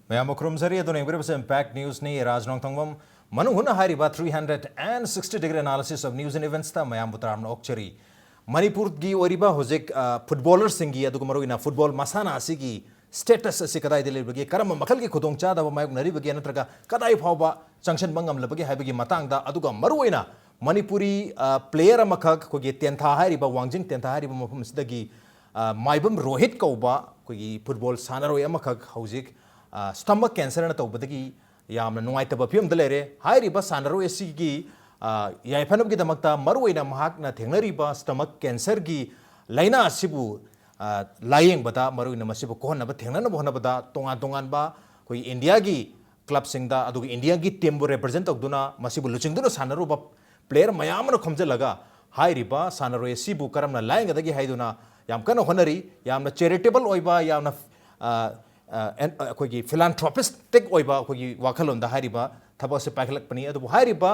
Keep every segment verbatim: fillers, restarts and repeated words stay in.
ꯃꯌꯥꯝꯕꯨ ꯈꯨꯔꯨꯝꯖꯔꯤ꯫ ꯑꯗꯨꯅ ꯌꯦꯡꯕꯤꯔꯤꯕꯁꯤ Impact Newsꯅꯤ꯫ ꯔꯥꯖ ꯅꯣꯡꯊꯣꯡꯕꯝ ꯃꯅꯨꯡ ꯍꯨꯠꯅ ꯍꯥꯏꯔꯤꯕ three hundred and sixty degree analysis of news and eventsꯇ ꯃꯌꯥꯝꯕꯨ ꯇꯔꯥꯝꯅ ꯑꯣꯛꯆꯔꯤ꯫ ꯃꯅꯤꯄꯨꯔꯒꯤ ꯑꯣꯏꯔꯤꯕ ꯍꯧꯖꯤꯛ, ꯑ, ꯐꯨꯠꯕꯣꯂꯔꯁꯤꯡꯒꯤ, ꯑꯗꯨꯒ ꯃꯔꯨꯑꯣꯏꯅ ꯐꯨꯠꯕꯣꯜ ꯃꯁꯥꯟꯅ ꯑꯁꯤꯒꯤ status ꯑꯁꯤ ꯀꯗꯥꯏꯗ ꯂꯩꯕꯒꯦ, ꯀꯔꯝꯕ ꯃꯈꯜꯒꯤ ꯈꯨꯗꯣꯡꯆꯥꯗꯕ ꯃꯥꯌꯣꯛꯅꯔꯤꯕꯒꯦ, ꯅꯠꯇ꯭ꯔꯒ ꯀꯗꯥꯏ ꯐꯥꯎꯕ ꯆꯪꯁꯤꯟꯕ ꯉꯝꯂꯕꯒꯦ ꯍꯥꯏꯕꯒꯤ ꯃꯇꯥꯡꯗ, ꯑꯗꯨꯒ ꯃꯔꯨꯑꯣꯏꯅ ꯃꯅꯤꯄꯨꯔꯤ, ꯑ, player ꯑꯃꯈꯛ, ꯑꯩꯈꯣꯏꯒꯤ ꯇꯦꯟꯊꯥ ꯍꯥꯏꯔꯤꯕ, ꯋꯥꯡꯖꯤꯡ ꯇꯦꯟꯊꯥ ꯍꯥꯏꯔꯤꯕ ꯃꯐꯝ ꯑꯁꯤꯗꯒꯤ, ꯑ, ꯃꯥꯏꯕꯝ ꯔꯣꯍꯤꯠ ꯀꯧꯕ ꯑꯩꯈꯣꯏꯒꯤ ꯐꯨꯠꯕꯣꯜ ꯁꯥꯟꯅꯔꯣꯏ ꯑꯃꯈꯛ ꯍꯧꯖꯤꯛ, ꯑ, stomach cancerꯅ ꯇꯧꯕꯗꯒꯤ ꯌꯥꯝꯅ ꯅꯨꯡꯉꯥꯏꯇꯕ ꯐꯤꯕꯝꯗ ꯂꯩꯔꯦ꯫ ꯍꯥꯏꯔꯤꯕ ꯁꯥꯟꯅꯔꯣꯏ ꯑꯁꯤꯒꯤ, ꯑ, ꯌꯥꯏꯐꯅꯕꯒꯤꯗꯃꯛꯇ ꯃꯔꯨꯑꯣꯏꯅ ꯃꯍꯥꯛꯅ ꯊꯦꯡꯅꯔꯤꯕ stomach cancerꯒꯤ ꯂꯥꯏꯅꯥ ꯑꯁꯤꯕꯨ, ꯑ, ꯂꯥꯌꯦꯡꯕꯗ, ꯃꯔꯨꯑꯣꯏꯅ ꯃꯁꯤꯕꯨ ꯀꯣꯛꯍꯟꯅꯕ, ꯊꯦꯡꯅꯅꯕ ꯍꯣꯠꯅꯕꯗ ꯇꯣꯉꯥꯟ ꯇꯣꯉꯥꯟꯕ ꯑꯩꯈꯣꯏꯒꯤ ꯏꯟꯗꯤꯌꯥꯒꯤ clubꯁꯤꯡꯗ, ꯑꯗꯨꯒ ꯏꯟꯗꯤꯌꯥꯒꯤ teamꯕꯨ represent ꯇꯧꯗꯨꯅ, ꯃꯁꯤꯕꯨ ꯂꯨꯆꯤꯡꯗꯨꯅ ꯁꯥꯟꯅꯔꯨꯕ player ꯃꯌꯥꯝ ꯑꯃꯅ ꯈꯣꯝꯖꯤꯜꯂꯒ ꯍꯥꯏꯔꯤꯕ ꯁꯥꯟꯅꯔꯣꯏ ꯑꯁꯤꯕꯨ ꯀꯔꯝꯅ ꯂꯥꯌꯦꯡꯒꯗꯒꯦ ꯍꯥꯏꯗꯨꯅ ꯌꯥꯝ ꯀꯟꯅ ꯍꯣꯠꯅꯔꯤ꯫ ꯌꯥꯝꯅ charitable ꯑꯣꯏꯕ, ꯌꯥꯝꯅ, ꯑ, ꯑ, ꯑꯦꯟ-, ꯑꯩꯈꯣꯏꯒꯤ philanthropistic ꯑꯣꯏꯕ ꯑꯩꯈꯣꯏꯒꯤ ꯋꯥꯈꯜꯂꯣꯟꯗ ꯍꯥꯏꯔꯤꯕ ꯊꯕꯛ ꯑꯁꯤ ꯄꯥꯏꯈꯠꯂꯛꯄꯅꯤ꯫ ꯑꯗꯨꯕꯨ ꯍꯥꯏꯔꯤꯕ,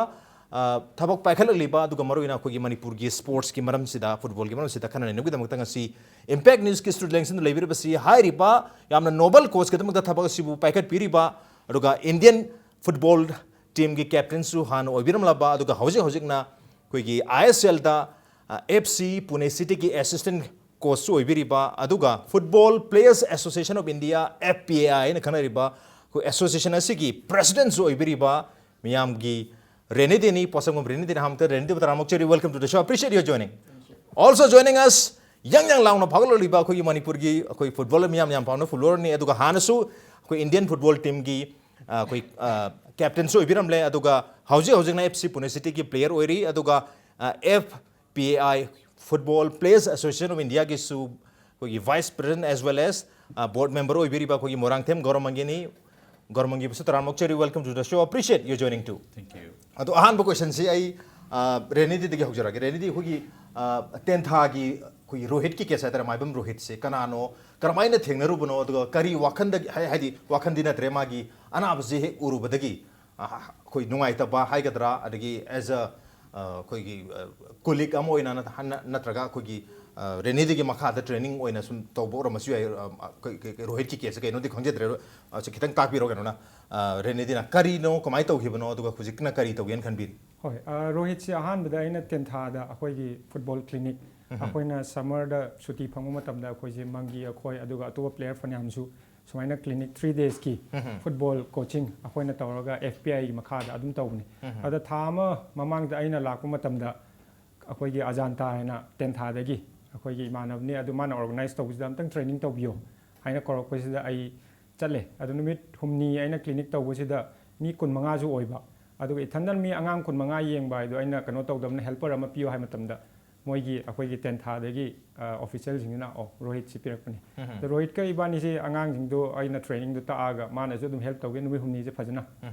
ꯑ, ꯊꯕꯛ ꯄꯥꯏꯈꯠꯂꯛꯂꯤꯕ, ꯑꯗꯨꯒ ꯃꯔꯨꯑꯣꯏꯅ ꯑꯩꯈꯣꯏꯒꯤ ꯃꯅꯤꯄꯨꯔꯒꯤ sportsꯀꯤ ꯃꯔꯝꯁꯤꯗ, ꯐꯨꯠꯕꯣꯜꯒꯤ ꯃꯔꯝꯁꯤꯗ ꯈꯟꯅ ꯅꯩꯅꯕꯒꯤꯗꯃꯛꯇ ꯉꯁꯤ Impact Newsꯀꯤ studio ꯂꯦꯡꯁꯤꯟꯗꯨꯅ ꯂꯩꯕꯤꯔꯤꯕꯁꯤ ꯍꯥꯏꯔꯤꯕ ꯌꯥꯝꯅ noble causeꯀꯤꯗꯃꯛꯇ ꯊꯕꯛ ꯑꯁꯤꯕꯨ ꯄꯥꯏꯈꯠꯄꯤꯔꯤꯕ, ꯑꯗꯨꯒ Indian football teamꯒꯤ captainꯁꯨ ꯍꯥꯟꯅ ꯑꯣꯏꯕꯤꯔꯝꯂꯕ, ꯑꯗꯨꯒ ꯍꯧꯖꯤꯛ ꯍꯧꯖꯤꯛꯅ ꯑꯩꯈꯣꯏꯒꯤ ISLꯗ, ꯑ, FC Pune Cityꯒꯤ assistant coachꯁꯨ ꯑꯣꯏꯕꯤꯔꯤꯕ, ꯑꯗꯨꯒ Football Players Association of India, FPAI ꯍꯥꯏꯅ ꯈꯪꯅꯔꯤꯕ ꯑꯩꯈꯣꯏ association ꯑꯁꯤꯒꯤ presidentꯁꯨ ꯑꯣꯏꯕꯤꯔꯤꯕ ꯃꯤꯌꯥꯝꯒꯤ ꯔꯦꯅꯤꯗꯤꯅꯤ, ꯄꯣꯠꯁꯪꯕꯝ ꯔꯦꯅꯤꯗꯤꯅꯤ꯫ ꯑꯍꯥꯟꯕꯗ ꯔꯦꯅꯤꯗꯤꯕꯨ ꯇꯔꯥꯝꯅ ꯑꯣꯛꯆꯔꯤ꯫ Welcome to the show. Appreciate your joining. Also joining us, ꯌꯪ ꯌꯪ ꯂꯥꯎꯅ ꯐꯥꯎꯒꯠꯂꯛꯂꯤꯕ ꯑꯩꯈꯣꯏꯒꯤ ꯃꯅꯤꯄꯨꯔꯒꯤ ꯑꯩꯈꯣꯏ ꯐꯨꯠꯕꯣꯂꯔ ꯃꯤꯌꯥꯝ ꯌꯥꯝ ꯄꯥꯝꯅ ꯐꯨꯠꯕꯣꯂꯔꯅꯤ, ꯑꯗꯨꯒ ꯍꯥꯟꯅꯁꯨ ꯑꯩꯈꯣꯏ Indian football teamꯒꯤ, ꯑ, ꯑꯩꯈꯣꯏ, ꯑ, captainꯁꯨ ꯑꯣꯏꯕꯤꯔꯝꯂꯦ, ꯑꯗꯨꯒ ꯍꯧꯖꯤꯛ ꯍꯧꯖꯤꯛꯅ FC Pune Cityꯒꯤ player ꯑꯣꯏꯔꯤ, ꯑꯗꯨꯒ, ꯑ, FPAI, Football Players Association of Indiaꯒꯤꯁꯨ ꯑꯩꯈꯣꯏꯒꯤ vice president as well as, ꯑ, board member ꯑꯣꯏꯕꯤꯔꯤꯕ ꯑꯩꯈꯣꯏꯒꯤ ꯃꯣꯏꯔꯥꯡꯊꯦꯝ ꯒꯧꯔꯃꯪꯒꯤꯅꯤ꯫ ꯒꯧꯔꯃꯪꯒꯤꯕꯨꯁꯨ ꯇꯔꯥꯝꯅ ꯑꯣꯛꯆꯔꯤ꯫ Welcome to the show. Appreciate your joining too. Thank you. ꯑꯗꯣ ꯑꯍꯥꯟꯕ questionꯁꯤ ꯑꯩ, ꯑ, ꯔꯦꯅꯤꯗꯤꯗꯒꯤ ꯍꯧꯖꯔꯛꯑꯒꯦ꯫ ꯔꯦꯅꯤꯗꯤ, ꯑꯩꯈꯣꯏꯒꯤ, ꯑ, ꯇꯦꯟꯊꯥꯒꯤ ꯑꯩꯈꯣꯏꯒꯤ ꯔꯣꯍꯤꯠꯀꯤ case ꯍꯥꯏꯇꯥꯔꯦ, ꯃꯥꯏꯕꯝ ꯔꯣꯍꯤꯠꯁꯦ ꯀꯅꯥꯅꯣ, ꯀꯔꯝꯍꯥꯏꯅ ꯊꯦꯡꯅꯔꯨꯕꯅꯣ, ꯑꯗꯨꯒ ꯀꯔꯤ ꯋꯥꯈꯟꯗꯒꯤ, ꯍꯥꯏ-, ꯍꯥꯏꯗꯤ ꯋꯥꯈꯟꯗꯤ ꯅꯠꯇ꯭ꯔꯦ, ꯃꯥꯒꯤ ꯑꯅꯥꯕꯁꯤ ꯍꯦꯛ ꯎꯔꯨꯕꯗꯒꯤ, ꯑ, ꯑꯩꯈꯣꯏ ꯅꯨꯡꯉꯥꯏꯇꯕ ꯍꯥꯏꯒꯗ꯭ꯔꯥ, ꯑꯗꯒꯤ as a ꯑ, ꯑꯩꯈꯣꯏꯒꯤ ꯀꯣꯂꯤꯛ ꯑꯃ ꯑꯣꯏꯅ ꯅꯠ- ꯍꯟꯅ- ꯅꯠꯇ꯭ꯔꯒ ꯑꯩꯈꯣꯏꯒꯤ ꯑ, ꯔꯦꯅꯦꯗꯒꯤ ꯃꯈꯥꯗ ꯇ꯭ꯔꯦꯅꯤꯡ ꯑꯣꯏꯅ ꯁꯨꯝ ꯇꯧꯕ ꯑꯣꯏꯔꯝꯕꯁꯨ ꯌꯥꯏ꯫ ꯑ, ꯑꯩꯈꯣꯏ- ꯑꯩꯈꯣꯏ ꯔꯣꯍꯤꯠꯀꯤ ꯀꯦꯁꯁꯦ ꯀꯩꯅꯣꯗꯤ ꯈꯪꯖꯗ꯭ꯔꯦ꯫ ꯑ, ꯁꯤ ꯈꯤꯇꯪ ꯇꯥꯛꯄꯤꯔꯣ ꯀꯩꯅꯣꯅ꯫ ꯑ, ꯔꯦꯅꯦꯗꯤꯅ ꯀꯔꯤꯅꯣ, ꯀꯃꯥꯏꯅ ꯇꯧꯈꯤꯕꯅꯣ, ꯑꯗꯨꯒ ꯍꯧꯖꯤꯛꯅ ꯀꯔꯤ ꯇꯧꯒꯦꯅ ꯈꯟꯕꯤꯔꯤ? ꯍꯣꯏ, ꯑ, ꯔꯣꯍꯤꯠꯁꯦ ꯑꯍꯥꯟꯕꯗ ꯑꯩꯅ ꯇꯦꯟꯊꯥꯗ ꯑꯩꯈꯣꯏꯒꯤ ꯐꯨꯠꯕꯣꯜ ꯀ꯭ꯂꯤꯅꯤꯛ, ꯑꯩꯈꯣꯏꯅ ꯁꯝꯃꯔꯗ ꯁꯨꯇꯤ ꯐꯪꯕ ꯃꯇꯝꯗ ꯑꯩꯈꯣꯏꯁꯦ ꯃꯪꯒꯤ ꯑꯩꯈꯣꯏ ꯑꯗꯨꯒ ꯑꯇꯣꯞꯄ ꯄ꯭ꯂꯦꯌꯔ ꯐꯅꯌꯥꯝꯁꯨ ꯁꯨꯃꯥꯏꯅ ꯀ꯭ꯂꯤꯅꯤꯛ ꯊ꯭ꯔꯤ ꯗꯦꯖꯀꯤ ꯐꯨꯠꯕꯣꯜ ꯀꯣꯆꯤꯡ ꯑꯩꯈꯣꯏꯅ ꯇꯧꯔꯒ ꯑꯦꯐ ꯄꯤ ꯑꯥꯏꯒꯤ ꯃꯈꯥꯗ ꯑꯗꯨꯝ ꯇꯧꯕꯅꯤ꯫ ꯑꯗ ꯊꯥ ꯑꯃ ꯃꯃꯥꯡꯗ ꯑꯩꯅ ꯂꯥꯛꯄ ꯃꯇꯝꯗ ꯑꯩꯈꯣꯏꯒꯤ ꯑꯖꯥꯟꯇꯥ ꯍꯥꯏꯅ ꯇꯦꯟꯊꯥꯗꯒꯤ ꯑꯩꯈꯣꯏꯒꯤ ꯏꯃꯥꯟꯅꯕꯅꯤ, ꯑꯗꯨ ꯃꯥꯅ ꯑꯣꯔꯒꯅꯥꯏꯁ ꯇꯧꯕꯁꯤꯗ ꯑꯝꯇꯪ ꯇ꯭ꯔꯦꯅꯤꯡ ꯇꯧꯕꯤꯌꯣ ꯍꯥꯏꯅ ꯀꯧꯔꯛꯄꯁꯤꯗ ꯑꯩ ꯆꯠꯂꯦ꯫ ꯑꯗꯨ ꯅꯨꯃꯤꯠ ꯍꯨꯝꯅꯤ ꯑꯩꯅ ꯀ꯭ꯂꯤꯅꯤꯛ ꯇꯧꯕꯁꯤꯗ ꯃꯤ ꯀꯨꯟꯃꯉꯥꯁꯨ ꯑꯣꯏꯕ, ꯑꯗꯨꯒ ꯏꯊꯟꯗ ꯃꯤ ꯑꯉꯥꯡ ꯀꯨꯟꯃꯉꯥ ꯌꯦꯡꯕ ꯍꯥꯏꯗꯣ ꯑꯩꯅ ꯀꯩꯅꯣ ꯇꯧꯗꯕꯅ, ꯍꯦꯜꯄꯔ ꯑꯃ ꯄꯤꯌꯣ ꯍꯥꯏ ꯃꯇꯝꯗ ꯃꯣꯏꯒꯤ ꯑꯩꯈꯣꯏꯒꯤ ꯇꯦꯟꯊꯥꯗꯒꯤ ꯑꯣꯐꯤꯁꯦꯜꯁꯤꯡꯗꯨꯅ, "ꯑꯣ, ꯔꯣꯍꯤꯠꯁꯤ ꯄꯤꯔꯛꯄꯅꯤ"꯫ ꯑꯗꯣ ꯔꯣꯍꯤꯠꯀ ꯏꯕꯥꯅꯤꯁꯤ ꯑꯉꯥꯡꯁꯤꯡꯗꯣ ꯑꯩꯅ ꯇ꯭ꯔꯦꯅꯤꯡꯗꯣ ꯇꯥꯛꯑꯒ ꯃꯥꯅꯁꯨ ꯑꯗꯨꯝ ꯍꯦꯜꯞ ꯇꯧꯒꯦ ꯅꯨꯃꯤꯠ ꯍꯨꯝꯅꯤꯁꯦ ꯐꯖꯅ꯫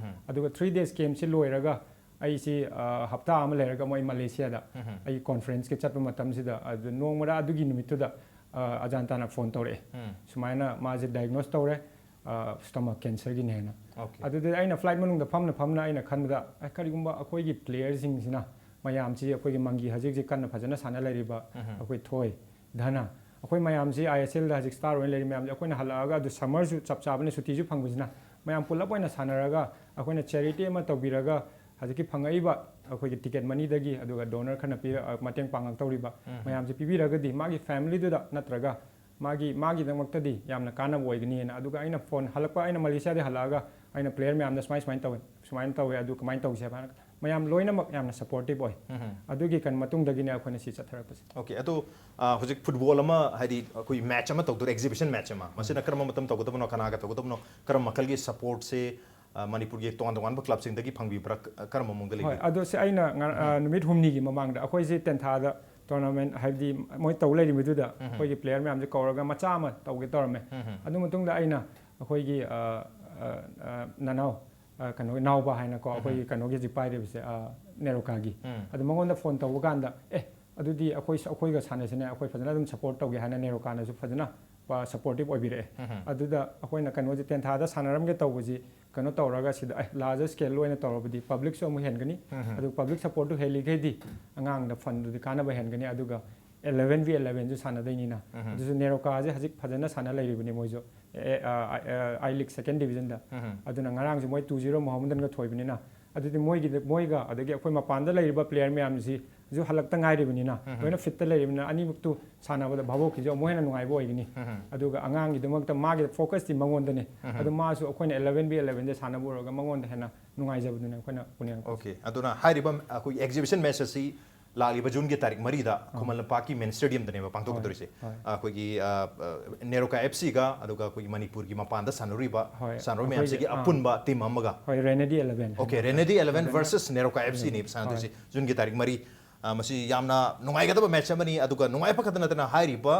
ꯑꯗꯨꯒ ꯊ꯭ꯔꯤ ꯗꯦꯖ ꯀꯦꯝꯞꯁꯤ ꯂꯣꯏꯔꯒ ꯑꯩꯁꯤ, ꯑ, ꯍꯞꯇꯥ ꯑꯃ ꯂꯩꯔꯒ ꯃꯣꯏ ꯃꯂꯦꯁꯤꯌꯥꯗ ꯑꯩꯒꯤ ꯀꯣꯟꯐ꯭ꯔꯦꯟꯁꯀꯤ ꯆꯠꯄ ꯃꯇꯝꯁꯤꯗ, ꯑꯗꯨ ꯅꯣꯡꯃꯗ ꯑꯗꯨꯒꯤ ꯅꯨꯃꯤꯠꯇꯨꯗ, ꯑ, ꯑꯖꯥꯟꯇꯥꯅ ꯐꯣꯟ ꯇꯧꯔꯛꯑꯦ, "ꯁꯨꯃꯥꯏꯅ ꯃꯥꯁꯦ ꯗꯥꯏꯒꯅꯣꯁ ꯇꯧꯔꯦ, ꯑ, ꯁ꯭ꯇꯣꯃꯛ ꯀꯦꯟꯁꯔꯒꯤꯅꯦꯅ"꯫ ꯑꯣꯀꯦ꯫ ꯑꯗꯨꯗꯤ ꯑꯩꯅ ꯐ꯭ꯂꯥꯏꯠ ꯃꯅꯨꯡꯗ ꯐꯝꯅ ꯐꯝꯅ ꯑꯩꯅ ꯈꯟꯕꯗ, "ꯑꯦ, ꯀꯔꯤꯒꯨꯝꯕ ꯑꯩꯈꯣꯏꯒꯤ ꯄ꯭ꯂꯦꯌꯔꯁꯤꯡꯁꯤꯅ, ꯃꯌꯥꯝꯁꯤ, ꯑꯩꯈꯣꯏꯒꯤ ꯃꯪꯒꯤ ꯍꯧꯖꯤꯛ ꯍꯧꯖꯤꯛ ꯀꯟꯅ ꯐꯖꯅ ꯁꯥꯟꯅ ꯂꯩꯔꯤꯕ ꯑꯩꯈꯣꯏ ꯊꯣꯏ, ꯙꯅ, ꯑꯩꯈꯣꯏ ꯃꯌꯥꯝꯁꯤ ꯑꯥꯏ ꯑꯦꯁ ꯑꯦꯜꯗ ꯍꯧꯖꯤꯛ ꯁ꯭ꯇꯥꯔ ꯑꯣꯏꯅ ꯂꯩꯔꯤ ꯃꯌꯥꯝꯁꯤ, ꯑꯩꯈꯣꯏꯅ ꯍꯜꯂꯛꯑꯒ ꯑꯗꯨ ꯁꯝꯃꯔꯁꯨ ꯆꯞ ꯆꯥꯕꯅꯤ, ꯁꯨꯇꯤꯁꯨ ꯐꯪꯕꯁꯤꯅ, ꯃꯌꯥꯝ ꯄꯨꯂꯞ ꯑꯣꯏꯅ ꯁꯥꯟꯅꯔꯒ ꯑꯩꯈꯣꯏꯅ ꯆꯦꯔꯤꯇꯤ ꯑꯃ ꯇꯧꯕꯤꯔꯒ ꯍꯧꯖꯤꯛꯀꯤ ꯐꯪꯉꯛꯏꯕ ꯑꯩꯈꯣꯏꯒꯤ ꯇꯤꯀꯦꯠ ꯃꯅꯤꯗꯒꯤ, ꯑꯗꯨꯒ ꯗꯣꯅꯔ ꯈꯔꯅ ꯄꯤꯔ-, ꯑ, ꯃꯇꯦꯡ ꯄꯥꯡꯉꯛꯇꯧꯔꯤꯕ ꯃꯌꯥꯝꯁꯦ ꯄꯤꯕꯤꯔꯒꯗꯤ ꯃꯥꯒꯤ ꯐꯦꯃꯤꯂꯤꯗꯨꯗ ꯅꯠꯇ꯭ꯔꯒ ꯃꯥꯒꯤ, ꯃꯥꯒꯤꯗꯃꯛꯇꯗꯤ ꯌꯥꯝꯅ ꯀꯥꯟꯅꯕ ꯑꯣꯏꯒꯅꯤꯅ"꯫ ꯑꯗꯨꯒ ꯑꯩꯅ ꯐꯣꯟ ꯍꯜꯂꯛꯄ, ꯑꯩꯅ ꯃꯂꯦꯁꯤꯌꯥꯗꯒꯤ ꯍꯜꯂꯛꯑꯒ ꯑꯩꯅ ꯄ꯭ꯂꯦꯌꯔ ꯃꯌꯥꯝꯗ ꯁꯨꯃꯥꯏ, ꯁꯨꯃꯥꯏꯅ ꯇꯧꯋꯦ, ꯁꯨꯃꯥꯏꯅ ꯇꯧꯋꯦ, ꯑꯗꯨ ꯀꯃꯥꯏꯅ ꯇꯧꯁꯦ ꯍꯥꯏꯕ ꯍꯥꯏꯔꯒ ꯃꯌꯥꯝ ꯂꯣꯏꯅꯃꯛ ꯌꯥꯝꯅ ꯁꯄꯣꯔꯇꯤꯞ ꯑꯣꯏ꯫ ꯑꯗꯨꯒꯤ ꯀꯩꯅꯣ ꯃꯇꯨꯡꯗꯒꯤꯅꯦ ꯑꯩꯈꯣꯏꯅ ꯁꯤ ꯆꯠꯊꯔꯛꯄꯁꯦ꯫ ꯑꯣꯀꯦ, ꯑꯗꯣ, ꯑ, ꯍꯧꯖꯤꯛ ꯐꯨꯠꯕꯣꯜ ꯑꯃ, ꯍꯥꯏꯗꯤ ꯑꯩꯈꯣꯏ ꯃꯦꯠꯆ ꯑꯃ ꯇꯧꯗꯣꯏꯔꯦ, ꯑꯦꯛꯖꯤꯕꯤꯁꯟ ꯃꯦꯠꯆ ꯑꯃ, ꯃꯁꯤꯅ ꯀꯔꯝꯕ ꯃꯇꯝ ꯇꯧꯒꯗꯕꯅꯣ, ꯀꯅꯥꯒ ꯇꯧꯒꯗꯕꯅꯣ, ꯀꯔꯝꯕ ꯃꯈꯜꯒꯤ ꯁꯄꯣꯔꯠꯁꯦ, ꯑ, ꯃꯅꯤꯄꯨꯔꯒꯤ ꯇꯣꯉꯥꯟ ꯇꯣꯉꯥꯟꯕ ꯀ꯭ꯂꯕꯁꯤꯡꯗꯒꯤ ꯐꯪꯕꯤꯕ꯭ꯔꯥ, ꯀ-, ꯀꯔꯝꯕ ꯃꯑꯣꯡꯗ ꯍꯣꯏ, ꯂꯩꯕꯤꯕ꯭ꯔꯥ? ꯑꯗꯣ ꯁꯤ ꯑꯩꯅ ꯉ-, ꯑ, ꯅꯨꯃꯤꯠ ꯍꯨꯝꯅꯤꯒꯤ ꯃꯃꯥꯡꯗ ꯑꯩꯈꯣꯏꯁꯦ ꯇꯦꯟꯊꯥꯗ ꯇꯣꯔꯅꯥꯃꯦꯟ, ꯍꯥꯏꯕꯗꯤ ꯃꯣꯏ ꯇꯧ ꯂꯩꯔꯤꯕꯗꯨꯗ ꯑꯩꯈꯣꯏꯒꯤ ꯄ꯭ꯂꯦꯌꯔ ꯃꯌꯥꯝꯁꯦ ꯀꯧꯔꯒ ꯃꯆꯥ ꯑꯃ ꯇꯧꯒꯦ ꯇꯧꯔꯝꯃꯦ꯫ ꯑꯗꯨ ꯃꯇꯨꯡꯗ ꯑꯩꯅ ꯑꯩꯈꯣꯏꯒꯤ, ꯑ, ꯑ, ꯑ, ꯅꯅꯥꯎ, ꯑ, ꯀꯩꯅꯣꯒꯤ ꯅꯥꯎꯕ ꯍꯥꯏꯅꯀꯣ, ꯑꯩꯈꯣꯏꯒꯤ ꯀꯩꯅꯣꯒꯤ ꯍꯧꯖꯤꯛ ꯄꯥꯏꯔꯤꯕꯁꯦ, ꯑ, ꯅꯦꯔꯣꯀꯥꯒꯤ꯫ ꯑꯗꯨ ꯃꯉꯣꯟꯗ ꯐꯣꯟ ꯇꯧꯕ ꯀꯥꯟꯗ, "ꯑꯦ, ꯑꯗꯨꯗꯤ ꯑꯩꯈꯣꯏ ꯑꯩꯈꯣꯏꯒ ꯁꯥꯟꯅꯁꯤꯅꯦ, ꯑꯩꯈꯣꯏ ꯐꯖꯅ ꯑꯗꯨꯝ ꯁꯞꯄꯣꯔꯠ ꯇꯧꯒꯦ ꯍꯥꯏꯅ ꯅꯦꯔꯣꯀꯥꯅꯁꯨ ꯐꯖꯅ ꯁꯞꯄꯣꯔꯇꯤꯞ ꯑꯣꯏꯕꯤꯔꯛꯑꯦ꯫ ꯑꯗꯨꯗ ꯑꯩꯈꯣꯏꯅ ꯀꯩꯅꯣꯁꯦ ꯇꯦꯟꯊꯥꯗ ꯁꯥꯟꯅꯔꯝꯒꯦ ꯇꯧꯕꯁꯤ ꯀꯩꯅꯣ ꯇꯧꯔꯒ ꯁꯤꯗ ꯑꯦ ꯂꯥꯔꯖꯔ ꯁ꯭ꯀꯦꯜꯗ ꯑꯣꯏꯅ ꯇꯧꯔꯕꯗꯤ ꯄꯕ꯭ꯂꯤꯛꯁꯨ ꯑꯃꯨꯛ ꯍꯦꯟꯒꯅꯤ꯫ ꯑꯗꯨ ꯄꯕ꯭ꯂꯤꯛ ꯁꯞꯄꯣꯔꯠꯇꯨ ꯍꯦꯜꯂꯤꯈꯩꯗꯤ ꯑꯉꯥꯡꯗ ꯐꯟꯗꯨꯗꯤ ꯀꯥꯟꯅꯕ ꯍꯦꯟꯒꯅꯤ꯫ ꯑꯗꯨꯒ ꯑꯦꯂꯚꯦꯟ ꯚꯤ ꯑꯦꯂꯚꯦꯟꯁꯨ ꯁꯥꯟꯅꯗꯣꯏꯅꯤꯅ ꯑꯗꯨꯁꯨ ꯅꯦꯔꯣꯀꯥꯁꯦ ꯍꯧꯖꯤꯛ ꯐꯖꯅ ꯁꯥꯟꯅ ꯂꯩꯔꯤꯕꯅꯤ ꯃꯣꯏꯁꯨ꯫ ꯑꯥꯏ ꯂꯤꯛ ꯁꯦꯀꯦꯟ ꯗꯤꯕꯤꯖꯟꯗ꯫ ꯑꯗꯨꯅ ꯉꯔꯥꯡꯁꯦ ꯃꯣꯏ ꯇꯨ ꯖꯤꯔꯣ ꯃꯣꯍꯥꯃꯗꯟꯒ ꯊꯣꯏꯕꯅꯤꯅ ꯑꯗꯨꯗꯤ ꯃꯣꯏꯒꯤꯗ ꯃꯣꯏꯒ ꯑꯗꯒꯤ ꯑꯩꯈꯣꯏ ꯃꯄꯥꯟꯗ ꯂꯩꯔꯤꯕ ꯄ꯭ꯂꯦꯌꯔ ꯃꯌꯥꯝꯁꯤꯁꯨ ꯍꯜꯂꯛꯇ ꯉꯥꯏꯔꯤꯕꯅꯤꯅ ꯂꯣꯏꯅ ꯐꯤꯠꯇ ꯂꯩꯔꯤꯕꯅꯤꯅ ꯑꯅꯤꯃꯛꯇꯨ ꯁꯥꯟꯅꯕꯗ ꯚꯥꯕꯣꯛꯀꯤꯁꯨ ꯑꯃꯨꯛ ꯍꯦꯟꯅ ꯅꯨꯡꯉꯥꯏꯕ ꯑꯣꯏꯒꯅꯤ꯫ ꯑꯗꯨꯒ ꯑꯉꯥꯡꯒꯤꯗꯃꯛꯇ ꯃꯥꯒꯤ ꯐꯣꯀꯁꯇꯤ ꯃꯉꯣꯟꯗꯅꯤ꯫ ꯑꯗꯨ ꯃꯥꯁꯨ ꯑꯩꯈꯣꯏꯅ ꯑꯦꯂꯚꯦꯟ ꯚꯤ ꯑꯦꯂꯚꯦꯟꯗ ꯁꯥꯟꯅꯕ ꯎꯔꯒ ꯃꯉꯣꯟꯗ ꯍꯦꯟꯅ ꯅꯨꯡꯉꯥꯏꯖꯕꯗꯨꯅ ꯑꯩꯈꯣꯏꯅ ꯄꯨꯅꯤꯡꯉꯛꯄ꯫ ꯑꯣꯀꯦ, ꯑꯗꯨꯅ ꯍꯥꯏꯔꯤꯕ ꯑꯩꯈꯣꯏꯒꯤ ꯑꯦꯛꯖꯤꯕꯤꯁꯟ ꯃꯦꯠꯆ ꯑꯁꯤ ꯂꯥꯛꯂꯤꯕ ꯖꯨꯟꯒꯤ ꯇꯥꯔꯤꯛ ꯃꯔꯤꯗ ꯈꯨꯃꯟ ꯂꯝꯄꯥꯛꯀꯤ ꯃꯦꯟ ꯁ꯭ꯇꯦꯗꯤꯌꯝꯗꯅꯦꯕ ꯄꯥꯡꯊꯣꯛꯀꯗꯧꯔꯤꯁꯦ꯫ ꯍꯣꯏ꯫ ꯑꯩꯈꯣꯏꯒꯤ ꯅꯦꯔꯣꯀꯥ ꯑꯦꯐ ꯁꯤꯒ ꯑꯗꯨꯒ ꯑꯩꯈꯣꯏꯒꯤ ꯃꯅꯤꯄꯨꯔꯒꯤ ꯃꯄꯥꯟꯗ ꯁꯥꯟꯅꯔꯤꯕ ꯍꯣꯏ, ꯁꯥꯟꯅꯔꯣꯏ ꯑꯩꯈꯣꯏꯒꯤ, ꯃꯌꯥꯝꯁꯤꯒꯤ ꯑꯥ꯫ ꯑꯄꯨꯟꯕ ꯇꯤꯝ ꯑꯃꯒ꯫ ꯍꯣꯏ, ꯔꯦꯅꯦꯗꯤ ꯑꯦꯂꯚꯦꯟ ꯑꯣꯀꯦ, ꯔꯦꯅꯦꯗꯤ ꯑꯦꯂꯚꯦꯟ ꯚꯔꯁꯦꯁ ꯅꯦꯔꯣꯀꯥ ꯑꯦꯐ ꯁꯤꯅꯦꯕ ꯁꯥꯟꯅꯗꯣꯏꯁꯦ ꯖꯨꯟꯒꯤ ꯇꯥꯔꯤꯛ ꯃꯔꯤ꯫ ꯑ, ꯃꯁꯤ ꯌꯥꯝꯅ ꯅꯨꯡꯉꯥꯏꯒꯗꯕ ꯃꯦꯠꯆ ꯑꯃꯅꯤ꯫ ꯑꯗꯨꯒ ꯅꯨꯡꯉꯥꯏꯕ ꯈꯛꯇ ꯅꯠꯇꯅ ꯍꯥꯏꯔꯤꯕ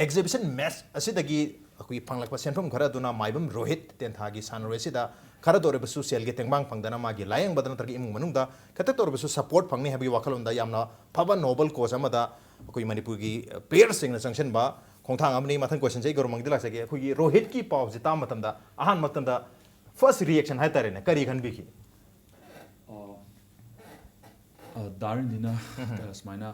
ꯑꯦꯛꯖꯤꯕꯤꯁꯟ ꯃꯦꯠꯆ ꯑꯁꯤꯗꯒꯤ ꯑꯩꯈꯣꯏꯒꯤ ꯐꯪꯂꯛꯄ ꯁꯦꯟꯐꯝ ꯈꯔ ꯑꯗꯨꯅ ꯃꯥꯏꯕꯝ ꯔꯣꯍꯤꯠ ꯇꯦꯟꯊꯥꯒꯤ ꯁꯥꯟꯅꯔꯣꯏ ꯑꯁꯤꯗ ꯈꯔꯗ ꯑꯣꯏꯔꯕꯁꯨ ꯁꯦꯜꯒꯤ ꯇꯦꯡꯕꯥꯡ ꯐꯪꯗꯅ ꯃꯥꯒꯤ ꯂꯥꯏꯌꯦꯡꯕꯗ ꯅꯠꯇ꯭ꯔꯒ ꯏꯃꯨꯡ ꯃꯅꯨꯡꯗ ꯈꯤꯇꯪꯇ ꯑꯣꯏꯔꯕꯁꯨ ꯁꯞꯄꯣꯔꯠ ꯐꯪꯅꯤ ꯍꯥꯏꯕꯒꯤ ꯋꯥꯈꯜꯂꯣꯟꯗ ꯌꯥꯝꯅ ꯐꯕ ꯅꯣꯕꯜ ꯀꯣꯖ ꯑꯃꯗ ꯑꯩꯈꯣꯏ ꯃꯅꯤꯄꯨꯔꯒꯤ ꯄ꯭ꯂꯦꯌꯔꯁꯤꯡꯅ ꯆꯪꯁꯤꯟꯕ ꯈꯣꯡꯊꯥꯡ ꯑꯃꯅꯤ꯫ ꯃꯊꯪ ꯀꯣꯏꯁꯟꯁꯦ ꯑꯩ ꯒꯧꯔꯃꯪꯗ ꯂꯥꯛꯆꯒꯦ꯫ ꯑꯩꯈꯣꯏꯒꯤ ꯔꯣꯍꯤꯠꯀꯤ ꯄꯥꯎꯁꯦ ꯇꯥꯕ ꯃꯇꯝꯗ ꯑꯍꯥꯟꯕ ꯃꯇꯝꯗ ꯐꯥꯔꯁ ꯔꯤꯌꯦꯛꯁꯟ ꯍꯥꯏꯇꯥꯔꯦꯅꯦ, ꯀꯔꯤ ꯈꯟꯕꯤꯈꯤ? ꯗꯥꯔꯤꯟꯗꯤꯅ ꯁꯨꯃꯥꯏꯅ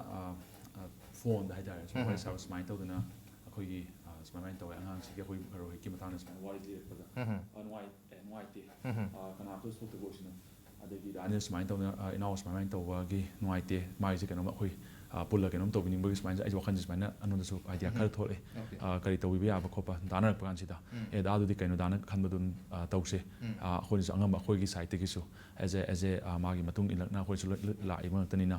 ꯐꯣꯟꯗ ꯍꯥꯏꯇꯥꯔꯦ ꯁꯨꯝ ꯋꯥꯔꯤ ꯁꯥꯕ ꯁꯨꯃꯥꯏꯅ ꯇꯧꯗꯅ ꯑꯩꯈꯣꯏꯒꯤ ꯁꯨꯃꯥꯏꯅ ꯇꯧꯋꯦ ꯑꯉꯥꯡꯁꯤꯒꯤ ꯑꯩꯈꯣꯏ ꯔꯣꯍꯤꯠꯀꯤ ꯃꯇꯥꯡꯗ ꯁꯨꯃꯥꯏꯅ ꯋꯥꯔꯤ ꯂꯤꯔꯛꯄꯗ ꯅꯨꯡꯉꯥꯏ ꯅꯨꯡꯉꯥꯏꯇꯦ꯫ ꯀꯅꯥꯝꯇ ꯁꯣꯛꯇꯕ ꯑꯣꯏꯁꯅꯨ꯫ ꯑꯗꯒꯤ ꯗꯥꯅꯤꯅ ꯁꯨꯃꯥꯏꯅ ꯇꯧꯗꯅ ꯏꯅꯥꯎ ꯁꯨꯃꯥꯏꯅ ꯇꯧꯕꯒꯤ ꯅꯨꯡꯉꯥꯏꯇꯦ, ꯃꯥꯒꯤꯁꯦ ꯀꯩꯅꯣꯝꯃ ꯑꯩꯈꯣꯏ ꯄꯨꯜꯂ ꯀꯩꯅꯣꯝ ꯇꯧꯕꯤꯅꯤꯡꯕꯒꯤ ꯁꯨꯃꯥꯏꯅ ꯑꯩꯁꯦ ꯋꯥꯈꯜꯁꯦ ꯁꯨꯃꯥꯏꯅ ꯑꯩꯉꯣꯟꯗꯁꯨ ꯑꯥꯏꯗꯤꯌꯥ ꯈꯔ ꯊꯣꯛꯂꯛꯑꯦ꯫ ꯀꯔꯤ ꯇꯧꯕꯤꯕ ꯌꯥꯕ ꯈꯣꯠꯄ ꯗꯥꯅ ꯍꯥꯏꯔꯛꯄ ꯀꯥꯟꯁꯤꯗ ꯑꯦ ꯗꯥ ꯑꯗꯨꯗꯤ ꯀꯩꯅꯣ ꯗꯥꯅ ꯈꯟꯕꯗꯨ ꯑꯗꯨꯝ ꯇꯧꯁꯦ꯫ ꯑꯩꯈꯣꯏꯅꯁꯨ ꯑꯉꯝꯕ ꯑꯩꯈꯣꯏꯒꯤ ꯁꯥꯏꯠꯇꯒꯤꯁꯨ ꯑꯦꯖ ꯑꯦ ꯑꯦꯖ ꯑꯦ ꯃꯥꯒꯤ ꯃꯇꯨꯡ ꯏꯜꯂꯛꯅ ꯑꯩꯈꯣꯏꯁꯨ ꯂꯥꯛꯏꯕ ꯉꯥꯛꯇꯅꯤꯅ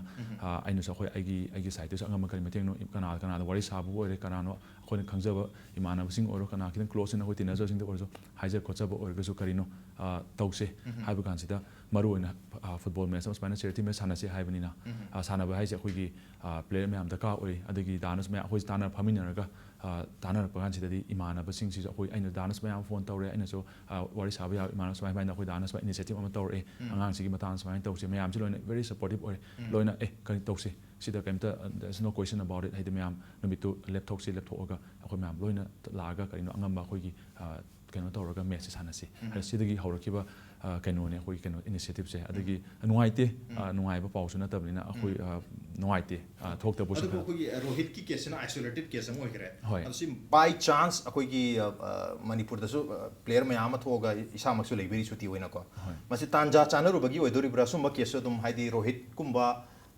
ꯑꯩꯅꯁꯨ ꯑꯩꯈꯣꯏ ꯑꯩꯒꯤ ꯑꯩꯒꯤ ꯁꯥꯏꯠꯇꯒꯤꯁꯨ ꯑꯉꯝꯕ ꯀꯔꯤ ꯃꯇꯦꯡꯅꯣ ꯀꯅꯥ ꯀꯅꯥꯗ ꯋꯥꯔꯤ ꯁꯥꯕꯕꯨ ꯑꯣꯏꯔꯦ ꯀꯅꯥꯅꯣ ꯑꯩꯈꯣꯏꯅ ꯈꯪꯖꯕ ꯏꯃꯥꯟꯅꯕꯁꯤꯡ ꯑꯣꯏꯔꯣ ꯀꯅꯥ ꯈꯤꯇꯪ ꯀ꯭ꯂꯣꯁ ꯑꯣꯏꯅ ꯑꯩꯈꯣꯏ ꯇꯤꯟꯅꯖꯕꯁꯤꯡꯗ ꯑꯣꯏꯔꯁꯨ ꯍꯥꯏꯖ ꯈꯣꯠꯆꯕ ꯑꯣꯏꯔꯒꯁꯨ ꯀꯔꯤꯅꯣ ꯇꯧꯁꯦ ꯍꯥꯏꯕ ꯀꯥꯟꯁꯤꯗ ꯃꯔꯨ ꯑꯣꯏꯅ ꯐꯨꯠꯕꯣꯜ ꯃꯦꯠꯆ ꯑꯃ ꯁꯨꯃꯥꯏꯅ ꯆꯦꯔꯤꯇꯤ ꯃꯦꯠꯆ ꯁꯥꯟꯅꯁꯤ ꯍꯥꯏꯕꯅꯤꯅ, ꯑ, ꯁꯥꯟꯅꯕ ꯍꯥꯏꯁꯦ ꯑꯩꯈꯣꯏꯒꯤ ꯄ꯭ꯂꯦꯌꯔ ꯃꯌꯥꯝ ꯗꯔꯀꯥꯔ ꯑꯣꯏ꯫ ꯑꯗꯒꯤ ꯗꯥꯟꯁ ꯃꯌꯥꯝ ꯑꯩꯈꯣꯏꯁꯦ ꯇꯥꯟꯅ ꯐꯝꯃꯤꯟꯅꯔꯒ, ꯑ, ꯇꯥꯟꯅꯔꯛꯄ ꯀꯥꯟꯁꯤꯗꯗꯤ ꯏꯃꯥꯟꯅꯕꯁꯤꯡꯁꯤꯁꯨ ꯑꯩꯈꯣꯏ, ꯑꯩꯅ ꯗꯥꯟꯁ ꯃꯌꯥꯝ ꯐꯣꯟ ꯇꯧꯔꯦ, ꯑꯩꯅꯁꯨ, ꯑ, ꯋꯥꯔꯤ ꯁꯥꯕ ꯌꯥꯕ ꯏꯃꯥꯟꯅꯕ ꯁꯨꯃꯥꯏ ꯁꯨꯃꯥꯏꯅ ꯑꯩꯈꯣꯏ ꯗꯥꯟꯁ ꯏꯅꯤꯁꯤꯌꯦꯇꯤꯚ ꯑꯃ ꯇꯧꯔꯛꯑꯦ, ꯑꯉꯥꯡꯁꯤꯒꯤ ꯃꯇꯥꯡꯗ ꯁꯨꯃꯥꯏꯅ ꯇꯧꯁꯦ, ꯃꯌꯥꯝꯁꯤ ꯂꯣꯏꯅ very supportive ꯑꯣꯏ꯫ ꯂꯣꯏꯅ ꯑꯦ ꯀꯔꯤ ꯇꯧꯁꯤ, ꯁꯤꯗ ꯀꯩꯝꯇ, uh, there's no question about it, ꯍꯥꯏꯗꯤ ꯃꯌꯥꯝ ꯅꯨꯃꯤꯠꯇꯨ ꯂꯦꯞꯊꯣꯛꯁꯤ, ꯂꯦꯞꯊꯣꯛꯑꯒ ꯑꯩꯈꯣꯏ ꯃꯌꯥꯝ ꯂꯣꯏꯅ ꯂꯥꯛꯑꯒ ꯀꯔꯤꯅꯣ ꯑꯉꯝꯕ ꯑꯩꯈꯣꯏꯒꯤ, ꯑ, ꯀꯩꯅꯣ ꯇꯧꯔꯒ ꯃꯦꯠꯆꯁꯦ ꯁꯥꯟꯅꯁꯤ꯫ ꯁꯤꯗꯒꯤ ꯍꯧꯔꯛꯈꯤꯕ, ꯑ, ꯀꯩꯅꯣꯅꯦ, ꯑꯩꯈꯣꯏꯒꯤ ꯀꯩꯅꯣ ꯏꯅꯤꯁꯤꯌꯦꯇꯤꯚꯁꯦ꯫ ꯑꯗꯒꯤ ꯅꯨꯡꯉꯥꯏꯇꯦ, ꯑ, ꯅꯨꯡꯉꯥꯏꯕ ꯄꯥꯎꯁꯨ ꯅꯠꯇꯕꯅꯤꯅ ꯑꯩꯈꯣꯏ, ꯑ, ꯅꯨꯡꯉꯥꯏꯇꯦ, ꯑ, ꯊꯣꯛꯇꯕꯁꯨ ꯑꯗꯨꯕꯨ ꯈꯔ꯫ ꯑꯩꯈꯣꯏꯒꯤ ꯔꯣꯍꯤꯠꯀꯤ ꯀꯦꯁꯁꯤꯅ ꯑꯥꯏꯁꯣꯂꯦꯇꯦꯗ ꯀꯦꯁ ꯑꯃ ꯑꯣꯏꯈ꯭ꯔꯦ꯫ ꯍꯣꯏ꯫ ꯑꯗꯣ ꯁꯤ ꯕꯥꯏ ꯆꯥꯟꯁ ꯑꯩꯈꯣꯏꯒꯤ, ꯑ, ꯑ, ꯃꯅꯤꯄꯨꯔꯗꯁꯨ, ꯑ, ꯄ꯭ꯂꯦꯌꯔ ꯃꯌꯥꯝ ꯑꯃ ꯊꯣꯛꯑꯒ ꯏꯁꯥꯃꯛꯁꯨ ꯂꯩꯕꯤꯔꯤ ꯁꯨꯇꯤ ꯑꯣꯏꯅꯀꯣ꯫ ꯍꯣꯏ꯫ ꯃꯁꯤ ꯇꯥꯟꯖꯥ ꯆꯥꯅꯔꯨꯕꯒꯤ ꯑꯣꯏꯗꯣꯔꯤꯕ꯭ꯔꯥ? ꯁꯨꯝꯕ ꯀꯦꯁꯁꯨ ꯑꯗꯨꯝ, ꯍꯥꯏꯗꯤ ꯔꯣꯍꯤꯠꯀꯨꯝꯕ,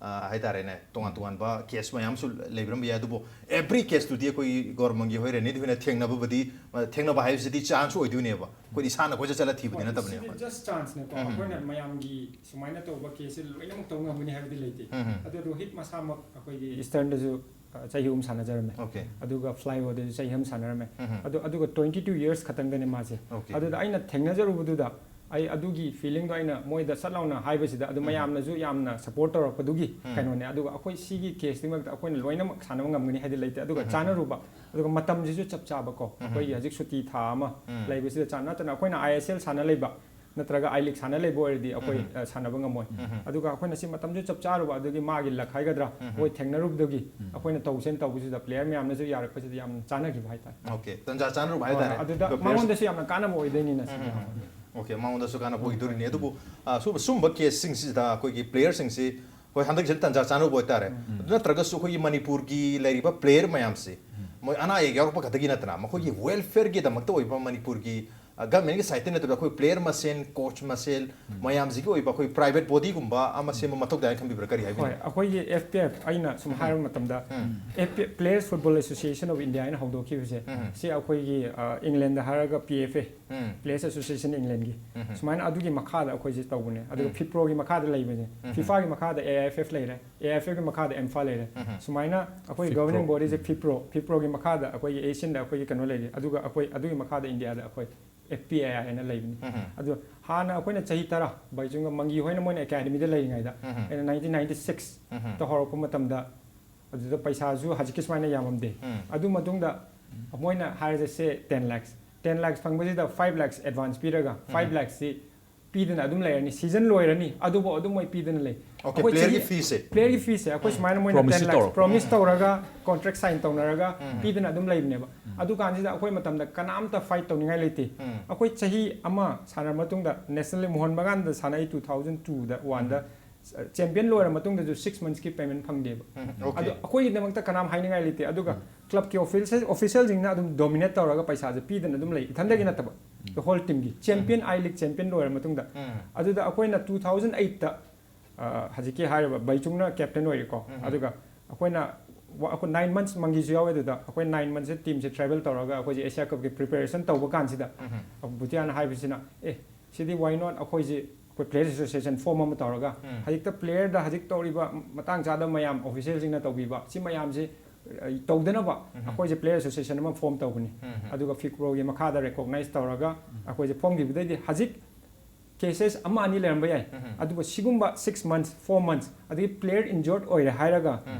ꯑ, ꯍꯥꯏꯇꯥꯔꯦꯅꯦ, ꯇꯣꯉꯥꯟ ꯇꯣꯉꯥꯟꯕ ꯀꯦꯁ ꯃꯌꯥꯝꯁꯨ ꯂꯩꯕꯤꯔꯝꯕ ꯌꯥꯏ꯫ ꯑꯗꯨꯕꯨ ꯑꯦꯚ꯭ꯔꯤ ꯀꯦꯁꯇꯨꯗꯤ ꯑꯩꯈꯣꯏ ꯒꯣꯔꯃꯟꯒꯤ ꯍꯣꯏ ꯔꯦꯅꯤꯗꯤ ꯍꯣꯏꯅ ꯊꯦꯡꯅꯕꯕꯨꯗꯤ, ꯑ, ꯊꯦꯡꯅꯕ ꯍꯥꯏꯕꯁꯤꯗꯤ ꯆꯥꯟꯁ ꯑꯣꯏꯗꯣꯏꯅꯦꯕ꯫ ꯑꯩꯈꯣꯏꯗꯤ ꯏꯁꯥꯅ ꯀꯣꯏꯆꯠ ꯆꯠꯂ ꯊꯤꯕꯗꯤ ꯍꯣꯏ, ꯅꯠꯇꯕꯅꯦ ꯁꯤꯗꯤ ꯑꯩꯈꯣꯏ꯫ Just chanceꯅꯦꯀꯣ꯫ ꯑꯩꯈꯣꯏꯅ ꯃꯌꯥꯝꯒꯤ ꯁꯨꯃꯥꯏꯅ ꯇꯧꯕ ꯀꯦꯁꯁꯦ ꯂꯣꯏꯅꯃꯛ ꯇꯧ ꯉꯝꯒꯅꯤ ꯍꯥꯏꯕꯗꯤ ꯂꯩꯇꯦ꯫ ꯑꯗꯣ ꯔꯣꯍꯤꯠ ꯃꯁꯥꯃꯛ ꯑꯩꯈꯣꯏꯒꯤ ꯏꯁꯇꯔꯟꯗꯁꯨ, ꯑ, ꯆꯍꯤ ꯑꯍꯨꯝ ꯁꯥꯟꯅꯖꯔꯝꯃꯦ꯫ ꯑꯣꯀꯦ꯫ ꯑꯗꯨꯒ ꯐ꯭ꯂꯥꯏꯑꯣꯗꯁꯨ ꯆꯍꯤ ꯑꯃ ꯁꯥꯟꯅꯔꯝꯃꯦ꯫ ꯑꯗꯣ, ꯑꯗꯨꯒ twenty two years ꯈꯛꯇꯪꯗꯅꯦ ꯃꯥꯁꯦ꯫ ꯑꯣꯀꯦ꯫ ꯑꯗꯨꯗ ꯑꯩꯅ ꯊꯦꯡꯅꯖꯔꯨꯕꯗꯨꯗ ꯑꯩ ꯑꯗꯨꯒꯤ ꯐꯤꯂꯤꯡꯗꯣ ꯑꯩꯅ ꯃꯣꯏꯗ ꯁꯠ ꯂꯥꯎꯅ ꯍꯥꯏꯕꯁꯤꯗ ꯑꯗꯨ ꯃꯌꯥꯝꯅꯁꯨ ꯌꯥꯝꯅ ꯁꯄꯣꯔꯠ ꯇꯧꯔꯛꯄꯗꯨꯒꯤ ꯀꯩꯅꯣꯅꯦ꯫ ꯑꯗꯨꯒ ꯑꯩꯈꯣꯏ ꯁꯤꯒꯤ ꯀꯦꯁꯇꯨꯃꯛꯇ ꯑꯩꯈꯣꯏꯅ ꯂꯣꯏꯅꯃꯛ ꯁꯥꯟꯅꯕ ꯉꯝꯒꯅꯤ ꯍꯥꯏꯗꯤ ꯂꯩꯇꯦ꯫ ꯑꯗꯨꯒ ꯆꯥꯅꯔꯨꯕ, ꯑꯗꯨꯒ ꯃꯇꯝꯁꯤꯁꯨ ꯆꯞ ꯆꯥꯕꯀꯣ, ꯑꯩꯈꯣꯏꯒꯤ ꯍꯧꯖꯤꯛ ꯁꯨꯇꯤ ꯊꯥ ꯑꯃ ꯂꯩꯕꯁꯤꯗ ꯆꯥ-, ꯅꯠꯇꯅ ꯑꯩꯈꯣꯏꯅ I S L ꯁꯥꯟꯅ ꯂꯩꯕ, ꯅꯠꯇ꯭ꯔꯒ I League ꯁꯥꯟꯅ ꯂꯩꯕ ꯑꯣꯏꯔꯗꯤ ꯑꯩꯈꯣꯏ, ꯑ, ꯁꯥꯟꯅꯕ ꯉꯝꯃꯣꯏ꯫ ꯑꯗꯨꯒ ꯑꯩꯈꯣꯏꯅ ꯁꯤ ꯃꯇꯝꯁꯨ ꯆꯞ ꯆꯥꯔꯨꯕ, ꯑꯗꯨꯒꯤ ꯃꯥꯒꯤ ꯂꯛ ꯍꯥꯏꯒꯗ꯭ꯔꯥ, ꯑꯩꯈꯣꯏ ꯊꯦꯡꯅꯔꯨꯕꯗꯒꯤ ꯑꯩꯈꯣꯏꯅ ꯇꯧꯁꯦꯅ ꯇꯧꯕꯁꯤꯗ ꯄ꯭ꯂꯦꯌꯔ ꯃꯌꯥꯝꯅꯁꯨ ꯌꯥꯔꯛꯄꯁꯤꯗ ꯌꯥꯝ ꯆꯥꯟꯅꯈꯤꯕ ꯍꯥꯏꯇꯥꯔꯦ꯫ ꯑꯣꯀꯦ, ꯇꯟꯖꯥ ꯆꯥꯅꯔꯨꯕ ꯍꯣꯏ, ꯍꯥꯏꯇꯥꯔꯦ꯫ ꯑꯗꯨꯗ ꯑꯗꯨꯒ ꯄ꯭ꯂꯦꯌꯔ ꯃꯉꯣꯟꯗꯁꯨ ꯌꯥꯝꯅ ꯀꯥꯟꯅꯕ ꯑꯣꯏꯗꯣꯏꯅꯤꯅ ꯁꯤꯗꯤ꯫ ꯑꯣꯀꯦ, ꯃꯉꯣꯟꯗꯁꯨ ꯀꯥꯟꯅꯕ ꯑꯣꯏꯗꯣꯔꯤꯅꯤ꯫ ꯑꯗꯨꯕꯨ, ꯑ, ꯁꯨꯝꯕ, ꯁꯨꯝꯕ ꯀꯦꯁꯁꯤꯡꯁꯤꯗ ꯑꯩꯈꯣꯏꯒꯤ ꯄ꯭ꯂꯦꯌꯔꯁꯤꯡꯁꯤ, ꯍꯣꯏ, ꯍꯟꯗꯛꯁꯤꯗ ꯇꯟꯖꯥ ꯆꯥꯅꯔꯨꯕ ꯑꯣꯏꯇꯥꯔꯦ꯫ ꯑꯗꯨ ꯅꯠꯇ꯭ꯔꯒꯁꯨ ꯑꯩꯈꯣꯏꯒꯤ ꯃꯅꯤꯄꯨꯔꯒꯤ ꯂꯩꯔꯤꯕ ꯄ꯭ꯂꯦꯌꯔ ꯃꯌꯥꯝꯁꯤ ꯃꯣꯏ ꯑꯅꯥ ꯑꯌꯦꯛ ꯌꯥꯎꯔꯛꯄ ꯈꯛꯇꯒꯤ ꯅꯠꯇꯅ ꯃꯈꯣꯏꯒꯤ ꯋꯦꯜꯐꯤꯌꯔꯒꯤꯗꯃꯛꯇ ꯑꯣꯏꯕ ꯃꯅꯤꯄꯨꯔꯒꯤ, ꯑ, ꯒꯚꯔꯟꯃꯦꯟꯠꯀꯤ ꯁꯥꯏꯠꯇ ꯅꯠꯇꯕ ꯑꯩꯈꯣꯏ ꯄ꯭ꯂꯦꯌꯔ ꯃꯁꯦꯟ, ꯀꯣꯆ ꯃꯁꯦꯟ ꯃꯌꯥꯝꯁꯤꯒꯤ ꯑꯣꯏꯕ ꯑꯩꯈꯣꯏ ꯄ꯭ꯔꯥꯏꯚꯦꯠ ꯕꯣꯗꯤꯒꯨꯝꯕ ꯑꯃ ꯁꯦꯝꯕ ꯃꯊꯧ ꯇꯥꯏꯅ ꯈꯟꯕꯤꯕ꯭ꯔꯥ? ꯀꯔꯤ ꯍꯣꯏ, ꯍꯥꯏꯕꯤꯅꯤꯡꯉꯤ? ꯑꯩꯈꯣꯏꯒꯤ F P F, ꯑꯩꯅ ꯁꯨꯝ ꯍꯥꯏꯔꯕ ꯃꯇꯝꯗ, F P F, Players Football Association of India ꯍꯥꯏꯅ ꯍꯧꯗꯣꯛꯈꯤꯕꯁꯦ, ꯁꯤ ꯑꯩꯈꯣꯏꯒꯤ, ꯑ, ꯏꯪꯂꯦꯟꯗ ꯍꯥꯏꯔꯒ P F A, Players Association Englandꯒꯤ, ꯁꯨꯃꯥꯏꯅ ꯑꯗꯨꯒꯤ ꯃꯈꯥꯗ ꯑꯩꯈꯣꯏꯁꯦ ꯇꯧꯕꯅꯦ꯫ ꯑꯗꯨꯒ ꯐꯤꯞꯄ꯭ꯔꯣꯒꯤ ꯃꯈꯥꯗ ꯂꯩꯕꯅꯦ, ꯐꯤꯐꯥꯒꯤ ꯃꯈꯥꯗ A I F F ꯂꯩꯔꯦ, A I F Fꯒꯤ ꯃꯈꯥꯗ ꯑꯦꯝꯐꯥ ꯂꯩꯔꯦ꯫ ꯁꯨꯃꯥꯏꯅ ꯑꯩꯈꯣꯏ ꯐꯤꯞꯄ꯭ꯔꯣ꯫ Governing bodyꯁꯦ ꯐꯤꯞꯄ꯭ꯔꯣ, ꯐꯤꯞꯄ꯭ꯔꯣꯒꯤ ꯃꯈꯥꯗ ꯑꯩꯈꯣꯏꯒꯤ ꯑꯦꯁꯤꯌꯟꯗ ꯑꯩꯈꯣꯏꯒꯤ ꯀꯩꯅꯣ ꯂꯩꯔꯤ, ꯑꯗꯨꯒ ꯑꯩꯈꯣꯏ ꯑꯗꯨꯒꯤ ꯃꯈꯥꯗ ꯏꯟꯗꯤꯌꯥꯗ ꯑꯩꯈꯣꯏ ꯑꯦꯐ ꯄꯤ ꯑꯦ ꯑꯥꯏ ꯍꯥꯏꯅ ꯂꯩꯕꯅꯤ꯫ ꯑꯗꯣ ꯍꯥꯟꯅ ꯑꯩꯈꯣꯏꯅ ꯆꯍꯤ ꯇꯔꯥ, ꯕꯥꯏꯆꯨꯡꯒ ꯃꯪꯒꯤ ꯍꯣꯏꯅ ꯃꯣꯏꯅ ꯑꯦꯀꯥꯗꯃꯤꯗ ꯂꯩꯔꯤꯉꯩꯗ, ꯑꯩꯅ ꯅꯥꯏꯟꯇꯤꯟ ꯅꯥꯏꯟꯇꯤ ꯁꯤꯛꯁꯇ ꯍꯧꯔꯛꯄ ꯃꯇꯝꯗ, ꯑꯗꯨꯗ ꯄꯩꯁꯥꯁꯨ ꯍꯧꯖꯤꯛꯀꯤ ꯁꯨꯃꯥꯏꯅ ꯌꯥꯝꯃꯝꯗꯦ꯫ ꯑꯗꯨ ꯃꯇꯨꯡꯗ ꯃꯣꯏꯅ ꯍꯥꯏꯔꯁꯦ ꯁꯦ ꯇꯦꯟ ꯂꯥꯛꯁ, ꯇꯦꯟ ꯂꯥꯛꯁ ꯐꯪꯕꯁꯤꯗ ꯐꯥꯏꯚ ꯂꯥꯛꯁ ꯑꯦꯗꯚꯥꯟꯁ ꯄꯤꯔꯒ, ꯐꯥꯏꯚ ꯂꯥꯛꯁꯁꯤ ꯄꯤꯗꯅ ꯑꯗꯨꯝ ꯂꯩꯔꯅꯤ, ꯁꯤꯖꯟ ꯂꯣꯏꯔꯅꯤ, ꯑꯗꯨꯕꯨ ꯑꯗꯨꯝ ꯃꯣꯏ ꯄꯤꯗꯅ ꯂꯩ꯫ Okay, player ꯒꯤ fee ꯁꯦ? ꯄ꯭ꯂꯦꯌꯔꯒꯤ ꯐꯤꯁꯦ ꯑꯩꯈꯣꯏ ꯁꯨꯃꯥꯏꯅ ꯃꯣꯏꯅ Promise ꯇꯦꯟ ꯇꯧꯔꯛꯄ꯫ ꯂꯥꯛꯁ ꯄ꯭ꯔꯣꯃꯤꯁ ꯇꯧꯔꯒ, ꯀꯣꯟꯇ꯭ꯔꯦꯛ ꯁꯥꯏꯟ ꯇꯧꯅꯔꯒ ꯄꯤꯗꯅ ꯑꯗꯨꯝ ꯂꯩꯕꯅꯦꯕ꯫ ꯑꯗꯨ ꯀꯥꯟꯁꯤꯗ ꯑꯩꯈꯣꯏ ꯃꯇꯝꯗ ꯀꯅꯥꯝꯇ ꯐꯥꯏꯠ ꯇꯧꯅꯤꯡꯉꯥꯏ ꯂꯩꯇꯦ꯫ ꯑꯩꯈꯣꯏ ꯆꯍꯤ ꯑꯃ ꯁꯥꯟꯅꯔ ꯃꯇꯨꯡꯗ, ꯅꯦꯁꯅꯦꯜ ꯂꯤꯒ ꯃꯣꯍꯟ ꯕꯒꯥꯟꯗ ꯁꯥꯟꯅꯩ ꯇꯨ ꯊꯥꯎꯖꯟ ꯇꯨꯗ, ꯋꯥꯟꯗ, ꯆꯦꯝꯄꯤꯌꯟ ꯂꯣꯏꯔ ꯃꯇꯨꯡꯗꯁꯨ ꯁꯤꯛꯁ ꯃꯟꯁꯀꯤ ꯄꯦꯃꯦꯟ ꯐꯪꯗꯦꯕ꯫ Okay. ꯑꯗꯣ ꯑꯩꯈꯣꯏꯒꯤꯗꯃꯛꯇ ꯀꯅꯥꯝ ꯍꯥꯏꯅꯤꯡꯉꯥꯏ ꯂꯩꯇꯦ꯫ ꯑꯗꯨꯒ ꯀ꯭ꯂꯕꯀꯤ ꯑꯣꯐꯤꯁꯤꯌꯦꯜꯁꯤꯡꯅ ꯑꯗꯨꯝ ꯗꯣꯃꯤꯅꯦꯠ ꯇꯧꯔꯒ ꯄꯩꯁꯥꯁꯦ ꯄꯤꯗꯅ ꯑꯗꯨꯝ ꯂꯩ, ꯏꯊꯟꯗꯒꯤ ꯅꯠꯇꯕ꯫ ꯗ ꯍꯣꯜ ꯇꯤꯝꯒꯤ ꯆꯦꯝꯄꯤꯌꯟ, ꯑꯥꯏ ꯂꯤꯒ ꯆꯦꯝꯄꯤꯌꯟ ꯂꯣꯏꯔ ꯃꯇꯨꯡꯗ꯫ ꯑꯗꯨꯗ ꯑꯩꯈꯣꯏꯅ ꯇꯨ ꯊꯥꯎꯖꯟ ꯑꯩꯠꯇ ꯍꯧꯖꯤꯛꯀꯤ ꯍꯥꯏꯔꯤꯕ ꯕꯩꯆꯨꯡꯅ ꯀꯦꯞꯇꯦꯟ ꯑꯣꯏꯔꯦꯀꯣ꯫ ꯑꯗꯨꯒ ꯑꯩꯈꯣꯏꯅ ꯋꯥ-, ꯑꯩꯈꯣꯏ ꯅꯥꯏꯟ ꯃꯟꯁ ꯃꯪꯒꯤꯁꯨ ꯌꯥꯎꯋꯦ꯫ ꯑꯗꯨꯗ ꯑꯩꯈꯣꯏ ꯅꯥꯏꯟ ꯃꯟꯁꯁꯦ ꯇꯤꯝꯁꯦ ꯇ꯭ꯔꯦꯚꯦꯜ ꯇꯧꯔꯒ ꯑꯩꯈꯣꯏꯁꯦ ꯑꯦꯁꯤꯌꯥ ꯀꯞꯀꯤ ꯄ꯭ꯔꯤꯄꯦꯔꯦꯁꯟ ꯇꯧꯕ ꯀꯥꯟꯁꯤꯗ, ꯕꯨꯇꯤꯌꯥꯅ ꯍꯥꯏꯕꯁꯤꯅ, ꯑꯦ, ꯁꯤꯗꯤ why not ꯑꯩꯈꯣꯏꯁꯤ ꯑꯩꯈꯣꯏ ꯄ꯭ꯂꯦꯌꯔ ꯑꯦꯁꯣꯁꯤꯌꯦꯁꯟ ꯐꯣꯔꯝ ꯑꯃ ꯇꯧꯔꯒ, ꯍꯧꯖꯤꯛꯇ ꯄ꯭ꯂꯦꯌꯔꯗ ꯍꯧꯖꯤꯛ ꯇꯧꯔꯤꯕ ꯃꯇꯥꯡ ꯆꯥꯗꯕ ꯃꯌꯥꯝ ꯑꯣꯐꯤꯁꯤꯌꯦꯜꯁꯤꯡꯅ ꯇꯧꯕꯤꯕ ꯁꯤ ꯃꯌꯥꯝꯁꯤ, ꯑ, ꯇꯧꯗꯅꯕ ꯑꯩꯈꯣꯏꯁꯦ ꯄ꯭ꯂꯦꯌꯔ ꯑꯦꯁꯣꯁꯤꯌꯦꯁꯟ ꯑꯃ ꯐꯣꯔꯝ ꯇꯧꯕꯅꯤ꯫ ꯑꯗꯨꯒ ꯐꯤꯀ꯭ꯔꯣꯒꯤ ꯃꯈꯥꯗ ꯔꯦꯀꯣꯒꯅꯥꯏꯖ ꯇꯧꯔꯒ ꯑꯩꯈꯣꯏꯁꯦ ꯐꯣꯝꯈꯤꯕꯗꯩꯗꯤ ꯍꯧꯖꯤꯛ ꯀꯦꯁꯦꯁ ꯑꯃ ꯑꯅꯤ ꯂꯩꯔꯝꯕ ꯌꯥꯏ꯫ ꯑꯗꯨꯕꯨ ꯁꯤꯒꯨꯝꯕ ꯁꯤꯛꯁ ꯃꯟꯁ, ꯐꯣꯔ ꯃꯟꯁ, ꯑꯗꯒꯤ ꯄ꯭ꯂꯦꯌꯔ ꯏꯟꯖꯣꯔꯗ ꯑꯣꯏꯔꯦ ꯍꯥꯏꯔꯒ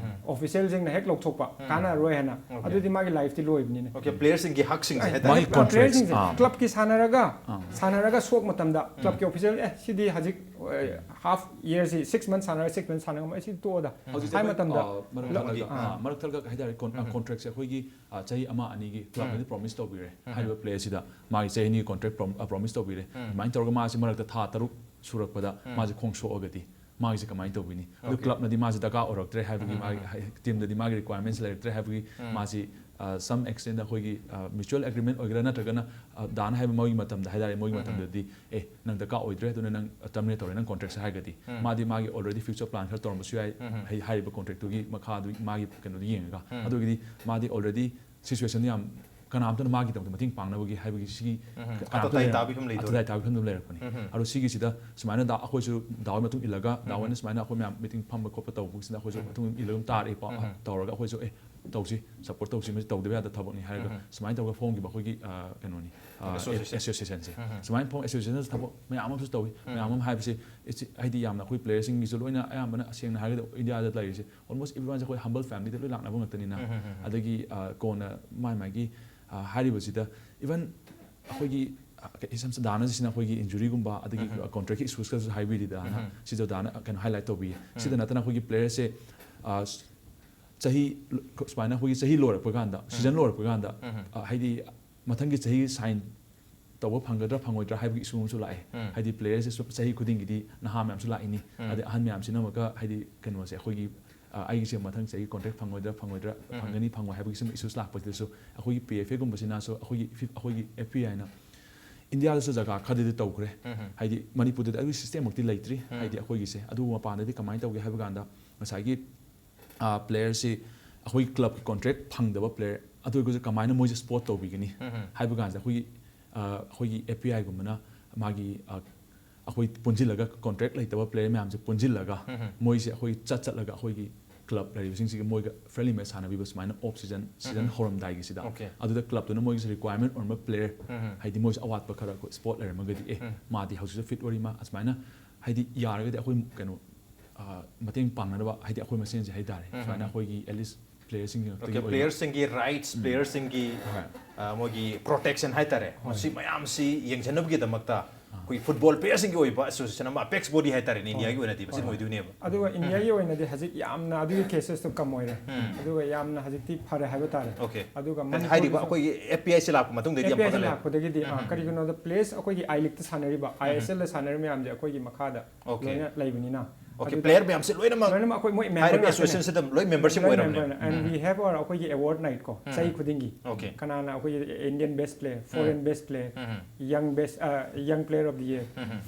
ꯑꯣꯐꯤꯁꯤꯌꯦꯜꯁꯤꯡꯅ ꯍꯦꯛ ꯂꯧꯊꯣꯛꯄ, ꯀꯥꯟꯅꯔꯣꯏ ꯍꯥꯏꯅ, Okay. ꯑꯗꯨꯗꯤ ꯃꯥꯒꯤ ꯂꯥꯏꯐꯇꯤ ꯂꯣꯏꯕꯅꯤꯅꯦ꯫ Okay, ꯄ꯭ꯂꯦꯌꯔꯁꯤꯡꯒꯤ ꯍꯛꯁꯤꯡꯁꯦ ꯍꯥꯏꯇꯥꯔꯦ꯫ ꯃꯥꯒꯤ contracts, ꯄ꯭ꯂꯦꯌꯔꯁꯤꯡꯁꯦ ꯑꯥ. ꯀ꯭ꯂꯕꯀꯤ ꯁꯥꯟꯅꯔꯒ, ꯑꯥ. ꯁꯥꯟꯅꯔꯒ ꯁꯣꯛ ꯃꯇꯝꯗ ꯀ꯭ꯂꯕꯀꯤ ꯑꯣꯐꯤꯁꯤꯌꯦꯜ, "ꯑꯦ, ꯁꯤꯗꯤ ꯍꯧꯖꯤꯛ ꯍꯥꯐ ꯏꯌꯔꯁꯤ, ꯁꯤꯛꯁ ꯃꯟꯁ ꯁꯥꯟꯅꯔꯒ ꯁꯤꯛꯁ ꯃꯟꯁ ꯁꯥꯟꯅ ꯉꯝꯃꯣꯏ, ꯁꯤ ꯇꯣꯛꯑꯣꯗ" ꯍꯧꯖꯤꯛꯁꯦ ꯍꯥꯏ ꯑꯩꯈꯣꯏ, ꯃꯇꯝꯗ, ꯑ, ꯃꯔꯛ ꯊꯠꯂꯒ, ꯑꯥ. ꯑ, ꯃꯔꯛ ꯊꯠꯂꯒ ꯍꯥꯏꯇꯥꯔꯦ, ꯀꯣꯟ-, ꯑ, ꯀꯣꯟꯇ꯭ꯔꯦꯛꯁꯦ ꯑꯩꯈꯣꯏꯒꯤ, ꯑ, ꯆꯍꯤ ꯑꯃ ꯑꯅꯤꯒꯤ ꯀ꯭ꯂꯕꯅꯗꯤ ꯄ꯭ꯔꯣꯃꯤꯁ ꯇꯧꯕꯤꯔꯦ꯫ ꯍꯥꯏꯔꯤꯕ ꯄ꯭ꯂꯦꯌꯔꯁꯤꯗ ꯃꯥꯒꯤ ꯆꯍꯤ ꯑꯅꯤꯒꯤ ꯀꯣꯟꯇ꯭ꯔꯦꯛ ꯄ꯭ꯔꯣꯝ-, ꯑ, ꯄ꯭ꯔꯣꯃꯤꯁ ꯇꯧꯕꯤꯔꯦ꯫ ꯑꯗꯨꯃꯥꯏꯅ ꯇꯧꯔꯒ ꯃꯥꯁꯦ ꯃꯔꯛꯇ ꯊꯥ ꯇꯔꯨꯛ ꯁꯨꯔꯛꯄꯗ ꯃꯥꯁꯦ ꯈꯣꯡ ꯁꯣꯛꯑꯒꯗꯤ ꯃꯥꯒꯤꯁꯦ ꯀꯃꯥꯏꯅ ꯇꯧꯕꯤꯅꯤ? ꯑꯗꯨ Okay. ꯀ꯭ꯂꯕꯅꯗꯤ ꯃꯥꯁꯦ ꯗꯔꯀꯥꯔ ꯑꯣꯏꯔꯛꯇ꯭ꯔꯦ ꯍꯥꯏꯕꯒꯤ, ꯃꯥꯒꯤ ꯍꯥꯏ-, ꯇꯤꯝꯗꯗꯤ ꯃꯥꯒꯤ ꯔꯤꯀ꯭ꯋꯥꯏꯔꯃꯦꯟꯁ ꯂꯩꯔꯛꯇ꯭ꯔꯦ ꯍꯥꯏꯕꯒꯤ, ꯃꯥꯁꯤ, ꯑ, some extent ꯑꯩꯈꯣꯏꯒꯤ, ꯑ, mutual agreement ꯑꯣꯏꯒꯦꯔꯥ ꯅꯠꯇ꯭ꯔꯒꯅ, ꯑ, ꯗꯥꯅ ꯍꯥꯏꯕ ꯃꯣꯏꯒꯤ ꯃꯇꯝꯗ ꯍꯥꯏꯇꯥꯔꯦ, ꯃꯣꯏꯒꯤ ꯃꯇꯝꯗꯗꯤ, "ꯑꯦ, ꯅꯪ ꯗꯔꯀꯥꯔ ꯑꯣꯏꯗ꯭ꯔꯦ, ꯑꯗꯨꯅ ꯅꯪ ꯇꯔꯃꯤꯅꯦꯠ ꯇꯧꯔꯦ, ꯅꯪ ꯀꯣꯟꯇ꯭ꯔꯦꯛꯁꯦ" ꯍꯥꯏꯔꯒꯗꯤ, ꯃꯥꯗꯤ ꯃꯥꯒꯤ already future plan ꯈꯔ ꯇꯧꯔꯝꯕꯁꯨ ꯌꯥꯏ, ꯍꯥꯏ-, ꯍꯥꯏꯔꯤꯕ ꯀꯣꯟꯇ꯭ꯔꯦꯛꯇꯨꯒꯤ ꯃꯈꯥꯗꯨ ꯃꯥꯒꯤ ꯀꯩꯅꯣꯗꯨ ꯌꯦꯡꯉꯒ꯫ ꯑꯗꯨꯒꯤꯗꯤ ꯃꯥꯗꯤ already situation ꯌꯥꯝ ꯀꯅꯥꯝꯇꯅ ꯃꯥꯒꯤꯗꯃꯛꯇ ꯃꯇꯦꯡ ꯄꯥꯡꯅꯕꯒꯤ ꯍꯥꯏꯕꯒꯤ ꯁꯤꯒꯤ ꯀꯅꯥꯝꯇ ꯑꯇꯇꯥꯏ ꯂꯩꯔ-, ꯇꯥꯕꯤ ꯐꯤꯕꯝ ꯂꯩꯗꯧꯔꯦ꯫ ꯑꯇꯇꯥꯏ ꯇꯥꯕꯤ ꯐꯤꯕꯝ ꯂꯩꯔꯛꯄꯅꯤ꯫ ꯑꯗꯣ ꯁꯤꯒꯤꯁꯤꯗ ꯁꯨꯃꯥꯏꯅ ꯗꯥ-, ꯑꯩꯈꯣꯏꯁꯨ ꯗꯥꯎꯒꯤ ꯃꯇꯨꯡ ꯏꯜꯂꯒ, ꯗꯥꯎ ꯍꯣꯏꯅ ꯁꯨꯃꯥꯏꯅ ꯑꯩꯈꯣꯏ ꯃꯌꯥꯝ ꯃꯤꯇꯤꯡ ꯐꯝꯕ ꯈꯣꯠꯄ ꯇꯧꯕꯁꯤꯗ ꯑꯩꯈꯣꯏꯁꯨ ꯃꯇꯨꯡ ꯏꯜꯂꯒ ꯑꯗꯨꯝ ꯇꯥꯔꯛꯏ ꯄꯥꯎ, ꯇꯧꯔꯒ ꯑꯩꯈꯣꯏꯁꯨ, "ꯑꯦ, ꯇꯧꯁꯤ, ꯁꯞꯄꯣꯔꯠ ꯇꯧꯁꯤ, ꯃꯁꯤ ꯇꯧꯗꯕ ꯌꯥꯗꯕ ꯊꯕꯛꯅꯤ ꯍꯥꯏꯔꯒ ꯁꯨꯃꯥꯏꯅ ꯇꯧꯔꯒ ꯐꯣꯡꯈꯤꯕ ꯑꯩꯈꯣꯏꯒꯤ ꯑ, ꯀꯩꯅꯣꯅꯤ, ꯑ, Association. ꯑꯦꯁꯣꯁꯤꯌꯦꯁꯟꯁꯦ꯫ ꯁꯨꯃꯥꯏꯅ ꯐꯣꯡ ꯑꯦꯁꯣꯁꯤꯌꯦꯁꯟ ꯊꯕꯛ ꯃꯌꯥꯝ ꯑꯃꯁꯨ ꯇꯧꯏ꯫ ꯃꯌꯥꯝ ꯑꯃ ꯍꯥꯏꯕꯁꯦ, it's- ꯍꯥꯏꯗꯤ ꯌꯥꯝꯅ ꯑꯩꯈꯣꯏ ꯄ꯭ꯂꯦꯌꯔꯁꯤꯡꯒꯤꯁꯨ ꯂꯣꯏꯅ ꯑꯌꯥꯝꯕꯅ, ꯁꯦꯡꯅ ꯍꯥꯏꯔꯒꯗꯤ ꯏꯟꯗꯤꯌꯥꯗ ꯂꯩꯔꯤꯁꯦ ꯑꯣꯜꯃꯣꯁ ꯑꯦꯕ꯭ꯔꯤꯋꯥꯟꯁꯦ ꯑꯩꯈꯣꯏ ꯍꯝꯕꯜ ꯐꯦꯃꯤꯂꯤꯗ ꯂꯣꯏ ꯂꯥꯛꯅꯕ ꯉꯥꯛꯇꯅꯤꯅ꯫ ꯑꯗꯒꯤ ꯑ, ꯀꯣꯟꯅ ꯃꯥꯏ ꯃꯥꯏꯒꯤ ꯑ, ꯍꯥꯏꯔꯤꯕꯁꯤꯗ ꯏꯚꯟ ꯑꯩꯈꯣꯏꯒꯤ ꯑ, ꯏꯁꯝ ꯁꯝꯅ ꯗꯥꯅ ꯁꯤꯅ ꯑꯩꯈꯣꯏꯒꯤ ꯏꯟꯖꯨꯔꯤꯒꯨꯝꯕ ꯑꯗꯒꯤ ꯀꯣꯟꯇ꯭ꯔꯦꯛꯀꯤ ꯏꯁꯨꯁꯀꯁꯨ ꯍꯥꯏꯕꯤꯔꯤꯗꯅ, ꯁꯤꯗ ꯗꯥꯅ ꯀꯩꯅꯣ ꯍꯥꯏꯂꯥꯏꯠ ꯇꯧꯕꯤꯌꯦ꯫ ꯁꯤꯗ ꯅꯠꯇꯅ ꯑꯩꯈꯣꯏꯒꯤ ꯄ꯭ꯂꯦꯌꯔꯁꯦ ꯑ, ꯆꯍꯤ ꯁꯨꯃꯥꯏꯅ ꯑꯩꯈꯣꯏꯒꯤ ꯆꯍꯤ ꯂꯣꯏꯔꯛꯄ ꯀꯥꯟꯗ, ꯁꯤꯖꯟ ꯂꯣꯏꯔꯛꯄ ꯀꯥꯟꯗ ꯑ, ꯍꯥꯏꯗꯤ ꯃꯊꯪꯒꯤ ꯆꯍꯤ ꯁꯥꯏꯟ ꯇꯧꯕ ꯐꯪꯒꯗ꯭ꯔꯥ ꯐꯪꯉꯣꯏꯗ꯭ꯔꯥ ꯍꯥꯏꯕꯒꯤ ꯏꯁꯨ ꯑꯃꯁꯨ ꯂꯥꯛꯑꯦ꯫ ꯍꯥꯏꯗꯤ ꯄ꯭ꯂꯦꯌꯔꯁꯦ ꯁꯨꯝ ꯆꯍꯤ ꯈꯨꯗꯤꯡꯒꯤꯗꯤ ꯅꯍꯥ ꯃꯌꯥꯝꯁꯨ ꯂꯥꯛꯏꯅꯤ꯫ ꯑꯗꯩ ꯑꯍꯟ ꯃꯌꯥꯝꯁꯤꯅ ꯑꯃꯨꯛꯀ ꯍꯥꯏꯗꯤ ꯀꯩꯅꯣꯁꯦ ꯑꯩꯈꯣꯏꯒꯤ ꯑ, ꯑꯩꯒꯤꯁꯦ ꯃꯊꯪ ꯆꯍꯤ ꯀꯣꯟꯇ꯭ꯔꯦꯛ ꯐꯪꯉꯣꯏꯗ꯭ꯔꯥ ꯐꯪꯉꯣꯏꯗ꯭ꯔꯥ, ꯐꯪꯒꯅꯤ ꯐꯪꯉꯣꯏ ꯍꯥꯏꯕꯒꯤ ꯁꯨꯝ ꯏꯁꯨꯁ ꯂꯥꯛꯄꯁꯤꯗꯁꯨ ꯑꯩꯈꯣꯏꯒꯤ ꯄꯤ ꯑꯦꯐ ꯑꯦꯒꯨꯝꯕꯁꯤꯅꯁꯨ ꯑꯩꯈꯣꯏꯒꯤ ꯐꯤ- ꯑꯩꯈꯣꯏꯒꯤ ꯑꯦꯐ ꯄꯤ ꯑꯥꯏꯅ ꯏꯟꯗꯤꯌꯥꯗꯁꯨ ꯖꯒꯥ ꯈꯔꯗꯗꯤ ꯇꯧꯈ꯭ꯔꯦ꯫ ꯍꯥꯏꯗꯤ ꯃꯅꯤꯄꯨꯔꯗꯗꯤ ꯑꯗꯨꯒꯤ ꯁꯤꯁꯇꯦꯝꯃꯛꯇꯤ ꯂꯩꯇ꯭ꯔꯤ꯫ ꯍꯥꯏꯗꯤ ꯑꯩꯈꯣꯏꯒꯤꯁꯦ ꯑꯗꯨꯕꯨ ꯃꯄꯥꯟꯗꯗꯤ ꯀꯃꯥꯏꯅ ꯇꯧꯒꯦ ꯍꯥꯏꯕ ꯀꯥꯟꯗ ꯉꯁꯥꯏꯒꯤ ꯄ꯭ꯂꯦꯌꯔꯁꯤ ꯑꯩꯈꯣꯏꯒꯤ ꯀ꯭ꯂꯕꯀꯤ ꯀꯣꯟꯇ꯭ꯔꯦꯛ ꯐꯪꯗꯕ ꯄ꯭ꯂꯦꯌꯔ ꯑꯗꯨ ꯑꯣꯏꯔꯒꯁꯨ ꯀꯃꯥꯏꯅ ꯃꯣꯏꯁꯦ ꯁꯄꯣꯔꯠ ꯇꯧꯕꯤꯒꯅꯤ ꯍꯥꯏꯕ ꯀꯥꯟꯁꯤꯗ ꯑꯩꯈꯣꯏꯒꯤ ꯑ, ꯑꯩꯈꯣꯏꯒꯤ ꯑꯦꯐ ꯄꯤ ꯑꯥꯏꯒꯨꯝꯕꯅ ꯃꯥꯒꯤ ꯑ, ꯑꯩꯈꯣꯏ ꯄꯨꯟꯁꯤꯜꯂꯒ ꯀꯣꯟꯇ꯭ꯔꯦꯛ ꯂꯩꯇꯕ ꯄ꯭ꯂꯦꯌꯔ ꯃꯌꯥꯝꯁꯦ ꯄꯨꯟꯁꯤꯜꯂꯒ ꯃꯣꯏꯁꯦ ꯑꯩꯈꯣꯏ ꯆꯠ ꯆꯠꯂꯒ ꯑꯩꯈꯣꯏꯒꯤ ꯀ꯭ꯂꯕ ꯂꯩꯔꯤꯕꯁꯤꯡꯁꯤꯒ ꯃꯣꯏꯒ ꯐ꯭ꯔꯦꯟꯂꯤ ꯃꯦꯠꯆ ꯁꯥꯟꯅꯕꯤꯕ ꯁꯨꯃꯥꯏꯅ ꯑꯣꯐ ꯁꯤꯖꯟ ꯁꯤꯖꯟ ꯍꯧꯔꯝꯗꯥꯏꯒꯤꯁꯤꯗ Okay. ꯑꯗꯨꯗ ꯀ꯭ꯂꯕꯇꯨꯅ ꯃꯣꯏꯒꯤꯁꯦ ꯔꯤꯀ꯭ꯋꯥꯏꯔꯃꯦꯟ ꯑꯣꯏꯔꯝꯕ ꯄ꯭ꯂꯦꯌꯔ ꯍꯥꯏꯗꯤ ꯃꯣꯏꯁꯦ ꯑꯋꯥꯠꯄ ꯈꯔ ꯑꯩꯈꯣꯏ ꯁꯄꯣꯠ ꯂꯩꯔꯝꯃꯒꯗꯤ ꯑꯦ ꯃꯥꯗꯤ ꯍꯧꯖꯤꯛꯁꯨ ꯐꯤꯠ ꯑꯣꯏꯔꯤ ꯃꯥ ꯑꯁꯨꯃꯥꯏꯅ ꯍꯥꯏꯗꯤ ꯌꯥꯔꯒꯗꯤ ꯑꯩꯈꯣꯏ ꯀꯩꯅꯣ ꯑ, ꯃꯇꯦꯡ ꯄꯥꯡꯅꯅꯕ ꯍꯥꯏꯗꯤ ꯑꯩꯈꯣꯏ ꯃꯁꯦꯟꯁꯦ ꯍꯥꯏꯇꯥꯔꯦ ꯁꯨꯃꯥꯏꯅ ꯑꯩꯈꯣꯏꯒꯤ ꯑꯦꯠꯂꯤꯁ ꯄ꯭ꯂꯦꯌꯔꯁꯤꯡꯒꯤ ꯉꯥꯛꯇꯒꯤ Okay, ꯑꯣꯏꯕ ꯄ꯭ꯂꯦꯌꯔꯁꯤꯡꯒꯤ ꯔꯥꯏꯠꯁ, ꯄ꯭ꯂꯦꯌꯔꯁꯤꯡꯒꯤ ꯍꯣꯏ. ꯑ, ꯃꯣꯏꯒꯤ ꯄ꯭ꯔꯣꯇꯦꯛꯁꯟ ꯍꯥꯏꯇꯥꯔꯦ, ꯃꯁꯤ ꯃꯌꯥꯝꯁꯤ ꯌꯦꯡꯁꯤꯟꯅꯕꯒꯤꯗꯃꯛꯇ ꯑꯩꯈꯣꯏ ꯐꯨꯠꯕꯣꯜ ꯄ꯭ꯂꯦꯌꯔꯁꯤꯡꯒꯤ ꯑꯣꯏꯕ ꯑꯦꯁꯣꯁꯤꯌꯦꯁꯟ ꯑꯃ, ꯑꯄꯦꯛꯁ ꯕꯣꯗꯤ ꯍꯥꯏꯇꯥꯔꯦꯅꯦ, ꯏꯟꯗꯤꯌꯥꯒꯤ ꯑꯣꯏꯅꯗꯤ ꯃꯁꯤ ꯑꯣꯏꯗꯣꯏꯅꯦꯕ꯫ ꯑꯗꯨꯒ ꯏꯟꯗꯤꯌꯥꯒꯤ ꯑꯣꯏꯅꯗꯤ ꯍꯧꯖꯤꯛ ꯌꯥꯝꯅ ꯑꯗꯨꯒꯤ ꯀꯦꯁꯦꯁꯇꯣ ꯀꯝ ꯑꯣꯏꯔꯦ꯫ ꯑꯗꯨꯒ ꯌꯥꯝꯅ ꯍꯧꯖꯤꯛꯇꯤ ꯐꯔꯦ ꯍꯥꯏꯕ ꯇꯥꯔꯦ꯫ Okay. ꯑꯗꯨꯒ ꯍꯥꯏꯗꯤ ꯍꯥꯏꯔꯤꯕ ꯃꯅꯤꯄꯨꯔꯒꯤꯁꯨ ꯑꯩꯈꯣꯏꯒꯤ ꯑꯦꯐ ꯄꯤ ꯑꯥꯏ ꯁꯤ ꯂꯥꯛꯄ ꯃꯇꯨꯡꯗꯩꯗꯤ ꯌꯥꯝ ꯑꯦꯐ ꯄꯤ ꯑꯥꯏ ꯁꯤ ꯐꯒꯠꯂꯦ꯫ ꯃꯇꯨꯡꯗꯒꯤꯗꯤ ꯑ, ꯀꯔꯤꯒꯤꯅꯣꯗ ꯄ꯭ꯂꯦꯌꯔꯁ ꯑꯩꯈꯣꯏꯒꯤ ꯑꯥꯏ ꯂꯤꯛꯇ ꯁꯥꯟꯅꯔꯤꯕ, ꯑꯥꯏ ꯑꯦꯁ ꯑꯦꯜꯗ ꯁꯥꯟꯅꯔꯤꯕ ꯃꯌꯥꯝꯁꯦ ꯑꯩꯈꯣꯏꯒꯤ ꯃꯈꯥꯗ Okay. ꯂꯣꯏꯅ ꯂꯩꯕꯅꯤꯅ Okay, ꯑꯗꯨꯗ ꯄ꯭ꯂꯦꯌꯔ ꯃꯌꯥꯝꯁꯦ ꯂꯣꯏꯅꯃꯛ ꯂꯣꯏꯅꯃꯛ ꯑꯩꯈꯣꯏ ꯃꯣꯏ ꯍꯥꯏꯔꯤꯕ ꯃꯦꯝꯕꯔ ꯑꯦꯁꯣꯁꯤꯌꯦꯁꯟꯁꯤꯗ ꯂꯣꯏ ꯃꯦꯝꯕꯔꯁꯤꯞ ꯑꯣꯏꯔꯕꯅꯦ꯫ And we have our ꯑꯩꯈꯣꯏꯒꯤ ꯑꯦꯋꯥꯔꯗ ꯅꯥꯏꯠ ꯀꯣ, ꯆꯍꯤ ꯈꯨꯗꯤꯡꯒꯤ Okay. ꯀꯅꯥꯅ ꯑꯩꯈꯣꯏꯒꯤ Indian best player, foreign best player, young best, young player of the year,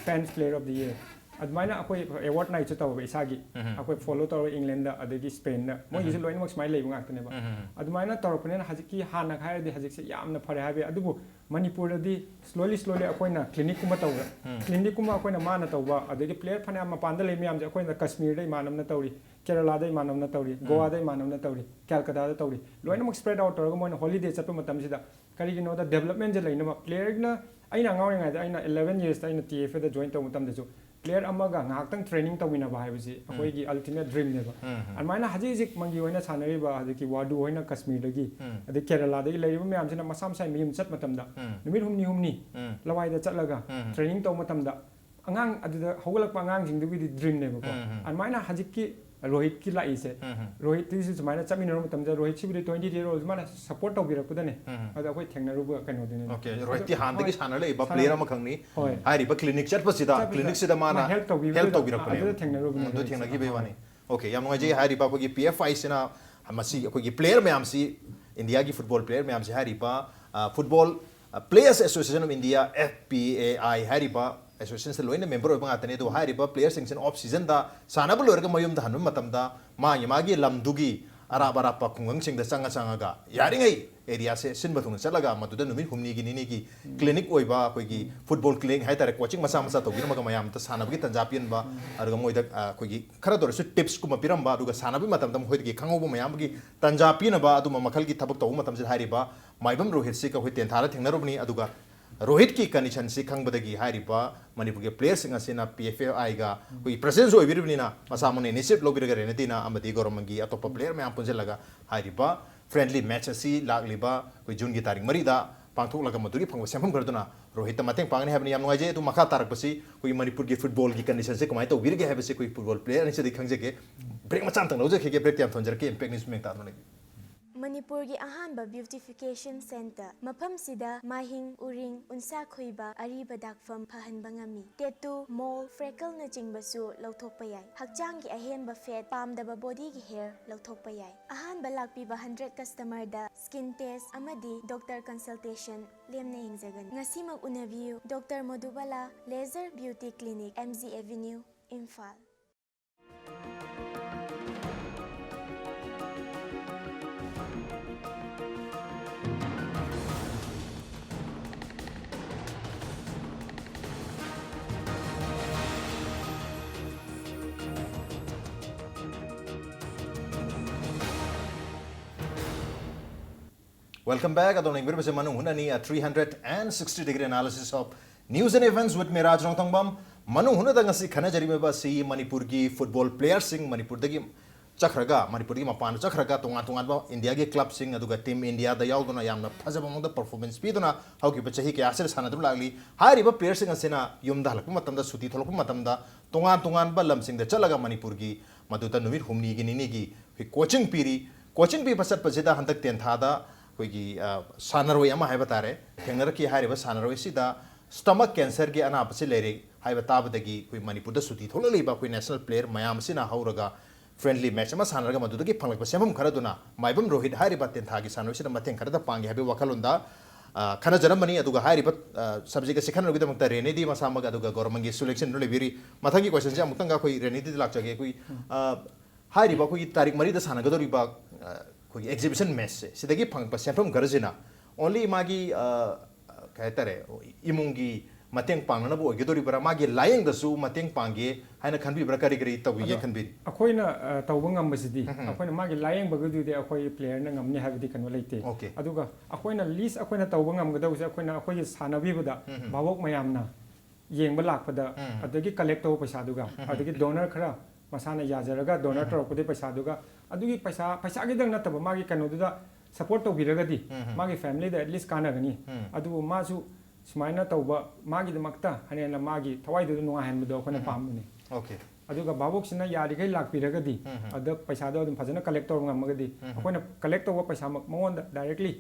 fans player of the year, ꯑꯗꯨꯃꯥꯏꯅ ꯑꯩꯈꯣꯏ ꯑꯦꯋꯥꯔꯗ ꯅꯥꯏꯠꯁꯨ ꯇꯧꯋꯦꯕ ꯏꯁꯥꯒꯤ, ꯎꯝ. ꯑꯩꯈꯣꯏ ꯐꯣꯂꯣ ꯇꯧꯔꯒ ꯏꯪꯂꯦꯟꯗ ꯑꯗꯒꯤ ꯁ꯭ꯄꯦꯟꯗ, ꯃꯣꯏꯒꯤꯁꯨ ꯎꯝ. ꯂꯣꯏꯅꯃꯛ ꯁꯨꯃꯥꯏꯅ ꯂꯩꯕ ꯉꯥꯛꯇꯅꯦꯕ꯫ ꯎꯝ. ꯑꯗꯨꯃꯥꯏꯅ ꯇꯧꯔꯛꯄꯅꯤꯅ ꯍꯧꯖꯤꯛꯀꯤ ꯍꯥꯟꯅꯒ ꯍꯥꯏꯔꯗꯤ ꯍꯧꯖꯤꯛꯁꯦ ꯌꯥꯝꯅ ꯐꯔꯦ ꯍꯥꯏꯕ ꯌꯥꯏ꯫ ꯑꯗꯨꯕꯨ ꯃꯅꯤꯄꯨꯔꯗꯗꯤ slowly slowly ꯑꯩꯈꯣꯏꯅ ꯀ꯭ꯂꯤꯅꯤꯛꯀꯨꯝꯕ ꯇꯧꯕ, ꯎꯝ. ꯀ꯭ꯂꯤꯅꯤꯛꯀꯨꯝꯕ ꯑꯩꯈꯣꯏꯅ ꯃꯥꯅ ꯇꯧꯕ, ꯑꯗꯒꯤ ꯄ꯭ꯂꯦꯌꯔ ꯐꯅꯌꯥꯝ ꯃꯄꯥꯟꯗ ꯂꯩ ꯃꯌꯥꯝꯁꯦ ꯑꯩꯈꯣꯏꯅ ꯀꯁꯃꯤꯔꯗ ꯏꯃꯥꯟꯅꯕꯅ ꯇꯧꯔꯤ, ꯀꯦꯔꯂꯥꯗ ꯏꯃꯥꯟꯅꯕꯅ ꯇꯧꯔꯤ, ꯎꯝ. ꯒꯣꯋꯥꯗ ꯏꯃꯥꯟꯅꯕꯅ ꯇꯧꯔꯤ, ꯀꯦꯜꯀꯇꯥꯗ ꯇꯧꯔꯤ, ꯂꯣꯏꯅꯃꯛ spread out ꯇꯧꯔꯒ ꯃꯣꯏꯅ ꯍꯣꯂꯤꯗꯦ ꯆꯠꯄ ꯃꯇꯝꯁꯤꯗ ꯀꯔꯤꯒꯤꯅꯣꯗ ꯗꯦꯕꯂꯞꯃꯦꯟꯁꯦ ꯂꯩꯅꯕ꯫ ꯄ꯭ꯂꯦꯌꯔꯅ, ꯑꯩꯅ ꯑꯉꯥꯡ ꯑꯣꯏꯔꯤꯉꯩꯗ ꯑꯩꯅ eleven yearsꯇ ꯑꯩꯅ ꯇꯤ ꯑꯦꯐ ꯑꯦꯗ ꯖꯣꯏꯟ ꯇꯧꯕ ꯃꯇꯝꯗꯁꯨ ꯄ꯭ꯂꯦꯌꯔ ꯑꯃꯒ ꯉꯥꯏꯍꯥꯛꯇꯪ ꯇ꯭ꯔꯦꯅꯤꯡ ꯇꯧꯃꯤꯟꯅꯕ ꯍꯥꯏꯕꯁꯤ ꯑꯩꯈꯣꯏꯒꯤ ꯑꯜꯇꯤꯃꯦꯠ ꯗ꯭ꯔꯤꯝꯅꯦꯕ꯫ ꯎꯝ. ꯑꯗꯨꯃꯥꯏꯅ ꯍꯧꯖꯤꯛ ꯍꯧꯖꯤꯛ ꯃꯪꯒꯤ ꯍꯣꯏꯅ ꯁꯥꯟꯅꯔꯤꯕ ꯍꯧꯖꯤꯛꯀꯤ ꯋꯥꯗꯨ ꯍꯣꯏꯅ ꯀꯁꯃꯤꯔꯗꯒꯤ ꯎꯝ. ꯑꯗꯩ ꯀꯦꯔꯂꯥꯗꯒꯤ ꯂꯩꯔꯤꯕ ꯃꯌꯥꯝꯁꯤꯅ ꯃꯁꯥ ꯃꯁꯥꯒꯤ ꯃꯌꯨꯝ ꯆꯠ ꯃꯇꯝꯗ ꯎꯝ. ꯅꯨꯃꯤꯠ ꯍꯨꯝꯅꯤ ꯍꯨꯝꯅꯤ ꯎꯝ. ꯂꯋꯥꯏꯗ ꯆꯠꯂꯒ ꯎꯝ. ꯇ꯭ꯔꯦꯅꯤꯡ ꯇꯧꯕ ꯃꯇꯝꯗ ꯑꯉꯥꯡ ꯑꯗꯨꯗ ꯍꯧꯒꯠꯂꯛꯄ ꯑꯉꯥꯡꯁꯤꯡꯗꯨꯒꯤꯗꯤ ꯗ꯭ꯔꯤꯝꯅꯦꯕꯀꯣ꯫ ꯎꯝ. ꯑꯗꯨꯃꯥꯏꯅ ꯍꯧꯖꯤꯛꯀꯤ ꯔꯣꯍꯤꯠꯀꯤ ꯂꯥꯛꯏꯁꯦ, ꯎꯝ. ꯔꯣꯍꯤꯠꯇꯤꯁꯨ ꯁꯨꯃꯥꯏꯅ ꯆꯠꯃꯤꯟꯅꯔꯨꯕ ꯃꯇꯝꯗ ꯔꯣꯍꯤꯠꯁꯤꯕꯨꯗꯤ twenty three years old, ꯃꯥꯅ ꯁꯞꯄꯣꯔꯠ ꯇꯧꯕꯤꯔꯛꯄꯗꯅꯦ꯫ ꯎꯝ. ꯑꯗꯣ ꯑꯩꯈꯣꯏ ꯊꯦꯡꯅꯔꯨꯕ ꯀꯩꯅꯣꯗꯨꯅꯦ꯫ ꯑꯣꯀꯦ, ꯑꯗꯣ ꯔꯣꯍꯤꯠꯇꯤ ꯍꯥꯟꯅꯗꯒꯤ ꯍꯣꯏ, ꯁꯥꯟꯅ ꯂꯩꯕ ꯁꯥꯟꯅ- ꯄ꯭ꯂꯦꯌꯔ ꯑꯃꯈꯛꯅꯤ꯫ ꯍꯣꯏ. ꯍꯥꯏꯔꯤꯕ ꯀ꯭ꯂꯤꯅꯤꯛ ꯆꯠꯄꯁꯤꯗ, ꯆꯠꯄꯁꯤꯗ ꯀ꯭ꯂꯤꯅꯤꯛꯁꯤꯗ ꯃꯥꯅ ꯃꯥ help ꯇꯧꯕꯤꯕꯗꯨꯗ help ꯇꯧꯕꯤꯔꯛꯄꯅꯦꯕ꯫ ꯑꯗꯨꯗ ꯊꯦꯡꯅꯔꯨꯕꯅꯦ ꯎꯝ, ꯑꯗꯨ ꯔꯣꯍꯤꯠꯁꯦ꯫ ꯊꯦꯡꯅꯈꯤꯕꯩ ꯍꯣꯏ. ꯋꯥꯅꯤ꯫ ꯑꯣꯀꯦ, ꯌꯥꯝ ꯅꯨꯡꯉꯥꯏꯖꯩ꯫ ꯍꯥꯏꯔꯤꯕ ꯑꯩꯈꯣꯏꯒꯤ ꯄꯤ ꯑꯦꯐ ꯑꯥꯏꯁꯤꯅ ꯃꯁꯤ ꯑꯩꯈꯣꯏꯒꯤ ꯄ꯭ꯂꯦꯌꯔ ꯃꯌꯥꯝꯁꯤ, ꯏꯟꯗꯤꯌꯥꯒꯤ ꯐꯨꯠꯕꯣꯜ ꯄ꯭ꯂꯦꯌꯔ ꯃꯌꯥꯝꯁꯤ ꯍꯥꯏꯔꯤꯕ, ꯑ, ꯐꯨꯠꯕꯣꯜ, ꯑ, Players Association of India, F P A I ꯍꯥꯏꯔꯤꯕ ꯑꯦꯁꯣꯁꯤꯌꯦꯁꯟꯁꯤ ꯂꯣꯏꯅ ꯃꯦꯝꯕꯔ ꯑꯣꯏꯕ ꯉꯥꯛꯇꯅꯤ꯫ ꯑꯗꯨꯕꯨ ꯍꯥꯏꯔꯤꯕ ꯄ꯭ꯂꯦꯌꯔꯁꯤꯡꯁꯤꯅ ꯑꯣꯐ ꯁꯤꯖꯟꯗ ꯁꯥꯟꯅꯕ ꯂꯣꯏꯔꯒ ꯃꯌꯨꯝꯗ ꯍꯟꯕ ꯃꯇꯝꯗ ꯃꯥꯒꯤ ꯃꯥꯒꯤ ꯂꯝꯗꯨꯒꯤ ꯑꯔꯥꯞ ꯑꯔꯥꯞꯄ ꯈꯨꯡꯒꯪꯁꯤꯡꯗ ꯆꯪꯉ ꯆꯪꯉꯒ ꯌꯥꯔꯤꯉꯩ ꯑꯦꯔꯤꯌꯥꯁꯦ ꯁꯤꯟꯕ ꯊꯨꯡꯅ ꯆꯠꯂꯒ ꯃꯗꯨꯗ ꯅꯨꯃꯤꯠ ꯍꯨꯝꯅꯤꯒꯤ ꯅꯤꯅꯤꯒꯤ ꯀ꯭ꯂꯤꯅꯤꯛ ꯑꯣꯏꯕ ꯑꯩꯈꯣꯏꯒꯤ ꯐꯨꯠꯕꯣꯜ ꯀ꯭ꯂꯤꯅꯤꯛ ꯍꯥꯏꯇꯥꯔꯦ, ꯀꯣꯆꯤꯡ ꯃꯆꯥ ꯃꯆꯥ ꯇꯧꯕꯤꯔꯝꯃꯒ ꯃꯌꯥꯝꯗ ꯁꯥꯟꯅꯕꯒꯤ ꯇꯟꯖꯥ ꯄꯤꯍꯟꯕ, ꯑꯗꯨꯒ ꯃꯣꯏꯗ, ꯑ, ꯑꯩꯈꯣꯏꯒꯤ ꯈꯔꯗ ꯑꯣꯏꯔꯁꯨ ꯇꯤꯞꯁꯀꯨꯝꯕ ꯄꯤꯔꯝꯕ, ꯑꯗꯨꯒ ꯁꯥꯟꯅꯕꯒꯤ ꯃꯇꯝꯗ ꯃꯈꯣꯏꯗꯒꯤ ꯈꯪꯍꯧꯕ ꯃꯌꯥꯝꯒꯤ ꯇꯟꯖꯥ ꯄꯤꯅꯕ ꯑꯗꯨꯝꯕ ꯃꯈꯜꯒꯤ ꯊꯕꯛ ꯇꯧꯕ ꯃꯇꯝꯁꯤꯗ ꯍꯥꯏꯔꯤꯕ ꯃꯥꯏꯕꯝ ꯔꯣꯍꯤꯠꯁꯤꯒ ꯑꯩꯈꯣꯏ ꯇꯦꯟꯊꯥꯗ ꯊꯦꯡꯅꯔꯨꯕꯅꯤ꯫ ꯑꯗꯨꯒ ꯔꯣꯍꯤꯠꯀꯤ ꯀꯟꯗꯤꯁꯟꯁꯤ ꯈꯪꯕꯗꯒꯤ ꯍꯥꯏꯔꯤꯕ ꯃꯅꯤꯄꯨꯔꯒꯤ ꯄ꯭ꯂꯦꯌꯔꯁꯤꯡ ꯑꯁꯤꯅ ꯄꯤ ꯑꯦꯐ ꯑꯦ ꯑꯥꯏꯒ ꯑꯩꯈꯣꯏꯒꯤ ꯄ꯭ꯔꯁꯤꯗꯦꯟꯁꯨ ꯑꯣꯏꯕꯤꯔꯤꯕꯅꯤꯅ ꯃꯁꯥꯃꯛꯅ ꯏꯅꯤꯁꯤꯌꯦꯇꯤꯚ ꯂꯧꯕꯤꯔꯒ ꯔꯦꯅꯦꯗꯤꯅ ꯑꯃꯗꯤ ꯒꯧꯔꯃꯟꯒꯤ ꯑꯇꯣꯞꯄ ꯄ꯭ꯂꯦꯌꯔ ꯃꯌꯥꯝ ꯄꯨꯟꯁꯤꯜꯂꯒ ꯍꯥꯏꯔꯤꯕ ꯐ꯭ꯔꯦꯟꯗꯂꯤ ꯃꯦꯠꯆ ꯑꯁꯤ ꯂꯥꯛꯂꯤꯕ ꯑꯩꯈꯣꯏ ꯖꯨꯟꯒꯤ ꯇꯥꯔꯤꯛ ꯃꯔꯤꯗ ꯄꯥꯡꯊꯣꯛꯂꯒ ꯃꯗꯨꯒꯤ ꯐꯪꯕ ꯁꯦꯟꯐꯝ ꯈꯔꯗꯨꯅ ꯔꯣꯍꯤꯠꯇ ꯃꯇꯦꯡ ꯄꯥꯡꯒꯅꯤ ꯍꯥꯏꯕꯅꯤ꯫ ꯌꯥꯝ ꯅꯨꯡꯉꯥꯏꯖꯩ꯫ ꯑꯗꯨ ꯃꯈꯥ ꯇꯥꯔꯛꯄꯁꯤ ꯑꯩꯈꯣꯏꯒꯤ ꯃꯅꯤꯄꯨꯔꯒꯤ ꯐꯨꯠꯕꯣꯜꯒꯤ ꯀꯟꯗꯤꯁꯟꯁꯦ ꯀꯃꯥꯏꯅ ꯇꯧꯕꯤꯔꯤꯒꯦ ꯍꯥꯏꯕꯁꯤ ꯑꯩꯈꯣꯏ ꯐꯨꯠꯕꯣꯜ ꯄ꯭ꯂꯦꯌꯔ ꯑꯅꯤꯁꯤꯗꯒꯤ ꯈꯪꯖꯒꯦ꯫ ꯕ꯭ꯔꯦꯛ ꯃꯆꯥ ꯑꯃꯇꯪ ꯂꯧꯖꯈꯤꯒꯦ꯫ ꯕ꯭ꯔꯦꯛꯇ ꯌꯥꯝ ꯊꯣꯟꯖꯔꯛꯀꯦ꯫ ꯏꯝꯄꯦꯛ ꯅ꯭ꯌꯨꯁ ꯃꯦꯡ ꯇꯥꯗꯨꯅ ꯂꯩꯕꯤꯌꯨ꯫ ꯃꯅꯤꯄꯨꯔꯒꯤ ꯑꯍꯥꯟꯕ beautification centre꯫ ꯃꯐꯝꯁꯤꯗ ꯃꯥꯏꯍꯤꯡ, ꯎꯔꯤꯡ, ꯎꯟꯁꯥ ꯈꯨꯏꯕ, ꯑꯔꯤꯕ ꯗꯥꯛꯐꯝ ꯐꯍꯟꯕ ꯉꯝꯃꯤ꯫ Tattoo, mole, freckleꯅꯆꯤꯡꯕꯁꯨ ꯂꯧꯊꯣꯛꯄ ꯌꯥꯏ꯫ ꯍꯛꯆꯥꯡꯒꯤ ꯑꯍꯦꯟꯕ fat, ꯄꯥꯝꯗꯕ bodyꯒꯤ hair ꯂꯧꯊꯣꯛꯄ ꯌꯥꯏ꯫ ꯑꯍꯥꯟꯕ ꯂꯥꯛꯄꯤꯕ hundred customerꯗ skin test ꯑꯃꯗꯤ doctor consultation ꯂꯦꯝꯅ ꯌꯦꯡꯖꯒꯅꯤ꯫ ꯉꯁꯤꯃꯛ ꯎꯅꯕꯤꯌꯨ꯫ Doctor ꯃꯣꯗꯨꯕꯥꯂꯥ Laser Beauty Clinic, M G Avenue, Imphal. Welcome back. ꯑꯗꯣꯝꯅ ꯌꯦꯡꯕꯤꯔꯤꯕꯁꯦ ꯃꯅꯨꯡ ꯍꯨꯠꯅꯅꯤ, a three hundred and sixty degree analysis of news and events with me, ꯔꯥꯖ ꯔꯣꯡꯊꯣꯡꯕꯝ꯫ ꯃꯅꯨꯡ ꯍꯨꯠꯅꯗ ꯉꯁꯤ ꯈꯟꯅꯖꯔꯤꯕ ꯑꯁꯤ ꯃꯅꯤꯄꯨꯔꯒꯤ football playerꯁꯤꯡ ꯃꯅꯤꯄꯨꯔꯗꯒꯤ ꯆꯠꯈ꯭ꯔꯒ, ꯃꯅꯤꯄꯨꯔꯗꯒꯤ ꯃꯄꯥꯟꯗ ꯆꯠꯈ꯭ꯔꯒ, ꯇꯣꯉꯥꯟ ꯇꯣꯉꯥꯟꯕ ꯏꯟꯗꯤꯌꯥꯒꯤ clubꯁꯤꯡ, ꯑꯗꯨꯒ Team Indiaꯗ ꯌꯥꯎꯗꯨꯅ ꯌꯥꯝꯅ ꯐꯖꯕ ꯃꯑꯣꯡꯗ performance ꯄꯤꯗꯨꯅ ꯍꯧꯈꯤꯕ ꯆꯍꯤ ꯀꯌꯥꯁꯤꯗ ꯁꯥꯟꯅꯗꯨꯅ ꯂꯥꯛꯂꯤ꯫ ꯍꯥꯏꯔꯤꯕ playerꯁꯤꯡ ꯑꯁꯤꯅ ꯌꯨꯝꯗ ꯍꯜꯂꯛꯄ ꯃꯇꯝꯗ, ꯁꯨꯇꯤ ꯊꯣꯛꯂꯛꯄ ꯃꯇꯝꯗ, ꯇꯣꯉꯥꯟ ꯇꯣꯉꯥꯟꯕ ꯂꯝꯁꯤꯡꯗ ꯆꯠꯂꯒ ꯃꯅꯤꯄꯨꯔꯒꯤ ꯃꯗꯨꯗ ꯅꯨꯃꯤꯠ ꯍꯨꯝꯅꯤꯒꯤ, ꯅꯤꯅꯤꯒꯤ ꯑꯩꯈꯣꯏ coaching ꯄꯤꯔꯤ꯫ Coaching ꯄꯤꯕ ꯆꯠꯄꯁꯤꯗ ꯍꯟꯗꯛ ꯇꯦꯟꯊꯥꯗ ꯑꯩꯈꯣꯏꯒꯤ, ꯑ, ꯁꯥꯟꯅꯔꯣꯏ ꯑꯃ ꯍꯥꯏꯕ ꯇꯥꯔꯦ, ꯊꯦꯡꯅꯔꯛꯈꯤ꯫ ꯍꯥꯏꯔꯤꯕ ꯁꯥꯟꯅꯔꯣꯏ ꯑꯁꯤꯗ stomach cancerꯒꯤ ꯑꯅꯥꯕꯁꯤ ꯂꯩꯔꯦ ꯍꯥꯏꯕ ꯇꯥꯕꯗꯒꯤ ꯑꯩꯈꯣꯏ ꯃꯅꯤꯄꯨꯔꯗ ꯁꯨꯇꯤ ꯊꯣꯛꯂꯛꯂꯤꯕ ꯑꯩꯈꯣꯏ national player ꯃꯌꯥꯝ ꯑꯁꯤꯅ ꯍꯧꯔꯒ friendly match ꯑꯃ ꯁꯥꯟꯅꯔꯒ ꯃꯗꯨꯗꯒꯤ ꯐꯪꯂꯛꯄ ꯁꯦꯟꯐꯝ ꯈꯔꯗꯨꯅ ꯃꯥꯏꯕꯝ ꯔꯣꯍꯤꯠ ꯍꯥꯏꯔꯤꯕ ꯇꯦꯟꯊꯥꯒꯤ ꯁꯥꯟꯅꯔꯣꯏꯁꯤꯗ ꯃꯇꯦꯡ ꯈꯔꯗ ꯄꯥꯡꯒꯦ ꯍꯥꯏꯕꯒꯤ ꯋꯥꯈꯜꯂꯣꯟꯗ, ꯑ, ꯈꯟꯅꯖꯔꯝꯕꯅꯤ꯫ ꯑꯗꯨꯒ ꯍꯥꯏꯔꯤꯕ, ꯑ, subject ꯑꯁꯤ ꯈꯟꯅꯅꯕꯒꯤꯗꯃꯛꯇ ꯔꯦꯅꯦꯗꯤ ꯃꯁꯥꯃꯛ ꯑꯗꯨꯒ ꯒꯧꯔꯃꯟꯒꯤꯁꯨ lectionꯗꯨ ꯂꯩꯕꯤꯔꯤ꯫ ꯃꯊꯪꯒꯤ questionꯁꯦ ꯑꯃꯨꯛꯇꯪꯒ ꯑꯩꯈꯣꯏ ꯔꯦꯅꯦꯗꯤꯗ ꯂꯥꯛꯆꯒꯦ꯫ ꯑꯩꯈꯣꯏ, ꯑ, ꯍꯥꯏꯔꯤꯕ ꯑꯩꯈꯣꯏꯒꯤ ꯇꯥꯔꯤꯛ ꯃꯔꯤꯗ ꯁꯥꯟꯅꯒꯗꯧꯔꯤꯕ, ꯑ, ꯑꯩꯈꯣꯏꯒꯤ exhibition matchꯁꯦ, ꯁꯤꯗꯒꯤ ꯐꯪꯉꯛꯄ ꯁꯦꯟꯐꯝ ꯈꯔꯁꯤꯅ only ꯃꯥꯒꯤ, ꯑ, ꯀꯩ ꯍꯥꯏꯇꯥꯔꯦ, ꯏꯃꯨꯡꯒꯤ ꯃꯇꯦꯡ ꯄꯥꯡꯅꯅꯕ ꯑꯣꯏꯒꯗꯧꯔꯤꯕ꯭ꯔꯥ, ꯃꯥꯒꯤ ꯂꯥꯌꯦꯡꯗꯁꯨ ꯃꯇꯦꯡ ꯄꯥꯡꯒꯦ ꯍꯥꯏꯅ ꯈꯟꯕꯤꯕ꯭ꯔꯥ, ꯀꯔꯤ ꯀꯔꯤ ꯇꯧꯕꯤꯒꯦ ꯑꯗꯣ ꯈꯟꯕꯤꯔꯤ? ꯑꯩꯈꯣꯏꯅ, ꯑ, ꯇꯧꯕ ꯉꯝꯕꯁꯤꯗꯤ, ꯎꯝ, ꯎꯝ꯫ ꯑꯩꯈꯣꯏꯅ ꯃꯥꯒꯤ ꯂꯥꯌꯦꯡꯕꯒꯤꯗꯨꯗꯤ ꯑꯩꯈꯣꯏ playerꯅ ꯉꯝꯅꯤ ꯍꯥꯏꯕꯗꯤ ꯀꯩꯅꯣ ꯂꯩꯇꯦ꯫ Okay꯫ ꯑꯗꯨꯒ ꯑꯩꯈꯣꯏꯅ least ꯑꯩꯈꯣꯏꯅ ꯇꯧꯕ ꯉꯝꯒꯗꯧꯕꯁꯦ, ꯑꯩꯈꯣꯏꯅ ꯑꯩꯈꯣꯏꯒꯤ ꯁꯥꯟꯅꯕꯤꯕꯗ ꯎꯝ, ꯎꯝ꯫ ꯚꯥꯕꯣꯛ ꯃꯌꯥꯝꯅ ꯌꯦꯡꯕ ꯂꯥꯛꯄꯗ, ꯎꯝ꯫ ꯑꯗꯒꯤ collect ꯇꯧꯕ ꯄꯩꯁꯥꯗꯨꯒ, ꯎꯝ, ꯎꯝ꯫ ꯑꯗꯒꯤ donor ꯈꯔ ꯃꯁꯥꯅ ꯌꯥꯖꯔꯒ donor ꯎꯝ꯫ ꯇꯧꯔꯛꯄꯗꯨꯒꯤ ꯄꯩꯁꯥꯗꯨꯒ, ꯑꯗꯨꯒꯤ ꯄꯩꯁꯥ, ꯄꯩꯁꯥꯒꯤꯗꯪ ꯅꯠꯇꯕ, ꯃꯥꯒꯤ ꯀꯩꯅꯣꯗꯨꯗ support ꯇꯧꯕꯤꯔꯒꯗꯤ ꯎꯝ, ꯎꯝ꯫ ꯃꯥꯒꯤ familyꯗ at least ꯀꯥꯟꯅꯒꯅꯤ꯫ ꯎꯝ꯫ ꯑꯗꯨꯕꯨ ꯃꯥꯁꯨ ꯁꯨꯃꯥꯏꯅ ꯇꯧꯕ, ꯃꯥꯒꯤꯗꯃꯛꯇ ꯍꯦꯟꯅ ꯃꯥꯒꯤ ꯊꯋꯥꯏꯗꯨꯗ ꯅꯨꯡꯉꯥꯏꯍꯟꯕꯗꯣ ꯑꯩꯈꯣꯏꯅ ꯎꯝ꯫ ꯄꯥꯝꯕꯅꯤ꯫ Okay꯫ ꯑꯗꯨꯒ ꯚꯥꯕꯣꯛꯁꯤꯅ ꯌꯥꯔꯤꯈꯩ ꯂꯥꯛꯄꯤꯔꯒꯗꯤ, ꯎꯝ, ꯎꯝ꯫ ꯑꯗ ꯄꯩꯁꯥꯗꯣ ꯑꯗꯨꯝ ꯐꯖꯅ ꯀꯂꯦꯛ ꯇꯧꯕ ꯉꯝꯃꯒꯗꯤ, ꯎꯝ, ꯎꯝ꯫ ꯑꯩꯈꯣꯏꯅ ꯀꯂꯦꯛ ꯇꯧꯕ ꯄꯩꯁꯥꯃꯛ ꯃꯉꯣꯟꯗ ꯗꯥꯏꯔꯦꯛꯂꯤ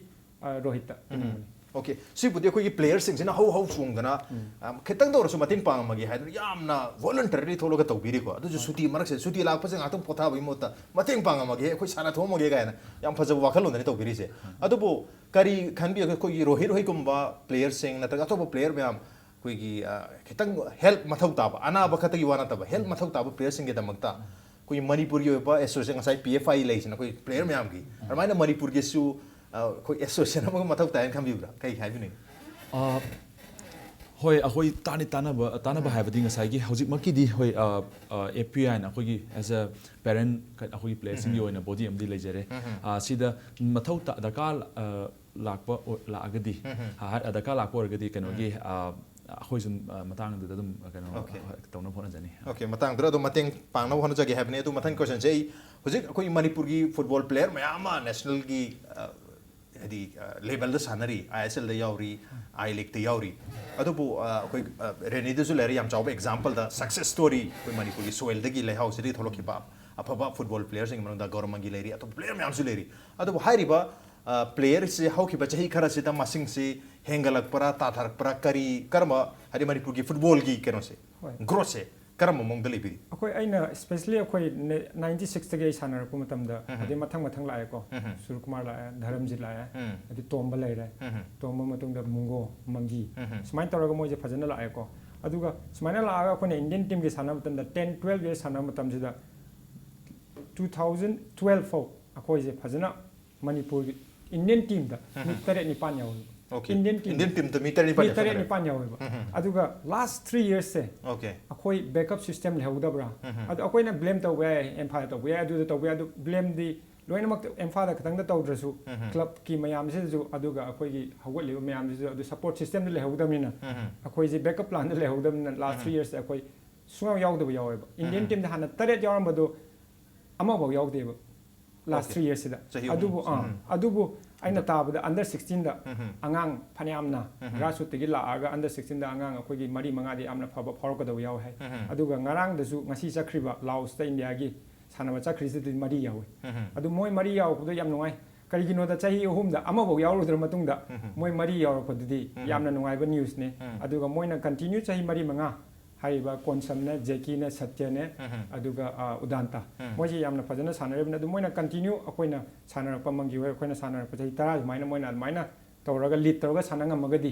ꯔꯣꯍꯤꯠꯇ ꯄꯤꯅꯤꯡꯕꯅꯤ꯫ ꯑꯣꯀꯦ, ꯁꯤꯕꯨꯗꯤ ꯑꯩꯈꯣꯏꯒꯤ ꯄ꯭ꯂꯦꯌꯔꯁꯤꯡꯁꯤꯅ ꯍꯧ ꯍꯧ ꯆꯣꯡꯗꯅ, ꯑ, ꯈꯤꯇꯪꯗ ꯑꯣꯏꯔꯁꯨ ꯃꯇꯦꯡ ꯄꯥꯡꯉꯝꯃꯒꯦ ꯍꯥꯏꯗꯅ ꯌꯥꯝꯅ ꯚꯣꯂꯟꯇꯔꯤꯂꯤ ꯊꯣꯛꯂꯒ ꯇꯧꯕꯤꯔꯤꯀꯣ꯫ ꯑꯗꯨꯁꯨ ꯁꯨꯇꯤ ꯃꯔꯛꯁꯦ, ꯁꯨꯇꯤ ꯂꯥꯛꯄꯁꯦ ꯉꯥꯛꯇꯪ ꯄꯣꯊꯥꯕꯒꯤ ꯃꯍꯨꯠꯇ ꯃꯇꯦꯡ ꯄꯥꯡꯉꯝꯃꯒꯦ, ꯑꯩꯈꯣꯏ ꯁꯥꯟꯅ ꯊꯣꯛꯑꯝꯃꯒꯦ ꯀꯥꯏꯅ ꯌꯥꯝ ꯐꯖꯕ ꯋꯥꯈꯜꯂꯣꯟꯗꯅꯤ ꯇꯧꯕꯤꯔꯤꯁꯦ꯫ ꯑꯗꯨꯕꯨ ꯀꯔꯤ ꯈꯟꯕꯤ, ꯑꯩꯈꯣꯏꯒꯤ ꯔꯣꯍꯤꯠ ꯍꯣꯏꯒꯨꯝꯕ ꯄ꯭ꯂꯦꯌꯔꯁꯤꯡ ꯅꯠꯇ꯭ꯔꯒ ꯑꯇꯣꯞꯄ ꯄ꯭ꯂꯦꯌꯔ ꯃꯌꯥꯝ ꯑꯩꯈꯣꯏꯒꯤ, ꯑ, ꯈꯤꯇꯪ ꯍꯦꯜꯞ ꯃꯊꯧ ꯇꯥꯕ, ꯑꯅꯥꯕ ꯈꯛꯇꯒꯤ ꯋꯥ ꯅꯠꯇꯕ ꯍꯦꯜꯞ ꯃꯊꯧ ꯇꯥꯕ ꯄ꯭ꯂꯦꯌꯔꯁꯤꯡꯒꯤꯗꯃꯛꯇ ꯑꯩꯈꯣꯏꯒꯤ ꯃꯅꯤꯄꯨꯔꯒꯤ ꯑꯣꯏꯕ ꯑꯦꯁꯣꯁꯤꯌꯦꯁꯟ, ꯉꯁꯥꯏ ꯄꯤ ꯑꯦꯐ ꯑꯥꯏ ꯂꯩꯁꯤꯅ ꯑꯩꯈꯣꯏ ꯄ꯭ꯂꯦꯌꯔ ꯃꯌꯥꯝꯒꯤ, ꯑꯗꯨꯃꯥꯏꯅ ꯃꯅꯤꯄꯨꯔꯒꯤꯁꯨ, ꯑ, ꯑꯩꯈꯣꯏ ꯑꯦꯁꯣꯁꯤꯌꯦꯁꯟ ꯑꯃꯒ ꯃꯊꯧ ꯇꯥꯏꯅ ꯈꯟꯕꯤꯕ꯭ꯔꯥ? ꯀꯩ ꯍꯥꯏꯕꯤꯅꯤꯡꯉꯤ? ꯑ, ꯍꯣꯏ, ꯑꯩꯈꯣꯏ ꯇꯥꯅꯤ ꯇꯥꯟꯅꯕ, ꯇꯥꯟꯅꯕ ꯍꯥꯏꯕꯗꯤ ꯉꯁꯥꯏꯒꯤ ꯍꯧꯖꯤꯛꯃꯛꯀꯤꯗꯤ ꯍꯣꯏ, ꯑ, ꯑ, ꯑꯦ ꯄꯤ ꯑꯥꯏꯅ ꯑꯩꯈꯣꯏꯒꯤ as a parent ꯑꯩꯈꯣꯏꯒꯤ ꯄ꯭ꯂꯦꯌꯔꯁꯤꯡꯒꯤ ꯑꯣꯏꯅ ꯕꯣꯗꯤ ꯑꯃꯗꯤ ꯂꯩꯖꯔꯦ꯫ ꯑ, ꯁꯤꯗ ꯃꯊꯧ ꯇꯥ-, ꯗꯔꯀꯥꯔ, ꯑ, ꯂꯥꯛꯄ ꯑꯣ-, ꯂꯥꯛꯑꯒꯗꯤ, ꯑ, ꯍꯥꯏ-, ꯗꯔꯀꯥꯔ ꯂꯥꯛꯄ ꯑꯣꯏꯔꯒꯗꯤ ꯀꯩꯅꯣꯒꯤ, ꯑ, ꯑꯩꯈꯣꯏꯁꯨ, ꯑ, ꯃꯇꯥꯡꯗꯨꯗ ꯑꯗꯨꯝ ꯀꯩꯅꯣ Okay. ꯇꯧꯅꯕ ꯍꯣꯠꯅꯖꯅꯤ꯫ ꯑꯣꯀꯦ, ꯃꯇꯥꯡꯗꯨꯗ ꯑꯗꯨꯝ ꯃꯇꯦꯡ ꯄꯥꯡꯅꯕ ꯍꯣꯠꯅꯖꯒꯦ ꯍꯥꯏꯕꯅꯤ꯫ ꯑꯗꯨ ꯃꯊꯪ ꯀꯣꯏꯁꯟꯁꯦ ꯑꯩ ꯍꯧꯖꯤꯛ ꯑꯩꯈꯣꯏ ꯃꯅꯤꯄꯨꯔꯒꯤ ꯐꯨꯠꯕꯣꯜ ꯄ꯭ꯂꯦꯌꯔ ꯃꯌꯥꯝ ꯑꯃ ꯅꯦꯁꯅꯦꯜꯒꯤ, ꯑ, ꯍꯥꯏꯗꯤ, ꯑ, ꯂꯦꯕꯦꯜꯗ ꯁꯥꯟꯅꯔꯤ, ꯑꯥꯏ ꯑꯦꯁ ꯑꯦꯜꯗ ꯌꯥꯎꯔꯤ, ꯑꯥꯏ ꯂꯤꯛꯇ ꯌꯥꯎꯔꯤ꯫ ꯑꯗꯨꯕꯨ, ꯑ, ꯑꯩꯈꯣꯏ, ꯑ, ꯔꯦꯅꯤꯗꯁꯨ ꯂꯩꯔꯦ ꯌꯥꯝ ꯆꯥꯎꯕ ꯑꯦꯛꯖꯥꯝꯄꯜꯗ ꯁꯛꯁꯦꯁ ꯁ꯭ꯇꯣꯔꯤ, ꯑꯩꯈꯣꯏ ꯃꯅꯤꯄꯨꯔꯒꯤ ꯁꯣꯏꯜꯗꯒꯤ, ꯂꯩꯍꯥꯎꯁꯤꯗꯒꯤ ꯊꯣꯛꯂꯛꯈꯤꯕ ꯑꯐꯕ ꯐꯨꯠꯕꯣꯜ ꯄ꯭ꯂꯦꯌꯔꯁꯤꯡꯒꯤ ꯃꯅꯨꯡꯗ ꯒꯧꯔꯃꯟꯒꯤ ꯂꯩꯔꯤ, ꯑꯇꯣꯞꯄ ꯄ꯭ꯂꯦꯌꯔ ꯃꯌꯥꯝꯁꯨ ꯂꯩꯔꯤ꯫ ꯑꯗꯨꯕꯨ ꯍꯥꯏꯔꯤꯕ, ꯑ, ꯄ꯭ꯂꯦꯌꯔꯁꯦ ꯍꯧꯈꯤꯕ ꯆꯍꯤ ꯈꯔꯁꯤꯗ ꯃꯁꯤꯡꯁꯤ ꯍꯦꯟꯒꯠꯂꯛꯄ꯭ꯔꯥ, ꯇꯥꯊꯔꯛꯄ꯭ꯔꯥ, ꯀꯔꯤ, ꯀꯔꯝꯕ, ꯍꯥꯏꯗꯤ ꯃꯅꯤꯄꯨꯔꯒꯤ ꯐꯨꯠꯕꯣꯜꯒꯤ ꯀꯩꯅꯣꯁꯦ, ꯍꯣꯏ꯫ ꯒ꯭ꯔꯣꯠꯁꯦ ꯀꯔꯝꯕ ꯃꯑꯣꯡꯗ ꯂꯩꯕꯤꯔꯤ? ꯑꯩꯈꯣꯏ, ꯑꯩꯅ especially ꯑꯩꯈꯣꯏ ꯅꯥꯏꯟꯇꯤ ꯁꯤꯛꯁꯇꯒꯤ ꯑꯩ ꯁꯥꯟꯅꯔꯛꯄ ꯃꯇꯝꯗ, ꯎꯝ꯫ ꯑꯗꯩ ꯃꯊꯪ ꯃꯊꯪ ꯂꯥꯛꯑꯦꯀꯣ꯫ ꯎꯝ꯫ ꯁꯨꯔꯀꯨꯃꯥꯔ ꯂꯥꯛꯑꯦ, ꯙꯔꯝꯖꯤꯠ ꯂꯥꯛꯑꯦ, ꯎꯝ꯫ ꯑꯗꯩ ꯇꯣꯝꯕ ꯂꯩꯔꯦ, ꯎꯝ꯫ ꯇꯣꯝꯕ ꯃꯇꯨꯡꯗ ꯃꯨꯡꯒꯣ, ꯃꯪꯒꯤ, ꯎꯝ꯫ ꯁꯨꯃꯥꯏꯅ ꯇꯧꯔꯒ ꯃꯣꯏꯁꯦ ꯐꯖꯅ ꯂꯥꯛꯑꯦꯀꯣ꯫ ꯑꯗꯨꯒ ꯁꯨꯃꯥꯏꯅ ꯂꯥꯛꯑꯒ ꯑꯩꯈꯣꯏꯅ ꯏꯟꯗꯤꯌꯟ ꯇꯤꯝꯒꯤ ꯁꯥꯟꯅꯕ ꯃꯇꯝꯗ, ꯇꯦꯟ ꯇꯨꯋꯦꯜꯐ ꯌꯔꯁ ꯁꯥꯟꯅꯕ ꯃꯇꯝꯁꯤꯗ, ꯇꯨ ꯊꯥꯎꯖꯟ ꯇꯨꯋꯦꯜꯐ ꯐꯥꯎ ꯑꯩꯈꯣꯏꯁꯦ ꯐꯖꯅ ꯃꯅꯤꯄꯨꯔꯒꯤ ꯏꯟꯗꯤꯌꯟ ꯇꯤꯝꯗ ꯃꯤ ꯇꯔꯦꯠ ꯅꯤꯄꯥꯟ ꯌꯥꯎꯋꯦꯕ꯫ ꯑꯣꯀꯦ꯫ ꯏꯟꯗꯤꯌꯟ ꯇꯤꯝ, ꯏꯟꯗꯤꯌꯟ ꯇꯤꯝꯗ ꯃꯤ ꯇꯔꯦꯠ ꯅꯤꯄꯥꯜ ꯃꯤ ꯇꯔꯦꯠ ꯌꯥꯎꯁꯜꯂꯦ꯫ ꯅꯤꯄꯥꯟ ꯌꯥꯎꯋꯦꯕ꯫ ꯎꯝ꯫ ꯑꯗꯨꯒ ꯂꯥꯁ ꯊ꯭ꯔꯤ ꯌꯔꯁꯁꯦ ꯑꯣꯀꯦ꯫ ꯑꯩꯈꯣꯏ ꯕꯦꯛꯀꯞ ꯁꯤꯁꯇꯦꯝ ꯂꯩꯍꯧꯗꯕ꯭ꯔꯥ? ꯑꯗꯣ ꯑꯩꯈꯣꯏꯅ ꯕ꯭ꯂꯦꯝ ꯇꯧꯕ ꯌꯥꯏ, ꯏꯝꯐꯥꯜꯗ ꯇꯧꯕ ꯌꯥꯏ, ꯑꯗꯨꯗ ꯇꯧꯕ ꯌꯥꯏ, ꯑꯗꯨ ꯕ꯭ꯂꯦꯝꯗꯤ ꯂꯣꯏꯅꯃꯛꯇ ꯏꯝꯐꯥꯜꯗ ꯈꯛꯇꯪꯗ ꯇꯧꯗ꯭ꯔꯁꯨ, ꯀ꯭ꯂꯕꯀꯤ ꯃꯌꯥꯝꯁꯤꯗꯁꯨ, ꯑꯗꯨꯒ ꯑꯩꯈꯣꯏꯒꯤ ꯍꯧꯒꯠꯂꯤꯕ ꯃꯌꯥꯝꯁꯤꯁꯨ, ꯑꯗꯨ ꯁꯞꯄꯣꯔꯠ ꯁꯤꯁꯇꯦꯝꯗ ꯂꯩꯍꯧꯗꯕꯅꯤꯅ, ꯑꯩꯈꯣꯏꯁꯦ ꯕꯦꯛꯀꯞ ꯄ꯭ꯂꯥꯟꯗ ꯂꯩꯍꯧꯗꯕꯅꯤꯅ, ꯂꯥꯁ ꯊ꯭ꯔꯤ ꯌꯔꯁꯇ ꯑꯩꯈꯣꯏ ꯁꯨꯡꯌꯥꯎ ꯌꯥꯎꯗꯕ ꯌꯥꯎꯋꯦꯕ꯫ ꯏꯟꯗꯤꯌꯟ ꯇꯤꯝꯗ ꯍꯥꯟꯅ ꯇꯔꯦꯠ ꯌꯥꯎꯔꯝꯕꯗꯣ ꯑꯃꯐꯥꯎ ꯌꯥꯎꯗꯦꯕ ꯂꯥꯁ ꯑꯣꯀꯦ꯫ ꯊ꯭ꯔꯤ ꯌꯔꯁꯁꯤꯗ꯫ ꯆꯍꯤ ꯑꯍꯨꯝ꯫ ꯑꯗꯨꯕꯨ, ꯑꯥ, ꯑꯗꯨꯕꯨ ꯑꯩꯅ ꯇꯥꯕꯗ under sixteen ꯗ ꯑꯉꯥꯡ ꯐꯅꯌꯥꯝꯅ grassroot ꯇꯒꯤ ꯂꯥꯛꯑꯒ under sixteen ꯗ ꯑꯉꯥꯡ ꯑꯩꯈꯣꯏꯒꯤ ꯃꯔꯤ ꯃꯉꯥꯗꯤ ꯌꯥꯝꯅ ꯐꯕ ꯐꯥꯎꯔꯛꯀꯗꯕ ꯌꯥꯎꯋꯦ ꯍꯥꯏ꯫ ꯑꯗꯨꯒ ꯉꯔꯥꯡꯗꯁꯨ ꯉꯁꯤ ꯆꯠꯈ꯭ꯔꯤꯕ Laos ꯇ India ꯒꯤ ꯁꯥꯟꯅꯕ ꯆꯠꯈ꯭ꯔꯤꯁꯤꯗꯤ ꯃꯔꯤ ꯌꯥꯎꯋꯦ꯫ ꯑꯗꯨ ꯃꯣꯏ ꯃꯔꯤ ꯌꯥꯎꯔꯛꯄꯗꯣ ꯌꯥꯝ ꯅꯨꯡꯉꯥꯏ꯫ ꯀꯔꯤꯒꯤꯅꯣꯗ ꯆꯍꯤ ꯑꯍꯨꯝꯗ ꯑꯃꯐꯥꯎ ꯌꯥꯎꯔꯨꯗ꯭ꯔ ꯃꯇꯨꯡꯗ ꯃꯣꯏ ꯃꯔꯤ ꯌꯥꯎꯔꯛꯄꯗꯨꯗꯤ ꯌꯥꯝꯅ ꯅꯨꯡꯉꯥꯏꯕ news ꯅꯦ꯫ ꯑꯗꯨꯒ ꯃꯣꯏꯅ continue ꯆꯍꯤ ꯃꯔꯤ ꯃꯉꯥ ꯍꯥꯏꯔꯤꯕ ꯀꯣꯟꯁꯝꯅꯦ, ꯖꯦꯀꯤꯅꯦ, ꯁꯠꯌꯅꯦ, ꯑꯗꯨꯒ, ꯑ, ꯎꯗꯥꯟꯇ꯫ ꯃꯣꯏꯁꯤ ꯌꯥꯝꯅ ꯐꯖꯅ ꯁꯥꯟꯅꯔꯤꯕꯅꯤ꯫ ꯑꯗꯨ ꯃꯣꯏꯅ continue ꯑꯩꯈꯣꯏꯅ ꯁꯥꯟꯅꯔꯛꯄ ꯃꯪꯒꯤ ꯍꯣꯏ ꯑꯩꯈꯣꯏꯅ ꯁꯥꯟꯅꯔꯛꯄ ꯆꯍꯤ ꯇꯔꯥ ꯁꯨꯃꯥꯏꯅ ꯃꯣꯏꯅ ꯑꯗꯨꯃꯥꯏꯅ ꯇꯧꯔꯒ lead ꯇꯧꯔꯒ ꯁꯥꯟꯅ ꯉꯝꯃꯒꯗꯤ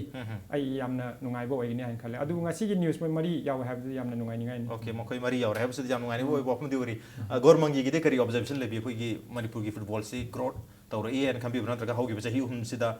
ꯑꯩ ꯌꯥꯝꯅ ꯅꯨꯡꯉꯥꯏꯕ ꯑꯣꯏꯒꯅꯤ ꯍꯥꯏꯅ ꯈꯜꯂꯦ꯫ ꯑꯗꯨ ꯉꯁꯤꯒꯤ news ꯃꯣꯏ ꯃꯔꯤ ꯌꯥꯎꯋꯦ ꯍꯥꯏꯕꯗꯨ ꯌꯥꯝꯅ ꯅꯨꯡꯉꯥꯏꯅꯤꯡꯉꯥꯏꯅꯤ꯫ Okay, ꯃꯈꯣꯏ ꯃꯔꯤ ꯌꯥꯎꯔꯦ ꯍꯥꯏꯕꯁꯤꯗꯤ ꯌꯥꯝ ꯅꯨꯡꯉꯥꯏꯅꯤꯡꯕ ꯑꯣꯏꯕ ꯋꯥꯐꯝꯗꯤ ꯑꯣꯏꯔꯤ꯫ ꯑ, ꯒꯣꯔ ꯃꯪꯒꯤꯒꯤꯗꯤ ꯀꯔꯤ observation ꯂꯩꯕꯤ? ꯑꯩꯈꯣꯏꯒꯤ ꯃꯅꯤꯄꯨꯔꯒꯤ football ꯁꯤ growth ꯇꯧꯔꯛꯏ ꯍꯥꯏꯅ ꯈꯟꯕꯤꯕ꯭ꯔꯥ, ꯅꯠꯇ꯭ꯔꯒ ꯍꯧꯈꯤꯕ ꯆꯍꯤ ꯑꯍꯨꯝꯁꯤꯗ,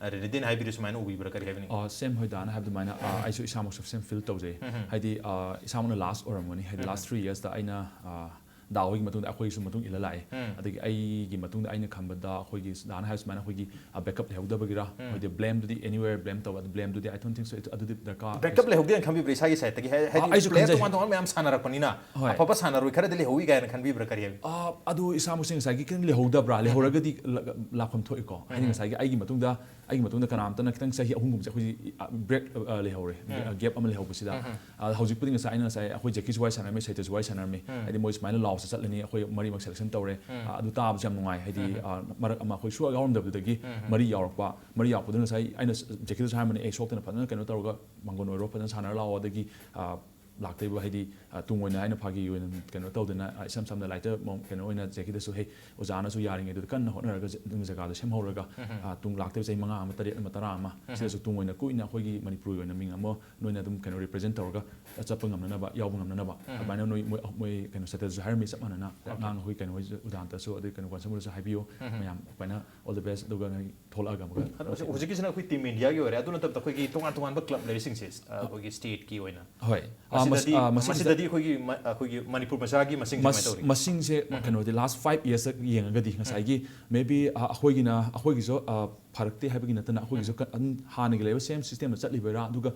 ꯑ, ꯔꯦꯅꯤꯗꯤꯅ ꯍꯥꯏꯕꯤꯔꯤ ꯁꯨꯃꯥꯏꯅ ꯎꯕꯤꯕ꯭ꯔꯥ, ꯀꯔꯤ ꯍꯥꯏꯕꯤꯅꯤꯡꯉꯤ? ꯑ, ꯁꯦꯝ ꯍꯣꯏ ꯗꯥꯅ ꯍꯥꯏꯕ ꯑꯗꯨꯃꯥꯏꯅ, ꯑ, ꯑꯩꯁꯨ ꯏꯁꯥꯃꯛꯁꯨ same feel ꯇꯧꯖꯩ꯫ ꯍꯥꯏꯗꯤ, ꯑ, ꯏꯁꯥꯃꯛꯅ last ꯑꯣꯏꯔꯝꯒꯅꯤ꯫ ꯍꯥꯏꯗꯤ last three years ꯇ ꯑꯩꯅ, ꯑ, ꯗꯥ ꯍꯣꯏꯒꯤ ꯃꯇꯨꯡꯗ ꯑꯩꯈꯣꯏꯒꯤꯁꯨ ꯃꯇꯨꯡ ꯏꯜꯂ ꯂꯥꯛꯑꯦ꯫ ꯑꯗꯒꯤ ꯑꯩꯒꯤ ꯃꯇꯨꯡꯗ ꯑꯩꯅ ꯈꯟꯕꯗ ꯑꯩꯈꯣꯏꯒꯤ ꯗꯥꯅ ꯍꯥꯏꯕ ꯁꯨꯃꯥꯏꯅ ꯑꯩꯈꯣꯏꯒꯤ, ꯑ, backup ꯂꯩꯍꯧꯗꯕꯒꯤꯔ, ꯍꯥꯏꯗꯤ blame ꯗꯨꯗꯤ anywhere blame ꯇꯧꯕ, ꯑꯗꯨ blame ꯗꯨꯗꯤ I don't think so, ꯑꯗꯨꯗꯤ ꯗꯔꯀꯥꯔ backup ꯂꯩꯍꯧꯗꯦꯅ ꯈꯟꯕꯤꯕ꯭ꯔꯥ ꯏꯁꯥꯒꯤ side ꯇꯒꯤ? ꯍꯥꯏ-, ꯍꯥꯏꯗꯤ ꯑ, ꯑꯩꯁꯨ player ꯈꯟꯖꯩ꯫ ꯇꯣꯉꯥꯟ ꯇꯣꯉꯥꯟꯕ ꯃꯌꯥꯝ ꯁꯥꯟꯅꯔꯛꯄꯅꯤꯅ ꯍꯣꯏ꯫ ꯑꯐꯕ ꯁꯥꯟꯅꯔꯣꯏ ꯈꯔꯗꯤ ꯂꯩꯍꯧꯏ ꯀꯥꯏꯅ ꯈꯟꯕꯤꯕ꯭ꯔꯥ, ꯀꯔꯤ ꯍꯥꯏꯕ? ꯑ, ꯑꯗꯨ ꯏꯁꯥꯃꯛꯁꯦ ꯉꯁꯥꯏꯒꯤ ꯈꯤꯇꯪ ꯂꯩꯍꯧꯗꯕ꯭ꯔꯥ? ꯂꯩꯍꯧꯔꯒꯗꯤ ꯂ-, ꯂꯥꯛꯐꯝ ꯊꯣꯛꯏꯀꯣ꯫ ꯍꯥꯏꯗꯤ ꯉꯁꯥꯏꯒꯤ ꯑꯩꯒꯤ ꯃꯇꯨꯡꯗ, ꯑꯩꯒꯤ ꯃꯇꯨꯡꯗ ꯀꯅꯥꯝꯇꯅ ꯈꯤꯇꯪ ꯆꯍꯤ ꯑꯍꯨꯝꯒꯨꯝꯕꯁꯦ ꯑꯩꯈꯣꯏꯒꯤ, ꯑ, break, ꯑ, ꯂꯩꯍꯧꯔꯦ꯫ ꯑ, gap ꯑꯃ ꯂꯩꯍꯧꯕꯁꯤꯗ꯫ ꯑ, ꯍꯧꯖꯤꯛꯄꯨꯗꯤ ꯉꯁꯥꯏ ꯑꯩꯅ ꯉꯁꯥꯏ ꯑꯩꯈꯣꯏ ꯖꯦꯀꯤꯁꯨ ꯋꯥꯔꯤ ꯁꯥꯟꯅꯔꯝꯃꯤ, ꯁꯩꯇꯁꯨ ꯋꯥꯔꯤ ꯁꯥꯟꯅꯔꯝꯃꯤ꯫ ꯍꯥꯏꯗꯤ ꯃꯣꯏ ꯁꯨꯃꯥꯏꯅ Laos ꯇ ꯆꯠꯂꯅꯤ, ꯑꯩꯈꯣꯏ ꯃꯔꯤꯃꯛ selection ꯇꯧꯔꯦ꯫ ꯑ, ꯑꯗꯨ ꯇꯥꯕꯁꯨ ꯌꯥꯝ ꯅꯨꯡꯉꯥꯏ꯫ ꯍꯥꯏꯗꯤ, ꯑ, ꯃꯔꯛ ꯑꯃ ꯑꯩꯈꯣꯏ ꯁꯨꯛꯌꯥꯎ ꯌꯥꯎꯔꯝꯗꯕꯗꯨꯗꯒꯤ ꯃꯔꯤ ꯌꯥꯎꯔꯛꯄ, ꯃꯔꯤ ꯌꯥꯎꯔꯛꯄꯗꯨꯅ ꯉꯁꯥꯏ ꯑꯩꯅ ꯖꯦꯀꯤꯗꯁꯨ ꯍꯥꯏꯔꯝꯕꯅꯤ, "ꯑꯩ ꯁꯣꯛꯇꯅ ꯐꯖꯅ ꯀꯩꯅꯣ ꯇꯧꯔꯒ ꯃꯪꯒꯣꯟ ꯑꯣꯏꯔꯣ, ꯐꯖꯅ ꯁꯥꯟꯅꯔ ꯂꯥꯛꯑꯣ", ꯑꯗꯒꯤ, ꯑ, ꯂꯥꯛꯇꯣꯏꯕ ꯍꯥꯏꯗꯤ, ꯑ, ꯇꯨꯡ ꯑꯣꯏꯅ ꯑꯩꯅ ꯐꯥꯒꯤ ꯑꯣꯏꯅ ꯀꯩꯅꯣ ꯇꯧꯗꯅ, ꯑ, ꯏꯁꯝ ꯁꯝꯅ ꯂꯥꯏꯇ ꯃ-, ꯀꯩꯅꯣ ꯑꯣꯏꯅ ꯖꯦꯀꯤꯗꯁꯨ, "ꯍꯦ, ꯑꯣꯖꯥꯅꯁꯨ ꯌꯥꯔꯤꯉꯩꯗꯨꯗ ꯀꯟꯅ ꯍꯣꯠꯅꯔꯒ ꯖ-, ꯅꯪ ꯖꯒꯥꯗꯣ ꯁꯦꯝꯍꯧꯔꯒ, ꯑ, ꯇꯨꯡ ꯂꯥꯛꯇꯣꯏꯕ ꯆꯍꯤ ꯃꯉꯥ ꯑꯃ, ꯇꯔꯦꯠ ꯑꯃ, ꯇꯔꯥ ꯑꯃ, ꯁꯤꯗꯁꯨ ꯇꯨꯡ ꯑꯣꯏꯅ ꯀꯨꯏꯅ ꯑꯩꯈꯣꯏꯒꯤ ꯃꯅꯤꯄꯨꯔꯒꯤ ꯑꯣꯏꯅ ꯃꯤꯡ ꯑꯃ ꯅꯣꯏꯅ ꯑꯗꯨꯝ ꯀꯩꯅꯣ represent ꯇꯧꯔꯒ ꯆꯠꯄ ꯉꯝꯅꯅꯕ, ꯌꯥꯎꯕ ꯉꯝꯅꯅꯕ", ꯑꯗꯨꯃꯥꯏꯅ ꯅꯣꯏ, ꯃꯣꯏ, ꯃꯣꯏ ꯀꯩꯅꯣ ꯁꯩꯇꯁꯨ ꯍꯥꯏꯔꯝꯃꯤ, ꯆꯞ ꯃꯥꯟꯅꯅ꯫ ꯑꯉꯥꯡ ꯑꯩꯈꯣꯏ ꯀꯩꯅꯣ ꯍꯣꯏꯁꯨ, ꯎꯗꯥꯟꯇꯁꯨ, ꯑꯗꯩ ꯀꯩꯅꯣ ꯀꯣꯟꯁꯝꯕꯨꯂꯁꯨ ꯍꯥꯏꯕꯤꯌꯨ꯫ ꯃꯌꯥꯝ ꯑꯗꯨꯃꯥꯏꯅ all the best, ꯑꯗꯨꯒ ꯅꯣꯏ ꯊꯣꯛꯂꯛꯑꯒ ꯑꯃꯨꯛꯀ ꯑꯗꯣ ꯍꯧꯖꯤꯛ-, ꯍꯧꯖꯤꯛꯀꯤꯁꯤꯅ ꯑꯩꯈꯣꯏ Team India ꯒꯤ ꯑꯣꯏꯔꯦ, ꯑꯗꯨ ꯅꯠꯇꯕꯗ ꯑꯩꯈꯣꯏꯒꯤ ꯇꯣꯉꯥꯟ ꯇꯣꯉꯥꯟꯕ club ꯂꯩꯔꯤꯁꯤꯡꯁꯦ, ꯑ, ꯑꯩꯈꯣꯏꯒꯤ state ꯀꯤ ꯑꯣꯏꯅ꯫ ꯍꯣꯏ꯫ ꯑ, ꯃꯁꯤ-, ꯃꯁꯤꯗꯗꯤ, ꯑ, ꯃꯁꯤꯒꯤ ꯃꯁꯤꯗꯗꯤ ꯑꯩꯈꯣꯏꯒꯤ ꯃ-, ꯑꯩꯈꯣꯏꯒꯤ ꯃꯅꯤꯄꯨꯔ ꯃꯆꯥꯒꯤ ꯃꯁꯤꯡꯁꯦ ꯃꯁ-, ꯀꯃꯥꯏꯅ ꯇꯧꯔꯤ? ꯃꯁꯤꯡꯁꯦ ꯀꯩꯅꯣꯗꯤ last five years ꯌꯦꯡꯉꯒꯗꯤ ꯉꯁꯥꯏꯒꯤ maybe, ꯑ, ꯑꯩꯈꯣꯏꯒꯤꯅ, ꯑꯩꯈꯣꯏꯒꯤꯁꯨ, ꯑ, ꯐꯔꯛꯇꯦ ꯍꯥꯏꯕꯒꯤ ꯅꯠꯇꯅ ꯑꯩꯈꯣꯏꯒꯤꯁꯨ ꯀ- ꯑꯗꯨꯝ ꯍꯥꯟꯅꯒꯤ ꯂꯩꯕ same system ꯗ ꯆꯠꯂꯤꯕꯩꯔꯥ, ꯑꯗꯨꯒ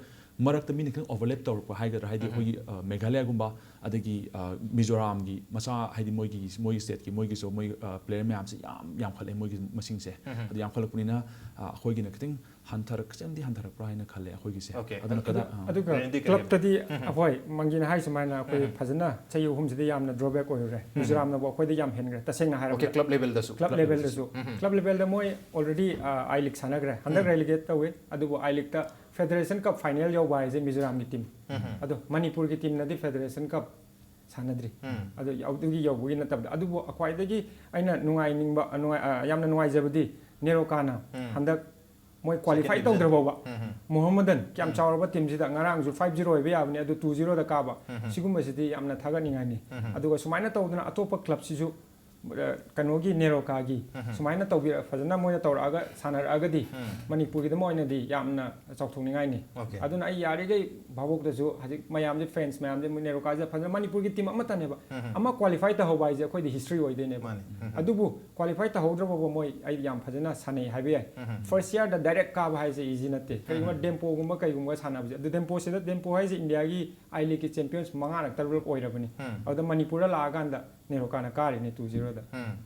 ꯃꯔꯛꯇ ꯃꯤꯅ ꯈꯤꯇꯪ overlap ꯇꯧꯔꯛꯄ ꯍꯥꯏꯒꯗ꯭ꯔꯥ, ꯍꯥꯏꯗꯤ ꯑꯩꯈꯣꯏꯒꯤ ꯑ, ꯃꯦꯘꯥꯂꯌꯥꯒꯨꯝꯕ, ꯑꯗꯒꯤ ꯑ, ꯃꯤꯖꯣꯔꯥꯝꯒꯤ ꯃꯆꯥ, ꯍꯥꯏꯗꯤ ꯃꯣꯏꯒꯤ ꯃꯣꯏꯒꯤ state ꯀꯤ ꯃꯣꯏꯒꯤꯁꯨ ꯃꯣꯏ player ꯃꯌꯥꯝꯁꯦ ꯌꯥꯝ ꯌꯥꯝꯈꯠꯂꯦ ꯃꯣꯏꯒꯤ ꯃꯁꯤꯡꯁꯦ꯫ ꯑꯗꯨ ꯌꯥꯝꯈꯠꯂꯛꯄꯅꯤꯅ ꯑ, ꯑꯩꯈꯣꯏꯒꯤꯅ ꯈꯤꯇꯪ ꯍꯟꯊꯔꯛ ꯈꯤꯇꯪꯗꯤ ꯍꯟꯊꯔꯛꯄ꯭ꯔꯥ ꯍꯥꯏꯅ ꯈꯜꯂꯦ ꯑꯩꯈꯣꯏꯒꯤꯁꯦ꯫ Okay. ꯑꯗꯨꯅ ꯑꯗꯨ- ꯀꯗꯥ- ꯑ, ꯑꯗꯨꯒ ꯀꯩꯅꯣꯗꯤ ꯀꯩꯅꯣ? ꯀ꯭ꯂꯕꯇꯗꯤ ꯑꯩꯈꯣꯏ ꯃꯪꯒꯤꯅ ꯍꯥꯏ ꯁꯨꯃꯥꯏꯅ ꯑꯩꯈꯣꯏ ꯐꯖꯅ ꯆꯍꯤ ꯑꯍꯨꯝꯁꯤꯗ ꯌꯥꯝꯅ drawback ꯑꯣꯏꯔꯨꯔꯦ꯫ ꯃꯤꯖꯣꯔꯥꯝꯅꯕꯨ ꯑꯩꯈꯣꯏꯗ ꯌꯥꯝ ꯍꯦꯟꯈ꯭ꯔꯦ ꯇꯁꯦꯡꯅ Okay, ꯍꯥꯏꯔꯕꯗ꯫ club level ꯗꯁꯨ. ꯀ꯭ꯂꯕ ꯂꯦꯚꯦꯜꯗꯁꯨ ꯀ꯭ꯂꯕ ꯂꯦꯚꯦꯜꯗ ꯃꯣꯏ already I League ꯁꯥꯟꯅꯈ꯭ꯔꯦ꯫ ꯍꯟꯗꯛ relegate ꯇꯧꯏ꯫ ꯑꯗꯨꯕꯨ I League ꯇ Federation Cup final ꯌꯧꯕ ꯍꯥꯏꯁꯦ ꯃꯤꯖꯣꯔꯥꯝꯒꯤ ꯇꯤꯝ꯫ ꯑꯗꯣ ꯃꯅꯤꯄꯨꯔꯒꯤ ꯇꯤꯝꯅꯗꯤ Federation Cup ꯁꯥꯟꯅꯗ꯭ꯔꯤ꯫ ꯑꯗꯣ ꯑꯗꯨꯒꯤ ꯌꯧꯕꯒꯤ ꯅꯠꯇꯕꯗ, ꯑꯗꯨꯕꯨ ꯈ꯭ꯋꯥꯏꯗꯒꯤ ꯑꯩꯅ ꯅꯨꯡꯉꯥꯏꯅꯤꯡꯕ, ꯅꯨꯡꯉꯥꯏ-, ꯑ, ꯌꯥꯝꯅ ꯅꯨꯡꯉꯥꯏꯖꯕꯗꯤ ꯅꯦꯔꯣꯀꯥꯅ ꯍꯟꯗꯛ ꯃꯣꯏ qualify Second division. ꯇꯧꯗ꯭ꯔꯐꯥꯎꯕ ꯃꯣꯍꯝꯃꯗꯟ ꯀꯌꯥꯝ ꯆꯥꯎꯔꯕ ꯇꯤꯝꯁꯤꯗ ꯉꯔꯥꯡꯁꯨ five zero ꯑꯣꯏꯕ ꯌꯥꯕꯅꯤ, ꯑꯗꯨ two zero ꯗ ꯀꯥꯕ꯫ ꯁꯤꯒꯨꯝꯕꯁꯤꯗꯤ ꯌꯥꯝꯅ ꯊꯥꯒꯠꯅꯤꯡꯉꯥꯏꯅꯤ꯫ ꯑꯗꯨꯒ ꯁꯨꯃꯥꯏꯅ ꯇꯧꯗꯅ ꯑꯇꯣꯞꯄ ꯀ꯭ꯂꯕꯁꯤꯁꯨ, ꯑ, ꯀꯩꯅꯣꯒꯤ ꯅꯦꯔꯣꯀꯥꯒꯤ ꯁꯨꯃꯥꯏꯅ ꯇꯧꯕꯤꯔ-, ꯐꯖꯅ ꯃꯣꯏꯅ ꯇꯧꯔꯛꯑꯒ ꯁꯥꯟꯅꯔꯛꯑꯒꯗꯤ ꯃꯅꯤꯄꯨꯔꯒꯤꯗꯃꯛ ꯑꯣꯏꯅꯗꯤ ꯌꯥꯝꯅ ꯆꯥꯎꯊꯣꯛꯅꯤꯡꯉꯥꯏꯅꯤ꯫ Okay. ꯑꯗꯨꯅ ꯑꯩ ꯌꯥꯔꯤꯈꯩ ꯚꯥꯕꯣꯛꯇꯁꯨ ꯍꯧꯖꯤꯛ ꯃꯌꯥꯝꯁꯦ, fans ꯃꯌꯥꯝꯁꯦ ꯃꯣꯏ ꯅꯦꯔꯣꯀꯥꯁꯦ ꯐꯖꯅ, ꯃꯅꯤꯄꯨꯔꯒꯤ ꯇꯤꯝ ꯑꯃꯠꯇꯅꯦꯕ꯫ ꯑꯃ qualify ꯇꯧꯍꯧꯕ ꯍꯥꯏꯁꯦ ꯑꯩꯈꯣꯏꯗꯤ history ꯑꯣꯏꯗꯣꯏꯅꯦꯕ꯫ ꯃꯥꯅꯤ. ꯑꯗꯨꯕꯨ qualify ꯇꯧꯍꯧꯗ꯭ꯔꯕ ꯃꯣꯏ ꯑꯩ ꯌꯥꯝ ꯐꯖꯅ ꯁꯥꯟꯅꯩ ꯍꯥꯏꯕ ꯌꯥꯏ꯫ First year ꯗ direct ꯀꯥꯕ ꯍꯥꯏꯁꯦ easy ꯅꯠꯇꯦ꯫ ꯀꯩꯒꯨꯝꯕ ꯗꯦꯝꯄꯣꯒꯨꯝꯕ ꯀꯩꯒꯨꯝꯕ ꯁꯥꯟꯅꯕꯁꯦ, ꯑꯗꯨ ꯗꯦꯝꯄꯣꯁꯤꯗ, ꯗꯦꯝꯄꯣ ꯍꯥꯏꯁꯦ ꯏꯟꯗꯤꯌꯥꯒꯤ I League ꯀꯤ champions ꯃꯉꯥꯔꯛ ꯇꯔꯨꯛꯂꯛ ꯑꯣꯏꯔꯕꯅꯤ꯫ ꯑꯗꯨꯗ ꯃꯅꯤꯄꯨꯔꯗ ꯂꯥꯛꯑꯀꯥꯟꯗ ꯅꯦꯔꯣꯀꯥꯅ ꯀꯥꯔꯤꯅꯦ two zero ꯗ꯫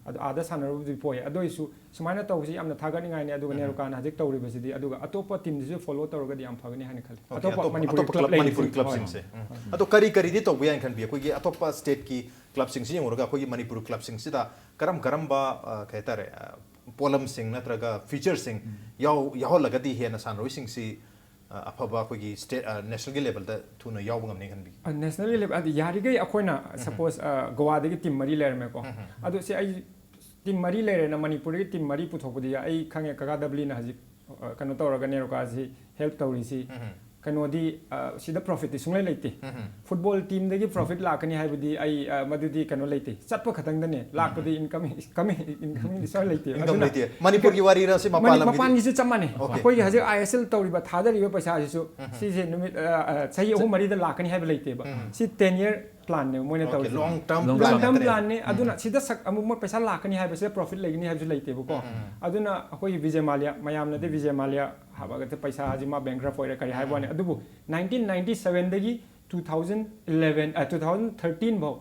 ꯑꯗꯣ ꯑꯥꯗ ꯁꯥꯟꯅꯔꯨꯕꯗꯤ ꯄꯣꯏ꯫ ꯑꯗꯨ ꯑꯣꯏꯁꯨ ꯁꯨꯃꯥꯏꯅ ꯇꯧꯕꯁꯤ ꯌꯥꯝꯅ ꯊꯥꯒꯠꯅꯤꯡꯉꯥꯏꯅꯤ꯫ ꯑꯗꯨꯒ ꯅꯦꯔꯣꯀꯥꯅ ꯍꯧꯖꯤꯛ ꯇꯧꯔꯤꯕꯁꯤꯗꯤ, ꯑꯗꯨꯒ ꯑꯇꯣꯞꯄ ꯇꯤꯝꯗꯁꯨ follow ꯇꯧꯔꯒꯗꯤ ꯌꯥꯝ ꯐꯒꯅꯤ ꯍꯥꯏꯅ ꯈꯜꯂꯤ꯫ Okay, ꯑꯇꯣꯞꯄ ꯑꯇꯣꯞꯄ ꯃꯅꯤꯄꯨꯔꯒꯤ ꯑꯇꯣꯞꯄ club club, ꯃꯅꯤꯄꯨꯔꯒꯤ ꯂꯩꯔꯤꯁꯤꯡ꯫ club ꯁꯤꯡꯁꯦ꯫ ꯎꯝ. ꯑꯗꯣ ꯀꯔꯤ ꯀꯔꯤꯗꯤ ꯇꯧꯕ ꯌꯥꯏꯅ ꯈꯟꯕꯤ? ꯑꯩꯈꯣꯏꯒꯤ ꯑꯇꯣꯞꯄ state ꯀꯤ club ꯁꯤꯡꯁꯤ ꯌꯦꯡꯉꯨꯔꯒ ꯑꯩꯈꯣꯏꯒꯤ ꯃꯅꯤꯄꯨꯔ club ꯁꯤꯡꯁꯤꯗ ꯀꯔꯝ ꯀꯔꯝꯕ, ꯑ, ꯀꯩ ꯍꯥꯏꯇꯥꯔꯦ, ꯑ, ꯄꯣꯠꯂꯝꯁꯤꯡ ꯅꯠꯇ꯭ꯔꯒ feature ꯁꯤꯡ ꯌꯥꯎ-, ꯌꯥꯎꯍꯜꯂꯒꯗꯤ ꯍꯦꯟꯅ ꯁꯥꯟꯅꯔꯣꯏꯁꯤꯡꯁꯤ, ꯑ, ꯑꯐꯕ ꯑꯩꯈꯣꯏꯒꯤ state, ꯑ, national ꯒꯤ level ꯗ ꯊꯨꯅ ꯌꯥꯎꯕ ꯉꯝꯅꯤ ꯈꯟꯕꯤ? ꯑ, national ꯒꯤ level, ꯑꯗꯨ ꯌꯥꯔꯤꯈꯩ ꯑꯩꯈꯣꯏꯅ, suppose, ꯑ, ꯒꯣꯋꯥꯗꯒꯤ ꯇꯤꯝ ꯃꯔꯤ ꯂꯩꯔꯝꯃꯦꯀꯣ꯫ ꯑꯗꯣ ꯁꯤ ꯑꯩ ꯇꯤꯝ ꯃꯔꯤ ꯂꯩꯔꯦꯅ ꯃꯅꯤꯄꯨꯔꯗꯒꯤ ꯇꯤꯝ ꯃꯔꯤ ꯄꯨꯊꯣꯛꯄꯗꯤ ꯌꯥꯏ꯫ ꯑꯩ ꯈꯪꯉꯦ, ꯀꯀꯥ ꯗꯕꯂꯤꯅ ꯍꯧꯖꯤꯛ, ꯑ, ꯀꯩꯅꯣ ꯇꯧꯔꯒ ꯅꯦꯔꯣꯀꯥꯁꯤ help ꯇꯧꯔꯤꯁꯤ꯫ ꯀꯩꯅꯣꯗꯤ, ꯑ, ꯁꯤꯗ profit ꯇꯤ ꯁꯨꯡꯂꯩ ꯂꯩꯇꯦ꯫ Football team ꯗꯒꯤ profit ꯂꯥꯛꯀꯅꯤ ꯍꯥꯏꯕꯗꯤ ꯑꯩ, ꯑ, ꯃꯗꯨꯗꯤ ꯀꯩꯅꯣ ꯂꯩꯇꯦ, ꯆꯠꯄ ꯈꯛꯇꯪꯗꯅꯦ, ꯂꯥꯛꯄꯗꯤ incoming, coming, incoming ꯗꯤ ꯁꯨꯡꯂꯩ ꯂꯩꯇꯦ꯫ Income ꯑꯗꯨꯅ ꯂꯩꯇꯦ꯫ ꯃꯅꯤꯄꯨꯔꯒꯤ ꯋꯥꯔꯤꯔ ꯁꯤ, ꯃꯄꯥꯟ ꯃꯅꯤ-, ꯂꯝꯒꯤꯗꯤ? ꯃꯄꯥꯟꯒꯤꯁꯨ ꯆꯞ ꯃꯥꯟꯅꯩ꯫ Okay. ꯑꯩꯈꯣꯏꯒꯤ ꯍꯧꯖꯤꯛ I S L ꯇꯧꯔꯤꯕ, ꯊꯥꯗꯔꯤꯕ ꯄꯩꯁꯥꯁꯤꯁꯨ ꯁꯤꯁꯦ ꯅꯨꯃꯤꯠ, ꯑ, ꯑ, ꯆꯍꯤ ꯑꯍꯨꯝ ꯃꯔꯤꯗ ꯂꯥꯛꯀꯅꯤ ꯍꯥꯏꯕ ꯂꯩꯇꯦꯕ꯫ ꯁꯤ ten year plan ꯅꯦꯕ ꯃꯣꯏꯅ Okay, ꯇꯧꯔꯤꯁꯦ꯫ long term Long plan ꯂꯣꯡ ꯇꯔꯝ ꯅꯠꯇ꯭ꯔꯦ꯫ ꯄ꯭ꯂꯥꯟꯅꯦ꯫ ꯑꯗꯨꯅ ꯁꯤꯗ ꯁꯛ ꯑꯃꯨꯛ ꯃꯣꯏ ꯄꯩꯁꯥ ꯂꯥꯛꯀꯅꯤ ꯍꯥꯏꯕꯁꯤꯗ ꯄ꯭ꯔꯣꯐꯤꯠ ꯂꯩꯒꯅꯤ ꯍꯥꯏꯕꯁꯨ ꯂꯩꯇꯦꯕꯀꯣ꯫ ꯑꯗꯨꯅ ꯑꯩꯈꯣꯏꯒꯤ ꯕꯤꯖꯦ ꯃꯥꯂꯤꯌꯥ, ꯃꯌꯥꯝꯅꯗꯤ ꯕꯤꯖꯦ ꯃꯥꯂꯤꯌꯥ ꯍꯥꯏꯕꯒ ꯄꯩꯁꯥꯁꯤ ꯃꯥ ꯕꯦꯡꯀ꯭ꯔꯞ ꯑꯣꯏꯔꯦ ꯀꯔꯤ ꯍꯥꯏꯕ ꯋꯥꯅꯤ꯫ ꯑꯗꯨꯕꯨ nineteen ninety ꯁꯦꯚꯦꯟꯗꯒꯤ two thousand eleven, two thousand thirteen ꯐꯥꯎ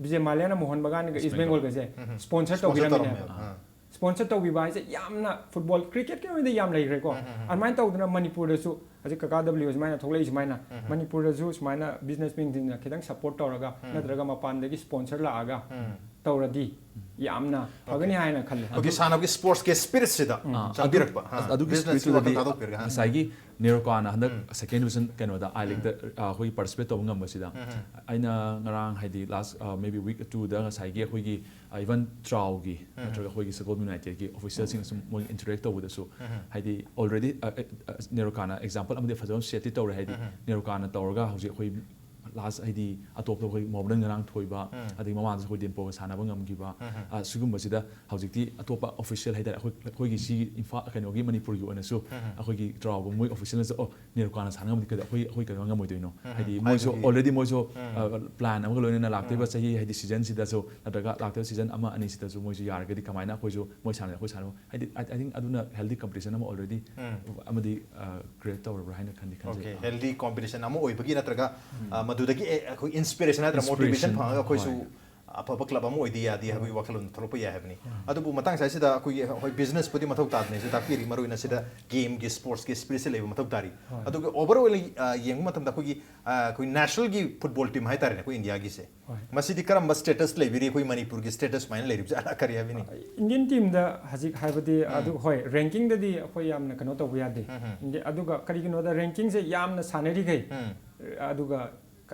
ꯕꯤꯖꯦ ꯃꯥꯂꯤꯌꯥꯅ ꯃꯣꯍꯟ ꯕꯒꯥꯟꯒ East ꯏꯁ ꯕꯦꯡꯒꯣꯜꯒꯁꯦ ꯁ꯭ꯄꯣꯟꯁꯔ Sponsor ꯇꯧꯕꯤꯔꯝꯃꯤꯅꯦꯕ꯫ ꯇꯧꯔꯝꯃꯦꯕ꯫ ꯑꯥ꯫ ꯁ꯭ꯄꯣꯟꯁꯔ ꯇꯧꯕꯤꯕ ꯍꯥꯏꯁꯦ ꯌꯥꯝꯅ ꯐꯨꯠꯕꯣꯜ, ꯀ꯭ꯔꯤꯀꯦꯠꯀꯤ ꯑꯣꯏꯅꯗꯤ ꯌꯥꯝ ꯂꯩꯈ꯭ꯔꯦꯀꯣ꯫ ꯑꯗꯨꯃꯥꯏꯅ ꯇꯧꯗꯅ ꯃꯅꯤꯄꯨꯔꯗꯁꯨ ꯍꯧꯖꯤꯛ ꯀꯀꯥ ꯗꯕ꯭ꯂꯤꯎ ꯁꯨꯃꯥꯏꯅ ꯊꯣꯛꯂꯛꯏ ꯁꯨꯃꯥꯏꯅ ꯃꯅꯤꯄꯨꯔꯗꯁꯨ ꯁꯨꯃꯥꯏꯅ ꯕꯤꯖꯤꯅꯦꯁ ꯃꯦꯟꯁꯤꯡꯅ ꯈꯤꯇꯪ ꯁꯞꯄꯣꯔꯠ ꯇꯧꯔꯒ ꯅꯠꯇ꯭ꯔꯒ ꯃꯄꯥꯟꯗꯒꯤ ꯁ꯭ꯄꯣꯟꯁꯔ ꯂꯥꯛꯑꯒ ꯇꯧꯔꯗꯤ ꯌꯥꯝꯅ ꯐꯒꯅꯤ ꯍꯥꯏꯅ ꯈꯜꯂꯦ꯫ Okay, ꯁꯥꯟꯅꯕꯒꯤ ꯁ꯭ꯄꯣꯔꯠꯁꯀꯤ ꯁ꯭ꯄꯤꯔꯤꯠꯁꯤꯗ ꯑꯥ, ꯆꯪꯕꯤꯔꯛꯄ ꯑꯗꯨ- ꯑꯗꯨꯒꯤ ꯕꯤꯖꯤꯅꯦꯁꯀꯤ ꯁ꯭ꯄꯤꯔꯤꯠꯇꯨꯗꯗꯤ ꯋꯥꯈꯜ ꯊꯥꯗꯣꯛꯄꯤꯔꯒ꯫ ꯉꯁꯥꯏꯒꯤ ꯅꯦꯔꯣꯀꯥꯅ ꯍꯟꯗꯛ ꯁꯦꯀꯦꯟ ꯗꯤꯕꯤꯖꯟ ꯀꯩꯅꯣꯗ ꯑꯥꯏ ꯂꯤꯛꯇ ꯑꯩꯈꯣꯏ ꯄꯥꯔꯇꯤꯁꯤꯄꯦꯠ ꯇꯧꯕ ꯉꯝꯕꯁꯤꯗ ꯑꯩꯅ ꯉꯔꯥꯡ ꯍꯥꯏꯗꯤ ꯂꯥꯁ ꯃꯦ ꯕꯤ ꯋꯤꯛ ꯇꯨꯗ ꯉꯁꯥꯏꯒꯤ ꯑꯩꯈꯣꯏꯒꯤ ꯏꯚꯟ ꯇ꯭ꯔꯥꯎꯒꯤ ꯅꯠꯇ꯭ꯔꯒ ꯑꯩꯈꯣꯏꯒꯤ ꯁꯒꯣꯜ ꯌꯨꯅꯥꯏꯇꯦꯠꯀꯤ ꯑꯣꯐꯤꯁꯤꯌꯦꯜꯁꯤꯡꯅꯁꯨ ꯃꯣꯏ ꯏꯟꯇꯔꯦꯛ ꯇꯧꯕꯗꯁꯨ ꯍꯥꯏꯗꯤ ꯑꯣꯜꯔꯦꯗꯤ ꯅꯦꯔꯣꯀꯥꯅ ꯑꯦꯛꯖꯥꯝꯄꯜ ꯑꯃꯗꯤ ꯐꯖꯕ ꯁꯦꯠꯇꯤ ꯇꯧꯔꯦ꯫ ꯍꯥꯏꯗꯤ ꯅꯦꯔꯣꯀꯥꯅ ꯇꯧꯔꯒ ꯍꯧꯖꯤꯛ ꯑꯩꯈꯣꯏ ꯂꯥꯁ ꯍꯥꯏꯗꯤ ꯑꯇꯣꯞꯄ ꯑꯩꯈꯣꯏ ꯃꯣꯍꯃꯗꯟ ꯉꯔꯥꯡ ꯊꯣꯏꯕ ꯑꯗꯒꯤ ꯃꯃꯥꯡꯗꯁꯨ ꯑꯩꯈꯣꯏ ꯗꯦꯝꯄꯣꯒ ꯁꯥꯟꯅꯕ ꯉꯝꯈꯤꯕ ꯑ, ꯁꯤꯒꯨꯝꯕꯁꯤꯗ ꯍꯧꯖꯤꯛꯇꯤ ꯑꯇꯣꯞꯄ ꯑꯣꯐꯤꯁꯤꯌꯦꯜ ꯍꯥꯏꯇꯥꯔꯦ ꯑꯩꯈꯣꯏ ꯑꯩꯈꯣꯏꯒꯤ ꯁꯤꯒꯤ ꯏꯝꯐꯥꯜ ꯀꯩꯅꯣꯒꯤ ꯃꯅꯤꯄꯨꯔꯒꯤ ꯑꯣꯏꯅꯁꯨ ꯑꯩꯈꯣꯏꯒꯤ ꯇ꯭ꯔꯥꯎꯒꯨꯝꯕ ꯃꯣꯏ ꯑꯣꯐꯤꯁꯤꯌꯦꯜꯅꯁꯨ ꯑꯣ ꯅꯦꯔꯣꯀꯥꯅ ꯁꯥꯟꯅ ꯉꯝꯗꯤ ꯀꯩꯗꯧ ꯑꯩꯈꯣꯏ ꯑꯩꯈꯣꯏ ꯀꯩꯗꯧ ꯉꯝꯃꯣꯏꯗꯣꯏꯅꯣ? ꯍꯥꯏꯗꯤ ꯃꯣꯏꯁꯨ ꯍꯥꯏꯕꯗꯤ- ꯑꯣꯜꯔꯦꯗꯤ ꯃꯣꯏꯁꯨ ꯄ꯭ꯂꯥꯟ ꯑꯃꯒ ꯂꯣꯏꯅꯅ ꯂꯥꯛꯇꯣꯏꯕ ꯆꯍꯤ ꯍꯥꯏꯗꯤ ꯁꯤꯖꯟꯁꯤꯗꯁꯨ ꯅꯠꯇ꯭ꯔꯒ ꯂꯥꯛꯇꯣꯏꯕ ꯁꯤꯖꯟ ꯑꯃ ꯑꯅꯤꯁꯤꯗꯁꯨ ꯃꯣꯏꯁꯨ ꯌꯥꯔꯒꯗꯤ ꯀꯃꯥꯏꯅ ꯑꯩꯈꯣꯏꯁꯨ ꯃꯣꯏ ꯁꯥꯟꯅ ꯑꯩꯈꯣꯏ ꯁꯥꯟꯅ ꯍꯥꯏꯗꯤ I think ꯑꯗꯨꯅ ꯍꯦꯜꯗꯤ ꯀꯝꯄꯤꯇꯤꯁꯟ ꯑꯃ ꯑꯣꯜꯔꯦꯗꯤ ꯑꯃꯗꯤ ꯀ꯭ꯔꯤꯌꯦꯠ ꯇꯧꯔꯕ꯭ꯔꯥ ꯍꯥꯏꯅ ꯈꯟꯗꯤ ꯈꯟꯖꯩ꯫ Okay, healthy competition ꯑꯃ ꯑꯣꯏꯕꯒꯤ ꯅꯠꯇ꯭ꯔꯒ ꯑ, ꯃꯗꯨꯗꯒꯤ ꯑꯦ, ꯑꯩꯈꯣꯏ ꯏꯟꯁꯄꯤꯔꯦꯁꯟ ꯅꯠꯇ꯭ꯔꯒ ꯃꯣꯇꯤꯚꯦꯁꯟ Inspiration, ꯐꯪꯉꯒ ꯑꯩꯈꯣꯏꯁꯨ ꯍꯣꯏ꯫ ꯑꯐꯕ ꯀ꯭ꯂꯕ ꯑꯃ ꯑꯣꯏꯗ ꯌꯥꯗꯦ ꯍꯥꯏꯕꯒꯤ ꯋꯥꯈꯜꯂꯣꯟ ꯊꯣꯛꯂꯛꯄ ꯌꯥꯏ ꯍꯥꯏꯕꯅꯤ꯫ ꯑꯗꯨꯕꯨ ꯃꯇꯥꯡ ꯁ꯭ꯋꯥꯏꯁꯤꯗ ꯑꯩꯈꯣꯏꯒꯤ ꯍꯣꯏ ꯕꯤꯖꯤꯅꯦꯁꯄꯨꯗꯤ ꯃꯊꯧ ꯇꯥꯗꯅꯤꯁꯨ ꯇꯥꯛꯄꯤꯔꯤ, ꯃꯔꯨꯑꯣꯏꯅ ꯁꯤꯗ ꯒꯦꯝꯒꯤ ꯁ꯭ꯄꯣꯔꯠꯁꯀꯤ ꯁ꯭ꯄꯤꯔꯤꯠꯁꯦ ꯂꯩꯕ ꯃꯊꯧ ꯇꯥꯔꯤ꯫ ꯑꯗꯨꯒ ꯑꯣꯚꯔ ꯑꯣꯏꯅ ꯌꯦꯡꯕ ꯃꯇꯝꯗ ꯑꯩꯈꯣꯏꯒꯤ ꯑ, ꯑꯩꯈꯣꯏ ꯅꯦꯁꯅꯦꯜꯒꯤ ꯐꯨꯠꯕꯣꯜ ꯇꯤꯝ ꯍꯥꯏꯇꯥꯔꯦꯅꯦ ꯑꯩꯈꯣꯏ ꯏꯟꯗꯤꯌꯥꯒꯤꯁꯦ, ꯍꯣꯏ꯫ ꯃꯁꯤꯗꯤ ꯀꯔꯝꯕ ꯁ꯭ꯇꯦꯇꯁ ꯂꯩꯕꯤꯔꯤ? ꯑꯩꯈꯣꯏ ꯃꯅꯤꯄꯨꯔꯒꯤ ꯁ꯭ꯇꯦꯇꯁ ꯁꯨꯃꯥꯏꯅ ꯂꯩꯔꯤꯕꯁꯦ ꯑꯂꯥ ꯀꯔꯤ ꯍꯥꯏꯕꯤꯅꯤ? ꯏꯟꯗꯤꯌꯟ ꯇꯤꯝꯗ ꯍꯧꯖꯤꯛ ꯍꯥꯏꯕꯗꯤ ꯑꯗꯨ ꯍꯣꯏ ꯔꯦꯡꯀꯤꯡꯗꯗꯤ ꯑꯩꯈꯣꯏ ꯌꯥꯝꯅ ꯀꯩꯅꯣ ꯇꯧꯕ ꯌꯥꯗꯦ꯫ ꯏꯟꯗꯤ- ꯑꯗꯨꯒ ꯀꯔꯤꯒꯤꯅꯣꯗ ꯔꯦꯡꯀꯤꯡꯁꯦ ꯌꯥꯝꯅ ꯁꯥꯟꯅꯔꯤꯈꯩ ꯑꯗꯨꯒ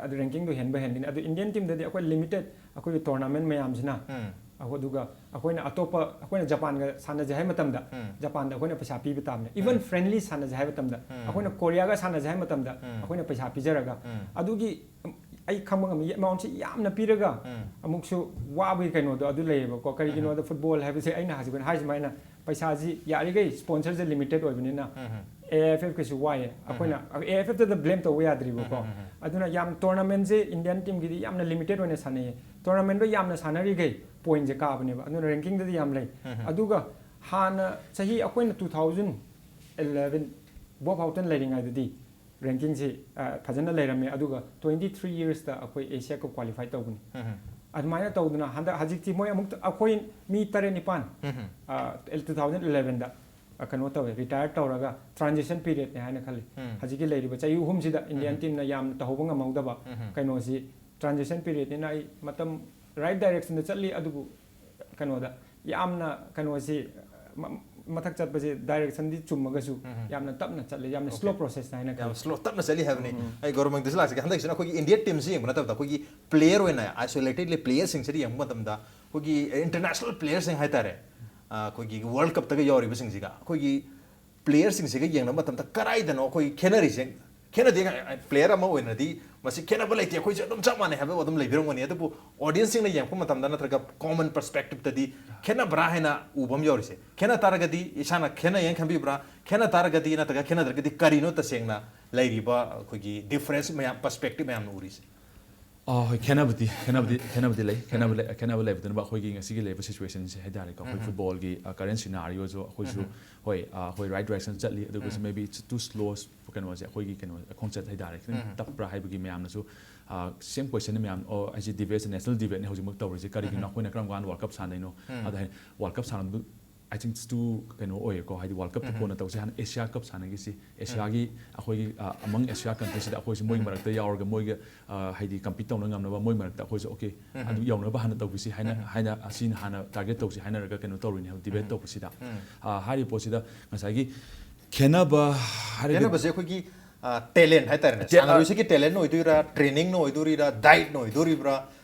ꯑꯗꯨ ꯔꯦꯡꯀꯤꯡꯗꯣ ꯍꯦꯟꯕ ꯍꯦꯟꯒꯅꯤ꯫ ꯑꯗꯨ ꯏꯟꯗꯤꯌꯟ ꯇꯤꯝꯗꯗꯤ ꯑꯩꯈꯣꯏ ꯂꯤꯃꯤꯇꯦꯠ ꯑꯩꯈꯣꯏꯒꯤ ꯇꯣꯔꯅꯥꯃꯦꯟ ꯃꯌꯥꯝꯁꯤꯅ ꯑꯗꯨꯒ ꯑꯩꯈꯣꯏꯅ ꯑꯇꯣꯞꯄ ꯑꯩꯈꯣꯏꯅ ꯖꯄꯥꯟꯒ ꯁꯥꯟꯅꯖꯦ ꯍꯥꯏꯕ ꯃꯇꯝꯗ ꯖꯄꯥꯟꯗ ꯑꯩꯈꯣꯏꯅ ꯄꯩꯁꯥ ꯄꯤꯕ ꯇꯥꯕꯅꯦ꯫ ꯏꯚꯟ ꯐ꯭ꯔꯦꯟꯂꯤ ꯁꯥꯟꯅꯖꯦ ꯍꯥꯏꯕ ꯃꯇꯝꯗ ꯑꯩꯈꯣꯏꯅ ꯀꯣꯔꯤꯌꯥꯒ ꯁꯥꯟꯅꯖꯦ ꯍꯥꯏꯕ ꯃꯇꯝꯗ ꯑꯩꯈꯣꯏꯅ ꯄꯩꯁꯥ ꯄꯤꯖꯔꯒ ꯑꯗꯨꯒꯤ ꯑꯩ ꯈꯪꯕ ꯉꯝꯃꯤ ꯑꯦꯃꯥꯎꯟꯁꯤ ꯌꯥꯝꯅ ꯄꯤꯔꯒ ꯑꯃꯨꯛꯁꯨ ꯋꯥꯕꯒꯤ ꯀꯩꯅꯣꯗꯣ ꯑꯗꯨ ꯂꯩꯌꯦꯕꯀꯣ꯫ ꯀꯔꯤꯒꯤꯅꯣꯗ ꯐꯨꯠꯕꯣꯜ ꯍꯥꯏꯕꯁꯦ ꯑꯩꯅ ꯍꯧꯖꯤꯛ ꯍꯥꯏ ꯁꯨꯃꯥꯏꯅ ꯄꯩꯁꯥꯁꯤ ꯌꯥꯔꯤꯈꯩ ꯁ꯭ꯄꯣꯟꯁꯔꯁꯦ ꯂꯤꯃꯤꯇꯦꯠ ꯑꯣꯏꯕꯅꯤꯅ ꯑꯦ ꯑꯥꯏ ꯑꯦꯐ ꯑꯦꯐ ꯀꯩꯁꯨ ꯋꯥꯏꯌꯦ ꯑꯩꯈꯣꯏꯅ ꯑꯦ ꯑꯥꯏ ꯑꯦꯐ ꯑꯦꯐꯇꯗ ꯕ꯭ꯂꯦꯝ ꯇꯧꯕ ꯌꯥꯗ꯭ꯔꯤꯕꯀꯣ꯫ ꯑꯗꯨꯅ ꯌꯥꯝ ꯇꯣꯔꯅꯥꯃꯦꯟꯁꯦ ꯏꯟꯗꯤꯌꯥꯟ ꯇꯤꯝꯒꯤꯗꯤ ꯌꯥꯝꯅ ꯂꯤꯃꯤꯇꯦꯠ ꯑꯣꯏꯅ ꯁꯥꯟꯅꯩꯌꯦ꯫ ꯇꯣꯔꯅꯥꯃꯦꯟꯗꯣ ꯌꯥꯝꯅ ꯁꯥꯟꯅꯔꯤꯈꯩ ꯄꯣꯏꯟꯁꯦ ꯀꯥꯕꯅꯦꯕ꯫ ꯑꯗꯨꯅ ꯔꯦꯡꯀꯤꯡꯗꯗꯤ ꯌꯥꯝ ꯂꯩ꯫ ꯑꯗꯨꯒ ꯍꯥꯟꯅ ꯆꯍꯤ ꯑꯩꯈꯣꯏꯅ two thousand eleven ꯕꯣꯕ ꯍꯥꯎꯇꯟ ꯂꯩꯔꯤꯉꯩꯗꯗꯤ ꯔꯦꯡꯀꯤꯡꯁꯤ ꯐꯖꯅ ꯂꯩꯔꯝꯃꯦ꯫ ꯑꯗꯨꯒ twenty three ꯏꯌꯔꯁꯇ ꯑꯩꯈꯣꯏ ꯑꯦꯁꯤꯌꯥ ꯀꯞ ꯀ꯭ꯋꯥꯂꯤꯐꯥꯏ ꯇꯧꯕꯅꯤ꯫ ꯑꯗꯨꯃꯥꯏꯅ ꯇꯧꯗꯅ ꯍꯟꯗꯛ ꯍꯧꯖꯤꯛꯇꯤ ꯃꯣꯏ ꯑꯃꯨꯛ ꯑꯩꯈꯣꯏ ꯃꯤ ꯇꯔꯦꯠ ꯅꯤꯄꯥꯟ two thousand elevenꯗ ꯀꯩꯅꯣ ꯇꯧꯋꯦ, ꯔꯤꯇꯥꯌꯔ ꯇꯧꯔꯒ ꯇ꯭ꯔꯥꯟꯖꯤꯁꯟ ꯄꯤꯔꯤꯌꯠꯅꯦ ꯍꯥꯏꯅ ꯈꯜꯂꯤ꯫ ꯍꯧꯖꯤꯛꯀꯤ ꯂꯩꯔꯤꯕ ꯆꯍꯤ ꯑꯍꯨꯝꯁꯤꯗ ꯏꯟꯗꯤꯌꯥꯟ ꯇꯤꯝꯅ ꯌꯥꯝꯅ ꯇꯧꯍꯧꯕ ꯉꯝꯍꯧꯗꯕ ꯀꯩꯅꯣꯁꯤ ꯇ꯭ꯔꯥꯟꯖꯤꯁꯟ ꯄꯤꯔꯤꯌꯠꯅꯤꯅ ꯑꯩ ꯃꯇꯝ ꯔꯥꯏꯠ ꯗꯥꯏꯔꯦꯛꯁꯟꯗ ꯆꯠꯂꯤ꯫ ꯑꯗꯨꯕꯨ ꯀꯩꯅꯣꯗ ꯌꯥꯝꯅ ꯀꯩꯅꯣꯁꯤ ꯃ- ꯃꯊꯛ ꯆꯠꯄꯁꯦ ꯗꯥꯏꯔꯦꯛꯁꯟꯗꯤ ꯆꯨꯝꯃꯒꯁꯨ ꯌꯥꯝꯅ ꯇꯞꯅ ꯆꯠꯂꯤ, ꯌꯥꯝꯅ ꯁ꯭ꯂꯣ ꯄ꯭ꯔꯣꯁꯦꯁꯅ ꯍꯥꯏꯅ ꯌꯥꯝ ꯈꯜꯂꯤ꯫ ꯁ꯭ꯂꯣ ꯇꯞꯅ ꯆꯠꯂꯤ ꯍꯥꯏꯕꯅꯤ꯫ ꯑꯩ ꯒꯧꯔꯃꯪꯗꯁꯨ ꯂꯥꯛꯆꯒꯦ꯫ ꯍꯟꯗꯛꯁꯤꯅ ꯑꯩꯈꯣꯏꯒꯤ ꯏꯟꯗꯤꯌꯟ ꯇꯤꯝꯁꯤ ꯌꯦꯡꯕ ꯅꯠꯇꯕꯗ ꯑꯩꯈꯣꯏꯒꯤ ꯄ꯭ꯂꯦꯌꯔ ꯑꯣꯏꯅ ꯑꯥꯏꯁꯣꯂꯦꯇꯦꯗꯂꯤ ꯄ꯭ꯂꯦꯌꯔꯁꯤꯡꯁꯤꯗ ꯌꯦꯡꯕ ꯃꯇꯝꯗ ꯑꯩꯈꯣꯏꯒꯤ ꯏꯟꯇꯔꯅꯦꯁꯅꯦꯜ ꯄ꯭ꯂꯦꯌꯔꯁꯤꯡ ꯍꯥꯏꯇꯥꯔꯦ, ꯑꯩꯈꯣꯏꯒꯤ ꯋꯥꯔꯜ ꯀꯞꯇꯒ ꯌꯥꯎꯔꯤꯕꯁꯤꯡꯁꯤꯒ ꯑꯩꯈꯣꯏꯒꯤ ꯄ꯭ꯂꯦꯌꯔꯁꯤꯡꯁꯤꯒ ꯌꯦꯡꯅꯕ ꯃꯇꯝꯗ ꯀꯔꯥꯏꯗꯅꯣ ꯑꯩꯈꯣꯏ ꯈꯦꯠꯅꯔꯤꯁꯦ? ꯈꯦꯠꯅꯗꯦ꯫ ꯄ꯭ꯂꯦꯌꯔ ꯑꯃ ꯑꯣꯏꯅꯗꯤ ꯃꯁꯤ ꯈꯦꯠꯅꯕ ꯂꯩꯇꯦ, ꯑꯩꯈꯣꯏꯁꯨ ꯑꯗꯨꯝ ꯆꯞ ꯃꯥꯟꯅꯩ ꯍꯥꯏꯕ ꯑꯗꯨꯝ ꯂꯩꯕꯤꯔꯝꯒꯅꯤ꯫ ꯑꯗꯨꯕꯨ ꯑꯣꯗꯤꯌꯟꯁꯁꯤꯡꯅ ꯌꯦꯡꯉꯛꯄ ꯃꯇꯝꯗ ꯅꯠꯇ꯭ꯔꯒ ꯀꯣꯃꯟ ꯄꯔꯁꯄꯦꯛꯇꯤꯞꯇꯗꯤ ꯈꯦꯠꯅꯕ꯭ꯔꯥ ꯍꯥꯏꯅ ꯎꯕ ꯑꯃ ꯌꯥꯎꯔꯤꯁꯦ꯫ ꯈꯦꯠꯅ ꯇꯥꯔꯒꯗꯤ ꯏꯁꯥꯅ ꯈꯦꯠꯅꯩ ꯍꯥꯏꯅ ꯈꯟꯕꯤꯕ꯭ꯔꯥ? ꯈꯦꯠꯅ ꯇꯥꯔꯒꯗꯤ ꯅꯠꯇ꯭ꯔꯒ ꯈꯦꯠꯅꯗ꯭ꯔꯒꯗꯤ ꯀꯔꯤꯅꯣ ꯇꯁꯦꯡꯅ ꯂꯩꯔꯤꯕ ꯑꯩꯈꯣꯏꯒꯤ ꯗꯤꯐꯔꯦꯟꯁ ꯃꯌꯥꯝ, ꯄꯔꯁꯄꯦꯛꯇꯤꯞ ꯃꯌꯥꯝꯅ ꯎꯔꯤꯁꯦ? ꯑꯥ, ꯍꯣꯏ, ꯈꯦꯠꯅꯕꯗꯤ ꯈꯦꯠꯅꯕꯗꯤ ꯈꯦꯠꯅꯕꯗꯤ ꯂꯩ꯫ ꯈꯦꯠꯅꯕ ꯂꯩ- ꯈꯦꯠꯅꯕ ꯂꯩꯕꯗꯨꯅ ꯑꯩꯈꯣꯏꯒꯤ ꯉꯁꯤꯒꯤ ꯂꯩꯔꯤꯕ ꯁꯤꯆꯨꯋꯦꯁꯟꯁꯦ ꯍꯥꯏꯇꯥꯔꯦꯀꯣ꯫ ꯑꯩꯈꯣꯏ ꯐꯨꯠꯕꯣꯜꯒꯤ ꯀꯔꯦꯟ ꯁꯤꯅꯥꯔꯤꯑꯣꯁꯨ ꯑꯩꯈꯣꯏꯁꯨ ꯍꯣꯏ, ꯑꯥ, ꯑꯩꯈꯣꯏ ꯔꯥꯏꯠ ꯗꯥꯏꯔꯦꯛꯁꯟ ꯆꯠꯂꯤ꯫ ꯑꯗꯨꯒꯁꯨ ꯃꯦ ꯕꯤ ꯇꯨ ꯁ꯭ꯂꯣ ꯀꯩꯅꯣꯁꯦ, ꯑꯩꯈꯣꯏꯒꯤ ꯀꯩꯅꯣ ꯈꯣꯡꯆꯠ ꯍꯥꯏꯇꯥꯔꯦ, ꯈꯤꯇꯪ ꯇꯞꯄ꯭ꯔꯥ ꯍꯥꯏꯕꯒꯤ ꯃꯌꯥꯝꯅꯁꯨ ꯁꯦꯝ ꯀꯣꯏꯁꯟ ꯃꯌꯥꯝ, ꯑꯣ, ꯑꯩꯁꯦ ꯗꯤꯕꯦꯠꯁꯦ, ꯅꯦꯁꯅꯦꯜ ꯗꯤꯕꯦꯠꯅꯦ ꯍꯧꯖꯤꯛꯃꯛ ꯇꯧꯔꯤꯁꯦ, ꯀꯔꯤꯒꯤꯅꯣ? ꯑꯩꯈꯣꯏꯅ ꯀꯔꯝ ꯀꯥꯟꯗ ꯋꯥꯔꯜ ꯀꯞ ꯁꯥꯟꯅꯗꯣꯏꯅꯣ? ꯑꯗ ꯋꯥꯔꯜ ꯀꯞ ꯁꯥꯟꯅꯕꯗꯨ I think it's too ꯀꯩꯅꯣ ꯑꯣꯏꯌꯦꯀꯣ, ꯍꯥꯏꯗꯤ ꯋꯥꯔꯜ ꯀꯞꯇ ꯀꯣꯟꯅ ꯇꯧꯁꯦ, ꯍꯥꯟꯅ ꯑꯦꯁꯤꯌꯥ ꯀꯞ ꯁꯥꯟꯅꯈꯤꯁꯤ꯫ ꯑꯦꯁꯤꯌꯥꯒꯤ ꯑꯩꯈꯣꯏꯒꯤ ꯑꯃꯪ ꯑꯦꯁꯤꯌꯥ ꯀꯟꯇ꯭ꯔꯤꯁꯤꯗ ꯑꯩꯈꯣꯏꯁꯨ ꯃꯣꯏꯒꯤ ꯃꯔꯛꯇ ꯌꯥꯎꯔꯒ ꯃꯣꯏꯒ ꯑ, ꯍꯥꯏꯗꯤ ꯀꯝꯄꯤꯠ ꯇꯧꯅ ꯉꯝꯅꯕ ꯃꯣꯏ ꯃꯔꯛꯇ ꯑꯩꯈꯣꯏꯁꯨ ꯑꯣꯀꯦ ꯑꯗꯨ ꯌꯧꯅꯕ ꯍꯥꯟꯅ ꯇꯧꯈꯤꯁꯤ ꯍꯥꯏꯅ ꯍꯥꯏꯅ ꯑꯁꯤꯅ ꯍꯥꯟꯅ ꯇꯥꯔꯒꯦꯠ ꯇꯧꯁꯤ ꯍꯥꯏꯅꯔꯒ ꯀꯩꯅꯣ ꯇꯧꯔꯤꯅꯦ ꯍꯥꯏꯕ ꯗꯤꯕꯦꯠ ꯇꯧꯕꯁꯤꯗ꯫ ꯑ, ꯍꯥꯏꯔꯤꯕ ꯄꯣꯠꯁꯤꯗ ꯉꯁꯥꯏꯒꯤ ꯈꯦꯠꯅꯕ ꯍꯥꯏꯔꯒꯗꯤ ꯈꯦꯠꯅꯕꯁꯦ ꯑꯩꯈꯣꯏꯒꯤ ꯇꯦꯂꯦꯟ ꯍꯥꯏꯇꯥꯔꯦꯅꯦ꯫ ꯇꯦ- ꯁꯥꯟꯅꯔꯣꯏꯁꯤꯒꯤ ꯇꯦꯂꯦꯟ ꯑꯣꯏꯗꯣꯏꯔꯥ, ꯇ꯭ꯔꯦꯅꯤꯡꯅ ꯑꯣꯏꯗꯣꯔꯤꯔꯥ, ꯗꯥꯏꯠꯅ ꯑꯣꯏꯗꯣꯔꯤꯕ꯭ꯔꯥ,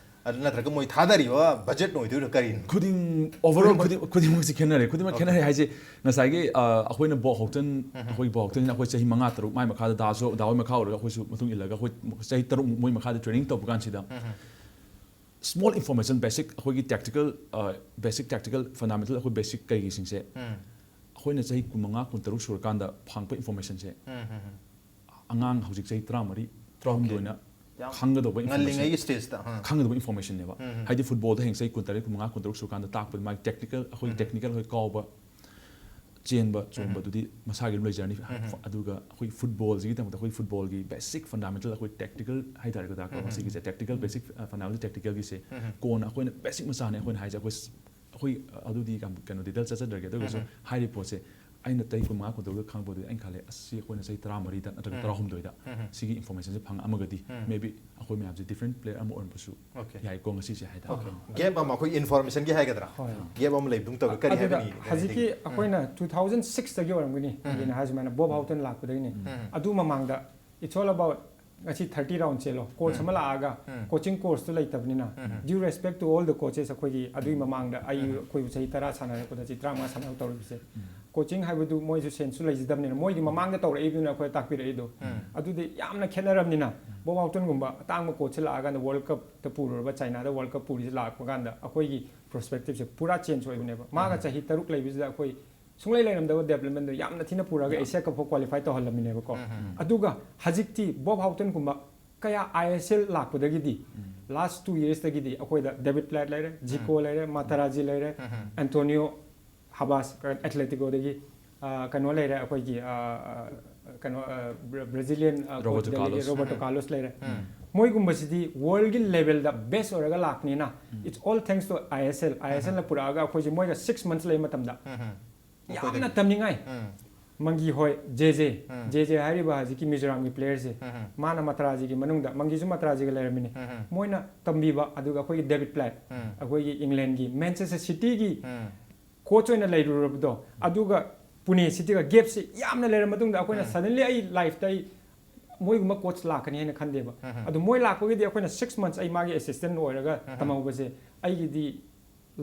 ꯑꯗꯨ ꯅꯠꯇ꯭ꯔꯒ ꯃꯣꯏ ꯊꯥꯗꯔꯤꯕ ꯕꯖꯦꯠꯅ ꯑꯣꯏꯗꯣꯏꯔꯥ, ꯀꯔꯤꯅꯣ? ꯈꯨꯗꯤꯡ ꯑꯣꯚꯔ ꯑꯣꯜ ꯈꯨꯗꯤꯡꯃꯛꯁꯤ ꯈꯦꯠꯅꯔꯦ꯫ ꯈꯨꯗꯤꯡꯃꯛ ꯈꯦꯠꯅꯔꯦ ꯍꯥꯏꯁꯦ ꯉꯁꯥꯏꯒꯤ ꯑ, ꯑꯩꯈꯣꯏꯅ ꯕꯣ ꯍꯣꯛꯇꯟ ꯑꯩꯈꯣꯏ ꯕꯣ ꯍꯣꯛꯇꯟꯁꯤꯅ ꯑꯩꯈꯣꯏ ꯆꯍꯤ ꯃꯉꯥ ꯇꯔꯨꯛ ꯃꯥꯏ ꯃꯈꯥꯗ ꯗꯥꯁꯨ ꯗꯥ ꯍꯣꯏ ꯃꯈꯥ ꯑꯣꯏꯔꯒ ꯑꯩꯈꯣꯏꯁꯨ ꯃꯇꯨꯡ ꯏꯜꯂꯒ ꯑꯩꯈꯣꯏ ꯆꯍꯤ ꯇꯔꯨꯛ ꯃꯣꯏ ꯃꯈꯥꯗ ꯇ꯭ꯔꯦꯅꯤꯡ ꯇꯧꯕ ꯀꯥꯟꯁꯤꯗ ꯁ꯭ꯃꯣꯜ ꯏꯟꯐꯣꯔꯃꯦꯁꯟ, ꯕꯦꯁꯤꯛ ꯑꯩꯈꯣꯏꯒꯤ ꯇꯦꯛꯇꯤꯀꯦꯜ, ꯕꯦꯁꯤꯛ ꯇꯦꯛꯇꯤꯀꯦꯜ ꯐꯟꯗꯥꯃꯦꯟꯇꯦꯜ ꯑꯩꯈꯣꯏ ꯕꯦꯁꯤꯛ ꯀꯩꯒꯤꯁꯤꯡꯁꯦ ꯑꯩꯈꯣꯏꯅ ꯆꯍꯤ ꯀꯨꯟꯃꯉꯥ ꯀꯨꯟꯇꯔꯨꯛ ꯁꯨꯔꯀꯥꯟꯗ ꯐꯪꯉꯛꯄ informationꯁꯦ ꯎꯝ, ꯎꯝ, ꯎꯝ. ꯑꯉꯥꯡ ꯍꯧꯖꯤꯛ ꯆꯍꯤ ꯇꯔꯥꯃꯔꯤ Okay. ꯇꯔꯥꯍꯨꯝꯗꯣꯏꯅ ꯌꯥꯝ ꯈꯪꯒꯗꯧꯕ information ꯉꯜꯂꯤꯉꯩꯒꯤ stageꯇ, ꯑꯥ. ꯈꯪꯒꯗꯧꯕ informationꯅꯦꯕ ꯎꯝ. ꯍꯥꯏꯗꯤ footballꯗ ꯍꯌꯦꯡ ꯆꯍꯤ ꯀꯨꯟꯇꯔꯦꯠ ꯀꯨꯟꯃꯉꯥ ꯀꯨꯟꯇꯔꯨꯛ ꯁꯨꯔꯀꯥꯟꯗ ꯇꯥꯛꯄꯗꯤ ꯃꯥꯒꯤ technical ꯑꯩꯈꯣꯏ ꯎꯝ. technical ꯑꯩꯈꯣꯏ ꯀꯥꯎꯕ ꯆꯦꯟꯕ ꯎꯝ. ꯆꯣꯡꯕꯗꯨꯗꯤ ꯃꯁꯥꯒꯤ ꯑꯗꯨꯝ ꯂꯩꯖꯔꯅꯤ ꯎꯝ. ꯑꯗꯨꯒ ꯑꯩꯈꯣꯏ footballꯁꯤꯒꯤꯗꯃꯛꯇ ꯑꯩꯈꯣꯏ footballꯒꯤ basic fundamental ꯑꯩꯈꯣꯏ technical ꯍꯥꯏꯇꯥꯔꯦꯀꯣ ꯗꯥꯛꯇꯔ ꯎꯝ. ꯃꯁꯤꯒꯤꯁꯦ technical ꯎꯝ. basic fundamental technicalꯒꯤꯁꯦ ꯎꯝ. ꯀꯣꯟꯅ ꯑꯩꯈꯣꯏꯅ basic ꯃꯆꯥꯅꯦ ꯑꯩꯈꯣꯏꯅ ꯍꯥꯏꯁꯦ ꯑꯩꯈꯣꯏ ꯑꯩꯈꯣꯏ ꯑꯗꯨꯗꯤ ꯌꯥꯝ ꯀꯩꯅꯣ detail ꯆꯠꯆꯗ꯭ꯔꯒꯦ ꯑꯗꯨ ꯑꯣꯏꯔꯒꯁꯨ ꯎꯝ. ꯍꯥꯏꯔꯤꯕ ꯄꯣꯠꯁꯦ ꯑꯩꯅ ꯆꯍꯤ ꯀꯨꯟꯃꯉꯥ ꯀꯨꯟꯇꯔꯨꯛꯇ ꯈꯪꯕꯗꯨꯗꯤ ꯑꯩꯅ ꯈꯜꯂꯦ ꯑꯁ ꯁꯤ ꯑꯩꯈꯣꯏꯅ ꯆꯍꯤ ꯇꯔꯥꯃꯔꯤꯗ ꯅꯠꯇ꯭ꯔꯒ ꯎꯝ. ꯇꯔꯥꯍꯨꯝꯗꯣꯏꯗ ꯎꯝ. ꯁꯤꯒꯤ informationꯁꯦ ꯐꯪꯉꯛꯑꯝꯃꯒꯗꯤ ꯎꯝ. maybe ꯑꯩꯈꯣꯏ ꯃꯌꯥꯝꯁꯦ different player ꯑꯃ ꯑꯣꯏꯔꯝꯕꯁꯨ Okay. ꯌꯥꯏꯀꯣ ꯉꯁꯤꯁꯦ ꯍꯥꯏꯇꯥꯔꯦ Okay. Gap ꯑꯃ ꯑꯩꯈꯣꯏ informationꯒꯤ ꯍꯥꯏꯒꯗ꯭ꯔꯥ? ꯍꯣꯏ. Gap ꯑꯃ ꯂꯩꯕꯗꯨꯝ ꯇꯧꯋꯦ꯫ ꯀꯔꯤ ꯑꯗꯨꯗ ꯍꯥꯏꯕꯅꯤ? ꯍꯧꯖꯤꯛꯀꯤ ꯑꯩꯈꯣꯏꯅ two thousand sixꯇꯒꯤ ꯑꯣꯏꯔꯝꯒꯅꯤ ꯎꯝ. ꯑꯩꯅ ꯍꯥꯏꯁꯨꯃꯥꯏꯅ ꯕꯣꯕ ꯍꯥꯎꯇꯟ ꯂꯥꯛꯄꯗꯒꯤꯅꯤ꯫ ꯎꯝ. ꯑꯗꯨ ꯃꯃꯥꯡꯗ it's all about ꯉꯁꯤ thirty round ꯆꯦꯜꯂꯣ coach ꯎꯝ. ꯑꯃ ꯂꯥꯛꯑꯒ ꯎꯝ. coaching courseꯇꯨ ꯂꯩꯇꯕꯅꯤꯅ ꯎꯝ. due respect to all the coaches ꯑꯩꯈꯣꯏꯒꯤ ꯑꯗꯨꯒꯤ ꯃꯃꯥꯡꯗ ꯑꯩ ꯎꯝ. ꯑꯩꯈꯣꯏꯕꯨ ꯆꯍꯤ ꯇꯔꯥ ꯁꯥꯟꯅꯔꯛꯄꯗ ꯆꯍꯤ ꯇꯔꯥꯃꯉꯥ ꯁꯥꯟꯅꯔꯛ ꯇꯧꯔꯤꯕꯁꯦ ꯎꯝ. coaching ꯍꯥꯏꯕꯗꯨ ꯃꯣꯏꯁꯨ ꯁꯦꯟꯁꯨ ꯂꯩꯖꯗꯕꯅꯤꯅ ꯃꯣꯏꯒꯤ ꯃꯃꯥꯡꯗ ꯇꯧꯔꯛꯏꯗꯨꯅ ꯑꯩꯈꯣꯏ ꯇꯥꯛꯄꯤꯔꯛꯏꯗꯣ ꯎꯝ. ꯑꯗꯨꯗꯤ ꯌꯥꯝꯅ ꯈꯦꯠꯅꯔꯕꯅꯤꯅ ꯕꯣꯕ ꯍꯥꯎꯇꯟꯒꯨꯝꯕ ꯑꯇꯥꯡꯕ coachꯁꯦ ꯂꯥꯛꯑꯀꯥꯟꯗ World Cupꯇ ꯄꯨꯔꯨꯔꯕ ꯆꯥꯏꯅꯥꯗ World Cup ꯄꯨꯔꯤꯁꯦ ꯂꯥꯛꯄ ꯀꯥꯟꯗ ꯑꯩꯈꯣꯏꯒꯤ perspectiveꯁꯦ ꯄꯨꯔꯥ change ꯑꯣꯏꯕꯅꯦꯕ ꯃꯥꯒ ꯎꯝ. ꯆꯍꯤ ꯇꯔꯨꯛ ꯂꯩꯕꯁꯤꯗ ꯑꯩꯈꯣꯏ ꯁꯨꯡꯂꯩ ꯂꯩꯔꯝꯗꯕ developmentꯗꯣ ꯌꯥꯝꯅ ꯊꯤꯅ ꯄꯨꯔꯛꯑꯒ ꯌꯥꯝ. Asia Cup ꯐꯥꯎ qualify ꯇꯧꯍꯜꯂꯝꯃꯤꯅꯦꯕꯀꯣ ꯎꯝ. ꯑꯗꯨꯒ ꯍꯧꯖꯤꯛꯇꯤ ꯕꯣꯕ ꯍꯥꯎꯇꯟꯒꯨꯝꯕ ꯀꯌꯥ I S L ꯂꯥꯛꯄꯗꯒꯤꯗꯤ last two yearsꯇꯒꯤꯗꯤ ꯑꯩꯈꯣꯏꯗ David Platt ꯂꯩꯔꯦ Zico ꯂꯩꯔꯦ Materazzi ꯂꯩꯔꯦ ꯎꯝ. Antonio Habas Atleticoꯗꯒꯤ ꯑ, ꯀꯩꯅꯣ ꯂꯩꯔꯦ ꯑꯩꯈꯣꯏꯒꯤ ꯑ, ꯑ, ꯀꯩꯅꯣ ꯑ, Bra- Brazilian ꯑ, Roberto coachꯗꯒꯤ Carlos. Roberto Carlos ꯂꯩꯔꯦ ꯎꯝ. ꯃꯣꯏꯒꯨꯝꯕꯁꯤꯗꯤ worldꯒꯤ levelꯗ best ꯑꯣꯏꯔꯒ ꯂꯥꯛꯄꯅꯤꯅ it's all thanks to I S L I S Lꯅ ꯄꯨꯔꯛꯑꯒ ꯑꯩꯈꯣꯏꯁꯦ ꯃꯣꯏꯒ six months ꯂꯩꯕ ꯃꯇꯝꯗ ꯎꯝ. ꯌꯥꯝꯅ ꯃꯈꯣꯏꯗꯒꯤ. ꯇꯝꯅꯤꯡꯉꯥꯏ ꯎꯝ. ꯃꯪꯒꯤ ꯍꯣꯏ ꯖꯦ ꯖꯦ ꯎꯝ. ꯖꯦ ꯖꯦ ꯍꯥꯏꯔꯤꯕ ꯍꯧꯖꯤꯛꯀꯤ ꯃꯤꯖꯣꯔꯥꯝꯒꯤ playerꯁꯦ ꯎꯝ. ꯃꯥꯅ Materazziꯒꯤ ꯃꯅꯨꯡꯗ ꯃꯪꯒꯤꯁꯨ Materazziꯒ ꯂꯩꯔꯝꯃꯤꯅꯤ ꯎꯝ. ꯃꯣꯏꯅ ꯇꯝꯕꯤꯕ ꯑꯗꯨꯒ ꯑꯩꯈꯣꯏꯒꯤ David Platt ꯎꯝ. ꯑꯩꯈꯣꯏꯒꯤ Englandꯒꯤ Manchester Cityꯒꯤ ꯎꯝ. coach ꯑꯣꯏꯅ ꯂꯩꯔꯨꯔꯕꯗꯣ ꯑꯗꯨꯒ Pune Cityꯒ gapꯁꯤ ꯌꯥꯝꯅ ꯂꯩꯔ ꯃꯇꯨꯡꯗ ꯑꯩꯈꯣꯏꯅ ꯎꯝ. Suddenly ꯑꯩ lifeꯇ ꯑꯩ ꯃꯣꯏꯒꯨꯝꯕ coach ꯂꯥꯛꯀꯅꯤ ꯍꯥꯏꯅ ꯈꯟꯗꯦꯕ ꯎꯝ. ꯑꯗꯨ ꯃꯣꯏ ꯂꯥꯛꯄꯒꯤꯗꯤ ꯑꯩꯈꯣꯏꯅ six months ꯑꯩ ꯃꯥꯒꯤ assistant ꯑꯣꯏꯔꯒ ꯎꯝ. ꯇꯝꯍꯧꯕꯁꯦ ꯑꯩꯒꯤꯗꯤ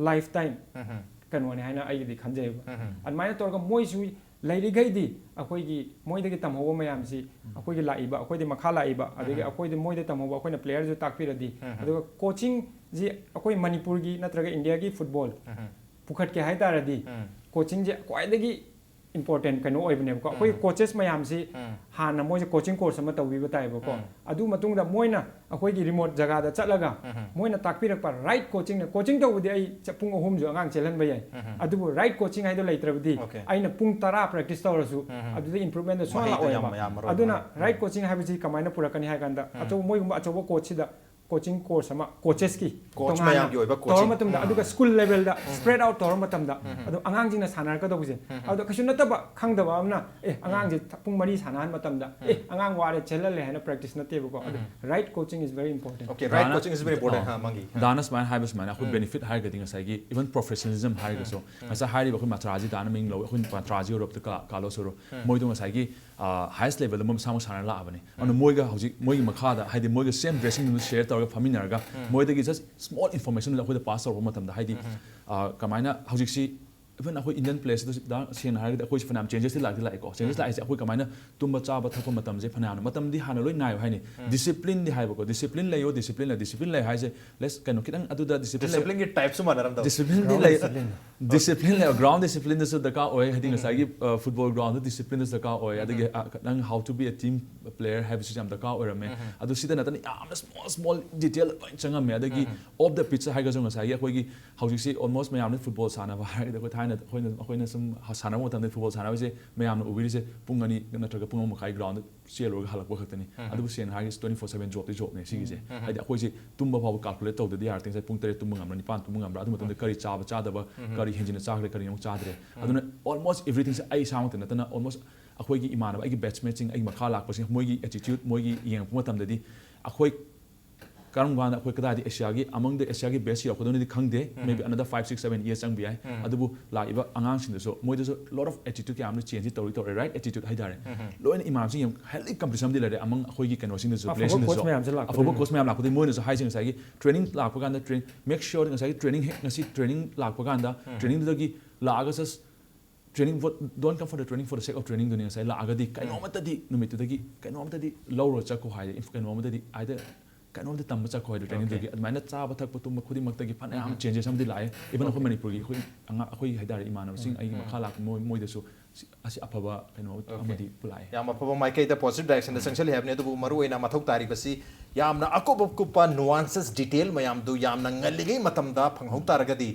lifetime ꯎꯝ. ꯀꯩꯅꯣꯅꯦ ꯍꯥꯏꯅ ꯑꯩꯒꯤꯗꯤ ꯈꯟꯖꯩꯕ ꯎꯝ. ꯑꯗꯨꯃꯥꯏꯅ ꯇꯧꯔꯒ ꯃꯣꯏꯁꯨ ꯂꯩꯔꯤꯈꯩꯗꯤ ꯑꯩꯈꯣꯏꯒꯤ ꯃꯣꯏꯗꯒꯤ ꯇꯝꯍꯧꯕ ꯃꯌꯥꯝꯁꯤ ꯑꯩꯈꯣꯏꯒꯤ ꯂꯥꯛꯏꯕ ꯑꯩꯈꯣꯏꯗꯤ ꯃꯈꯥ ꯂꯥꯛꯏꯕ ꯑꯗꯒꯤ ꯎꯝ. ꯑꯩꯈꯣꯏꯗꯤ ꯃꯣꯏꯗ ꯇꯝꯍꯧꯕ ꯑꯩꯈꯣꯏꯅ playerꯁꯨ ꯇꯥꯛꯄꯤꯔꯗꯤ ꯎꯝ. ꯑꯗꯨꯒ coachingꯁꯤ ꯑꯩꯈꯣꯏ ꯃꯅꯤꯄꯨꯔꯒꯤ ꯅꯠꯇ꯭ꯔꯒ Indiaꯒꯤ football ꯎꯝ. ꯄꯨꯈꯠꯀꯦ ꯍꯥꯏ ꯇꯥꯔꯗꯤ ꯎꯝ. coachingꯁꯦ ꯈ꯭ꯋꯥꯏꯗꯒꯤ important ꯀꯩꯅꯣ ꯑꯣꯏꯕꯅꯦꯕꯀꯣ꯫ ꯑꯩꯈꯣꯏꯒꯤ coaches ꯃꯌꯥꯝꯁꯤ ꯍꯥꯟꯅ ꯃꯣꯏꯁꯦ coaching course ꯑꯃ ꯇꯧꯕꯤꯕ ꯇꯥꯏꯕꯀꯣ꯫ ꯑꯗꯨ ꯃꯇꯨꯡꯗ ꯃꯣꯏꯅ ꯑꯩꯈꯣꯏꯒꯤ remote ꯖꯒꯥꯗ ꯆꯠꯂꯒ ꯃꯣꯏꯅ ꯇꯥꯛꯄꯤꯔꯛꯄ right coaching ꯅ, coaching ꯇꯧꯕꯗꯤ ꯑꯩ ꯆ-, ꯄꯨꯡ ꯑꯍꯨꯝꯁꯨ ꯑꯉꯥꯡ ꯆꯦꯜꯍꯟꯕ ꯌꯥꯏ꯫ ꯑꯗꯨꯕꯨ right coaching ꯍꯥꯏꯗꯣ ꯂꯩꯇ꯭ꯔꯕꯗꯤ Okay. ꯑꯩꯅ ꯄꯨꯡ ꯇꯔꯥ practice ꯇꯧꯔꯁꯨ ꯑꯗꯨꯗ improvement ꯗꯣ ꯁꯨꯡꯂꯥꯛ ꯃꯍꯩꯗꯣ ꯌꯥꯝ ꯂꯥꯛꯑꯣꯏꯕ꯫ ꯌꯥꯝꯃꯔꯣꯏꯕ꯫ ꯑꯗꯨꯅ right coaching ꯍꯥꯏꯕꯁꯤ ꯀꯃꯥꯏꯅ ꯄꯨꯔꯛꯀꯅꯤ ꯍꯥꯏ ꯀꯥꯟꯗ ꯑꯆꯧꯕ, ꯃꯣꯏꯒꯨꯝꯕ ꯑꯆꯧꯕ coach ꯁꯤꯗ coaching course ꯑꯃ coaches ꯀꯤ Coach ꯇꯣꯉꯥꯟꯅ ꯃꯌꯥꯝꯒꯤ ꯑꯣꯏꯕ ꯇꯧꯔ coaching. ꯃꯇꯝꯗ, ꯑꯗꯨꯒ school level ꯗ spread out ꯇꯧꯔ ꯃꯇꯝꯗ, ꯑꯗꯣ ꯑꯉꯥꯡꯁꯤꯡꯅ ꯁꯥꯟꯅꯔꯛꯀꯗꯧꯕꯁꯦ, ꯑꯗꯣ ꯀꯩꯁꯨ ꯅꯠꯇꯕ ꯈꯪꯗꯕ ꯑꯃꯅ, "ꯑꯦ, ꯑꯉꯥꯡꯁꯦ ꯊ-, ꯄꯨꯡ ꯃꯔꯤ ꯁꯥꯟꯅꯍꯟ ꯃꯇꯝꯗ, ꯑꯦ, ꯑꯉꯥꯡ ꯋꯥꯔꯦ, ꯆꯦꯜꯍꯜꯂꯦ" ꯍꯥꯏꯅ practice ꯅꯠꯇꯦꯕꯀꯣ꯫ ꯑꯗꯣ right coaching is very important. Okay, right ꯗꯥꯅ coaching is very important. ꯑꯣ, ꯍꯥ, ꯃꯪꯒꯤ꯫ ꯍꯥ. ꯗꯥꯅ ꯁꯨꯃꯥꯏꯅ ꯍꯥꯏꯕ ꯁꯨꯃꯥꯏꯅ ꯑꯩꯈꯣꯏ benefit ꯍꯥꯏꯔꯒꯗꯤ ꯉꯁꯥꯏꯒꯤ even professionalism ꯍꯥꯏꯔꯒꯁꯨ, ꯉꯁꯥꯏ ꯍꯥꯏꯔꯤꯕ ꯑꯩꯈꯣꯏ ꯃꯇ꯭ꯔꯥꯖꯤ, ꯗꯥꯅ ꯃꯤꯡ ꯂꯧ, ꯑꯩꯈꯣꯏ ꯃꯇ꯭ꯔꯥꯖꯤ ꯌꯨꯔꯣꯞꯇ ꯀꯥ-, ꯀꯥꯔꯂꯣꯁ ꯌꯨꯔꯣꯞ, ꯃꯣꯏꯗꯣ ꯉꯁꯥꯏꯒꯤ ꯑ, highest level ꯗ ꯃꯣꯏ ꯃꯁꯥꯃꯛ ꯁꯥꯟꯅꯔ ꯂꯥꯛꯑꯕꯅꯤ꯫ ꯑꯗꯨꯅ ꯃꯣꯏꯒ ꯍꯧꯖꯤꯛ ꯃꯣꯏꯒꯤ ꯃꯈꯥꯗ, ꯍꯥꯏꯗꯤ ꯃꯣꯏꯒ same dressing room ꯗ share ꯇꯧꯔꯒ ꯐꯝꯃꯤꯟꯅꯔꯒ ꯃꯣꯏꯗꯒꯤ just small information ꯑꯩꯈꯣꯏꯗ pass ꯇꯧꯔꯛꯄ ꯃꯇꯝꯗ, ꯍꯥꯏꯗꯤ, ꯑ, ꯀꯃꯥꯏꯅ ꯍꯧꯖꯤꯛꯁꯤ even ꯑꯩꯈꯣꯏ Indian players ꯁꯤꯗ ꯁꯦꯡꯅ ꯍꯥꯏꯔꯒꯗꯤ ꯑꯩꯈꯣꯏꯁꯨ ꯐꯅꯌꯥꯝ changes ꯇꯤ ꯂꯥꯛꯇꯤ ꯂꯥꯛꯑꯦꯀꯣ꯫ Changes ꯂꯥꯛꯏꯁꯦ ꯑꯩꯈꯣꯏ ꯀꯃꯥꯏꯅ ꯇꯨꯝꯕ ꯆꯥꯕ ꯊꯛꯄ ꯃꯇꯝꯁꯦ ꯐꯅꯌꯥꯝꯅ, ꯃꯇꯝꯗꯤ ꯍꯥꯟꯅ ꯂꯣꯏ ꯅꯥꯏꯌꯨ ꯍꯥꯏꯅꯤ꯫ Discipline ꯗꯤ ꯍꯥꯏꯕꯀꯣ, discipline ꯂꯩꯌꯣ, discipline ꯂꯩ, discipline ꯂꯩ ꯍꯥꯏꯁꯦ, let's ꯀꯩꯅꯣ ꯈꯤꯇꯪ ꯑꯗꯨꯗ discipline ꯂꯩ꯫ Discipline ꯒꯤ type ꯁꯨ ꯃꯥꯟꯅꯔꯝꯗꯧ꯫ Discipline ꯗꯤ ꯂꯩ꯫ Discipline ꯂꯩ, ground discipline ꯗꯁꯨ ꯗꯔꯀꯥꯔ ꯑꯣꯏ, ꯍꯥꯏꯗꯤ ꯉꯁꯥꯏꯒꯤ, ꯑ, football ground ꯗ discipline ꯗꯁꯨ ꯗꯔꯀꯥꯔ ꯑꯣꯏ, ꯑꯗꯒꯤ, ꯑ, ꯅꯪ how to be a team player ꯍꯥꯏꯕꯁꯤꯁꯨ ꯌꯥꯝ ꯗꯔꯀꯥꯔ ꯑꯣꯏꯔꯝꯃꯦ꯫ ꯑꯗꯨ ꯁꯤꯗ ꯅꯠꯇꯅ ꯌꯥꯝꯅ small small detail ꯂꯣꯏ ꯆꯪꯉꯝꯃꯦ꯫ ꯑꯗꯒꯤ off the pitch ꯍꯥꯏꯔꯒꯁꯨ ꯉꯁꯥꯏꯒꯤ ꯑꯩꯈꯣꯏꯒꯤ ꯍꯧꯖꯤꯛꯁꯤ almost ꯃꯌꯥꯝꯅ football ꯁꯥꯟꯅꯕ ꯍꯥꯏꯔꯒꯗꯤ ꯑꯩꯈꯣꯏ ꯊꯥꯏꯅ ꯑꯩꯈꯣꯏꯅ, ꯑꯩꯈꯣꯏꯅ ꯁꯨꯝ ꯁꯥꯟꯅꯕ ꯃꯇꯝꯗ football ꯁꯥꯟꯅꯕꯁꯦ ꯃꯌꯥꯝꯅ ꯎꯕꯤꯔꯤꯁꯦ ꯄꯨꯡ ꯑꯅꯤ ꯅꯠꯇ꯭ꯔꯒ ꯄꯨꯡ ꯑꯃ ꯃꯈꯥꯏ ground ꯗ ꯆꯦꯜꯂꯨꯔꯒ ꯍꯜꯂꯛꯄ ꯈꯛꯇꯅꯤ꯫ ꯑꯗꯨꯕꯨ ꯁꯦꯡꯅ ꯍꯥꯏꯔꯒꯗꯤ twenty four seven job T job ꯅꯦ ꯁꯤꯒꯤꯁꯦ꯫ ꯍꯥꯏꯗꯤ ꯑꯩꯈꯣꯏꯁꯦ ꯇꯨꯝꯕ ꯐꯥꯎꯕ calculate ꯇꯧꯗꯗꯤ ꯌꯥꯔꯛꯇꯦ꯫ ꯉꯁꯥꯏ ꯄꯨꯡ ꯇꯔꯦꯠ ꯇꯨꯝꯕ ꯉꯝꯕ꯭ꯔꯥ, ꯅꯤꯄꯥꯟ ꯇꯨꯝꯕ ꯉꯝꯕ꯭ꯔꯥ, ꯑꯗꯨ ꯃꯇꯝꯗ ꯀꯔꯤ ꯆꯥꯕ ꯆꯥꯗꯕ, ꯀꯔꯤ ꯍꯦꯟꯖꯤꯟꯅ ꯆꯥꯈ꯭ꯔꯦ, ꯀꯔꯤ ꯑꯃꯨꯛ ꯆꯥꯗ꯭ꯔꯦ꯫ ꯑꯗꯨꯅ almost everything ꯁꯦ ꯑꯩ ꯏꯁꯥꯃꯛꯇ ꯅꯠꯇꯅ almost ꯑꯩꯈꯣꯏꯒꯤ ꯏꯃꯥꯟꯅꯕ, ꯑꯩꯒꯤ batchmate ꯁꯤꯡ, ꯑꯩꯒꯤ ꯃꯈꯥ ꯂꯥꯛꯄꯁꯤꯡ, ꯃꯣꯏꯒꯤ attitude, ꯃꯣꯏꯒꯤ ꯌꯦꯡꯉꯛꯄ ꯃꯇꯝꯗꯗꯤ ꯑꯩꯈꯣꯏ ꯀꯔꯝ ꯀꯥꯟꯗ ꯑꯩꯈꯣꯏ ꯀꯗꯥꯏꯗ Asia ꯒꯤ, among the Asia ꯒꯤ best ꯌꯧꯔꯛꯀꯗꯣꯏꯅꯣꯗꯤ ꯈꯪꯗꯦ꯫ Maybe another five, six, seven years ꯆꯪꯕ ꯌꯥꯏ꯫ ꯑꯗꯨꯕꯨ ꯂꯥꯛꯏꯕ ꯑꯉꯥꯡꯁꯤꯡꯗꯁꯨ, ꯃꯣꯏꯗꯁꯨ lot of attitude ꯀꯌꯥ ꯑꯃꯅ change ꯇꯧꯔꯤ, ꯇꯧꯔꯦ, right attitude ꯍꯥꯏꯇꯥꯔꯦ꯫ ꯂꯣꯏꯅ ꯏꯃꯥꯟꯅꯕꯁꯤꯡ ꯌꯥꯝ healthy competition ꯑꯃꯗꯤ ꯂꯩꯔꯦ among ꯑꯩꯈꯣꯏꯒꯤ ꯀꯩꯅꯣꯁꯤꯡꯗꯁꯨ, ꯑꯐꯕ player ꯁꯤꯡꯗꯁꯨ꯫ Coach ꯃꯌꯥꯝꯁꯦ ꯂꯥꯛꯄꯗꯒꯤ꯫ ꯑꯐꯕ coach ꯃꯌꯥꯝ ꯂꯥꯛꯄꯗꯒꯤ ꯃꯣꯏꯅꯁꯨ ꯍꯥꯏꯁꯦ ꯉꯁꯥꯏꯒꯤ training ꯂꯥꯛꯄ ꯀꯥꯟꯗ train-, make sure ꯉꯁꯥꯏꯒꯤ training ꯍꯦꯛ ꯉꯁꯤ training ꯂꯥꯛꯄ ꯀꯥꯟꯗ training ꯗꯨꯗꯒꯤ ꯂꯥꯛꯑꯒ just training for, don't come for the training for the sake of training ꯗꯨꯅꯤ ꯉꯁꯥꯏ ꯂꯥꯛꯑꯒꯗꯤ ꯀꯩꯅꯣꯝꯃꯇꯗꯤ ꯅꯨꯃꯤꯠꯇꯨꯗꯒꯤ ꯀꯩꯅꯣꯝꯃꯇꯗꯤ ꯂꯧꯔ ꯆꯠꯈꯣ ꯍꯥꯏꯗꯤ, inf-, ꯀꯩꯅꯣꯝꯃꯇꯗꯤ either ꯀꯩꯅꯣꯝꯇ ꯇꯝꯕ ꯆꯠꯈꯣ ꯍꯥꯏꯗꯣ training Okay. ꯗꯨꯒꯤ꯫ ꯑꯗꯨꯃꯥꯏꯅ ꯆꯥꯕ ꯊꯛꯄ ꯇꯨꯝꯕ ꯈꯨꯗꯤꯡꯃꯛꯇꯒꯤ ꯐꯅꯌꯥꯝ changes ꯑꯃꯗꯤ ꯂꯥꯛꯑꯦ꯫ Even ꯑꯩꯈꯣꯏ Okay. ꯃꯅꯤꯄꯨꯔꯒꯤ ꯑꯩꯈꯣꯏ ꯑꯉꯥꯡ, ꯑꯩꯈꯣꯏ ꯍꯥꯏꯇꯥꯔꯦ ꯏꯃꯥꯟꯅꯕꯁꯤꯡ, ꯑꯩꯒꯤ ꯃꯈꯥ ꯂꯥꯛꯄ ꯃꯣꯏ, ꯃꯣꯏꯗꯁꯨ ꯑꯁꯤ ꯑꯐꯕ ꯀꯩꯅꯣ Okay. ꯑꯃꯗꯤ ꯄꯨꯂꯥꯛꯑꯦ꯫ ꯌꯥꯝ ꯑꯐꯕ ꯃꯥꯏꯀꯩꯗ positive direction ꯗ ꯆꯪꯁꯤꯜꯂꯤ ꯍꯥꯏꯕꯅꯤ꯫ ꯑꯗꯨꯕꯨ ꯃꯔꯨꯑꯣꯏꯅ ꯃꯊꯧ ꯇꯥꯔꯤꯕꯁꯤ ꯌꯥꯝꯅ ꯑꯀꯨꯞ ꯑꯀꯨꯞꯄ nuances, detail ꯃꯌꯥꯝꯗꯨ ꯌꯥꯝꯅ ꯉꯜꯂꯤꯉꯩ ꯃꯇꯝꯗ ꯐꯪꯍꯧ ꯇꯥꯔꯒꯗꯤ,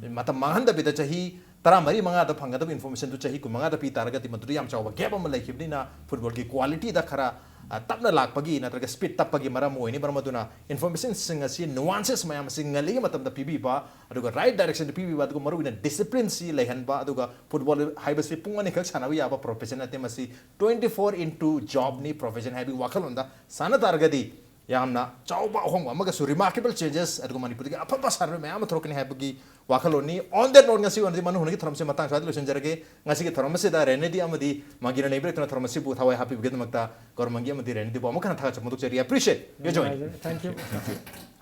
ꯃꯇꯝ ꯃꯥꯡꯍꯟꯗꯕꯤꯗ ꯆꯍꯤ ꯇꯔꯥꯃꯔꯤ ꯃꯉꯥꯗ ꯐꯪꯒꯗꯕ information ꯗꯨ ꯆꯍꯤ ꯀꯨꯟꯃꯉꯥꯗ ꯄꯤ ꯇꯥꯔꯒꯗꯤ, ꯃꯗꯨꯗ ꯌꯥꯝ ꯆꯥꯎꯕ gap ꯑꯃ ꯂꯩꯈꯤꯕꯅꯤꯅ football ꯒꯤ quality ꯗ ꯈꯔ, ꯑ, ꯇꯞꯅ ꯂꯥꯛꯄꯒꯤ ꯅꯠꯇ꯭ꯔꯒ speed ꯇꯞꯄꯒꯤ ꯃꯔꯝ ꯑꯣꯏꯅꯤ꯫ ꯃꯔꯝ ꯑꯗꯨꯅ information ꯁꯤꯡ ꯑꯁꯤ, nuances ꯃꯌꯥꯝ ꯑꯁꯤ ꯉꯜꯂꯤꯉꯩ ꯃꯇꯝꯗ ꯄꯤꯕꯤꯕ, ꯑꯗꯨꯒ right direction ꯗ ꯄꯤꯕꯤꯕ, ꯑꯗꯨꯒ ꯃꯔꯨꯑꯣꯏꯅ discipline ꯁꯤ ꯂꯩꯍꯟꯕ, ꯑꯗꯨꯒ football ꯍꯥꯏꯕꯁꯤ ꯄꯨꯡ ꯑꯅꯤꯈꯛ ꯁꯥꯟꯅꯕ ꯌꯥꯕ profession ꯅꯠꯇꯦ, ꯃꯁꯤ twenty four into job ꯅꯤ, profession ꯍꯥꯏꯕꯒꯤ ꯋꯥꯈꯜꯂꯣꯟꯗ ꯁꯥꯟꯅ ꯇꯥꯔꯒꯗꯤ ꯌꯥꯝꯅ ꯆꯥꯎꯕ ꯑꯍꯣꯡꯕ ꯑꯃꯒꯁꯨ, remarkable changes, ꯑꯗꯨꯒ ꯃꯅꯤꯄꯨꯔꯗꯒꯤ ꯑꯐꯕ ꯁꯥꯟꯅꯔꯣꯏ ꯃꯌꯥꯝ ꯑꯃ ꯊꯣꯔꯛꯀꯅꯤ ꯍꯥꯏꯕꯒꯤ ꯋꯥꯈꯜꯂꯣꯟꯅꯤ꯫ On that note, ꯉꯁꯤ ꯑꯣꯏꯅꯗꯤ ꯃꯅꯨ ꯍꯨꯅꯒꯤ ꯊꯧꯔꯝꯁꯤ ꯃꯇꯥꯡ ꯁ꯭ꯋꯥꯏꯗ ꯂꯣꯏꯁꯤꯟꯖꯔꯒꯦ꯫ ꯉꯁꯤꯒꯤ ꯊꯧꯔꯝ ꯑꯁꯤꯗ ꯔꯦꯅꯦꯗꯤ ꯑꯃꯗꯤ ꯃꯥꯡꯒꯤꯅ ꯅꯩꯕꯤꯔꯛꯇꯨꯅ ꯊꯧꯔꯝ ꯑꯁꯤꯕꯨ ꯊꯋꯥꯏ ꯍꯥꯞꯄꯤꯕꯒꯤꯗꯃꯛꯇ ꯒꯧꯔꯃꯪꯒꯤ ꯑꯃꯗꯤ ꯔꯦꯅꯦꯗꯤꯕꯨ ꯑꯃꯨꯛ ꯍꯟꯅ ꯊꯥꯒꯠꯆꯕ ꯐꯣꯡꯗꯣꯛꯆꯔꯤ꯫ Appreciate your joining. Thank you.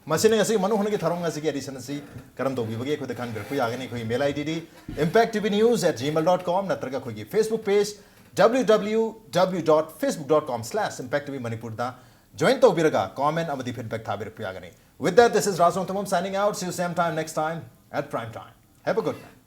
ꯃꯁꯤꯅ ꯉꯁꯤ ꯃꯅꯨ ꯍꯨꯅꯒꯤ ꯊꯧꯔꯝ ꯉꯁꯤꯒꯤ edition ꯑꯁꯤ ꯀꯔꯝ ꯇꯧꯕꯤꯕꯒꯦ ꯑꯩꯈꯣꯏꯗ ꯈꯪꯕꯤꯔꯛꯄ ꯌꯥꯒꯅꯤ꯫ ꯑꯩꯈꯣꯏꯒꯤ mail ID D impact T V news at gmail dot com ꯅꯠꯇ꯭ꯔꯒ ꯑꯩꯈꯣꯏꯒꯤ Facebook page W W W dot facebook dot com slash impact T V Manipur ꯗ join ꯇꯧꯕꯤꯔꯒ comment ꯑꯃꯗꯤ feedback ꯊꯥꯕꯤꯔꯛꯄ ꯌꯥꯒꯅꯤ꯫ With that, this is Rajwang Tamam signing out. See you same time next time at prime time. Have a good night.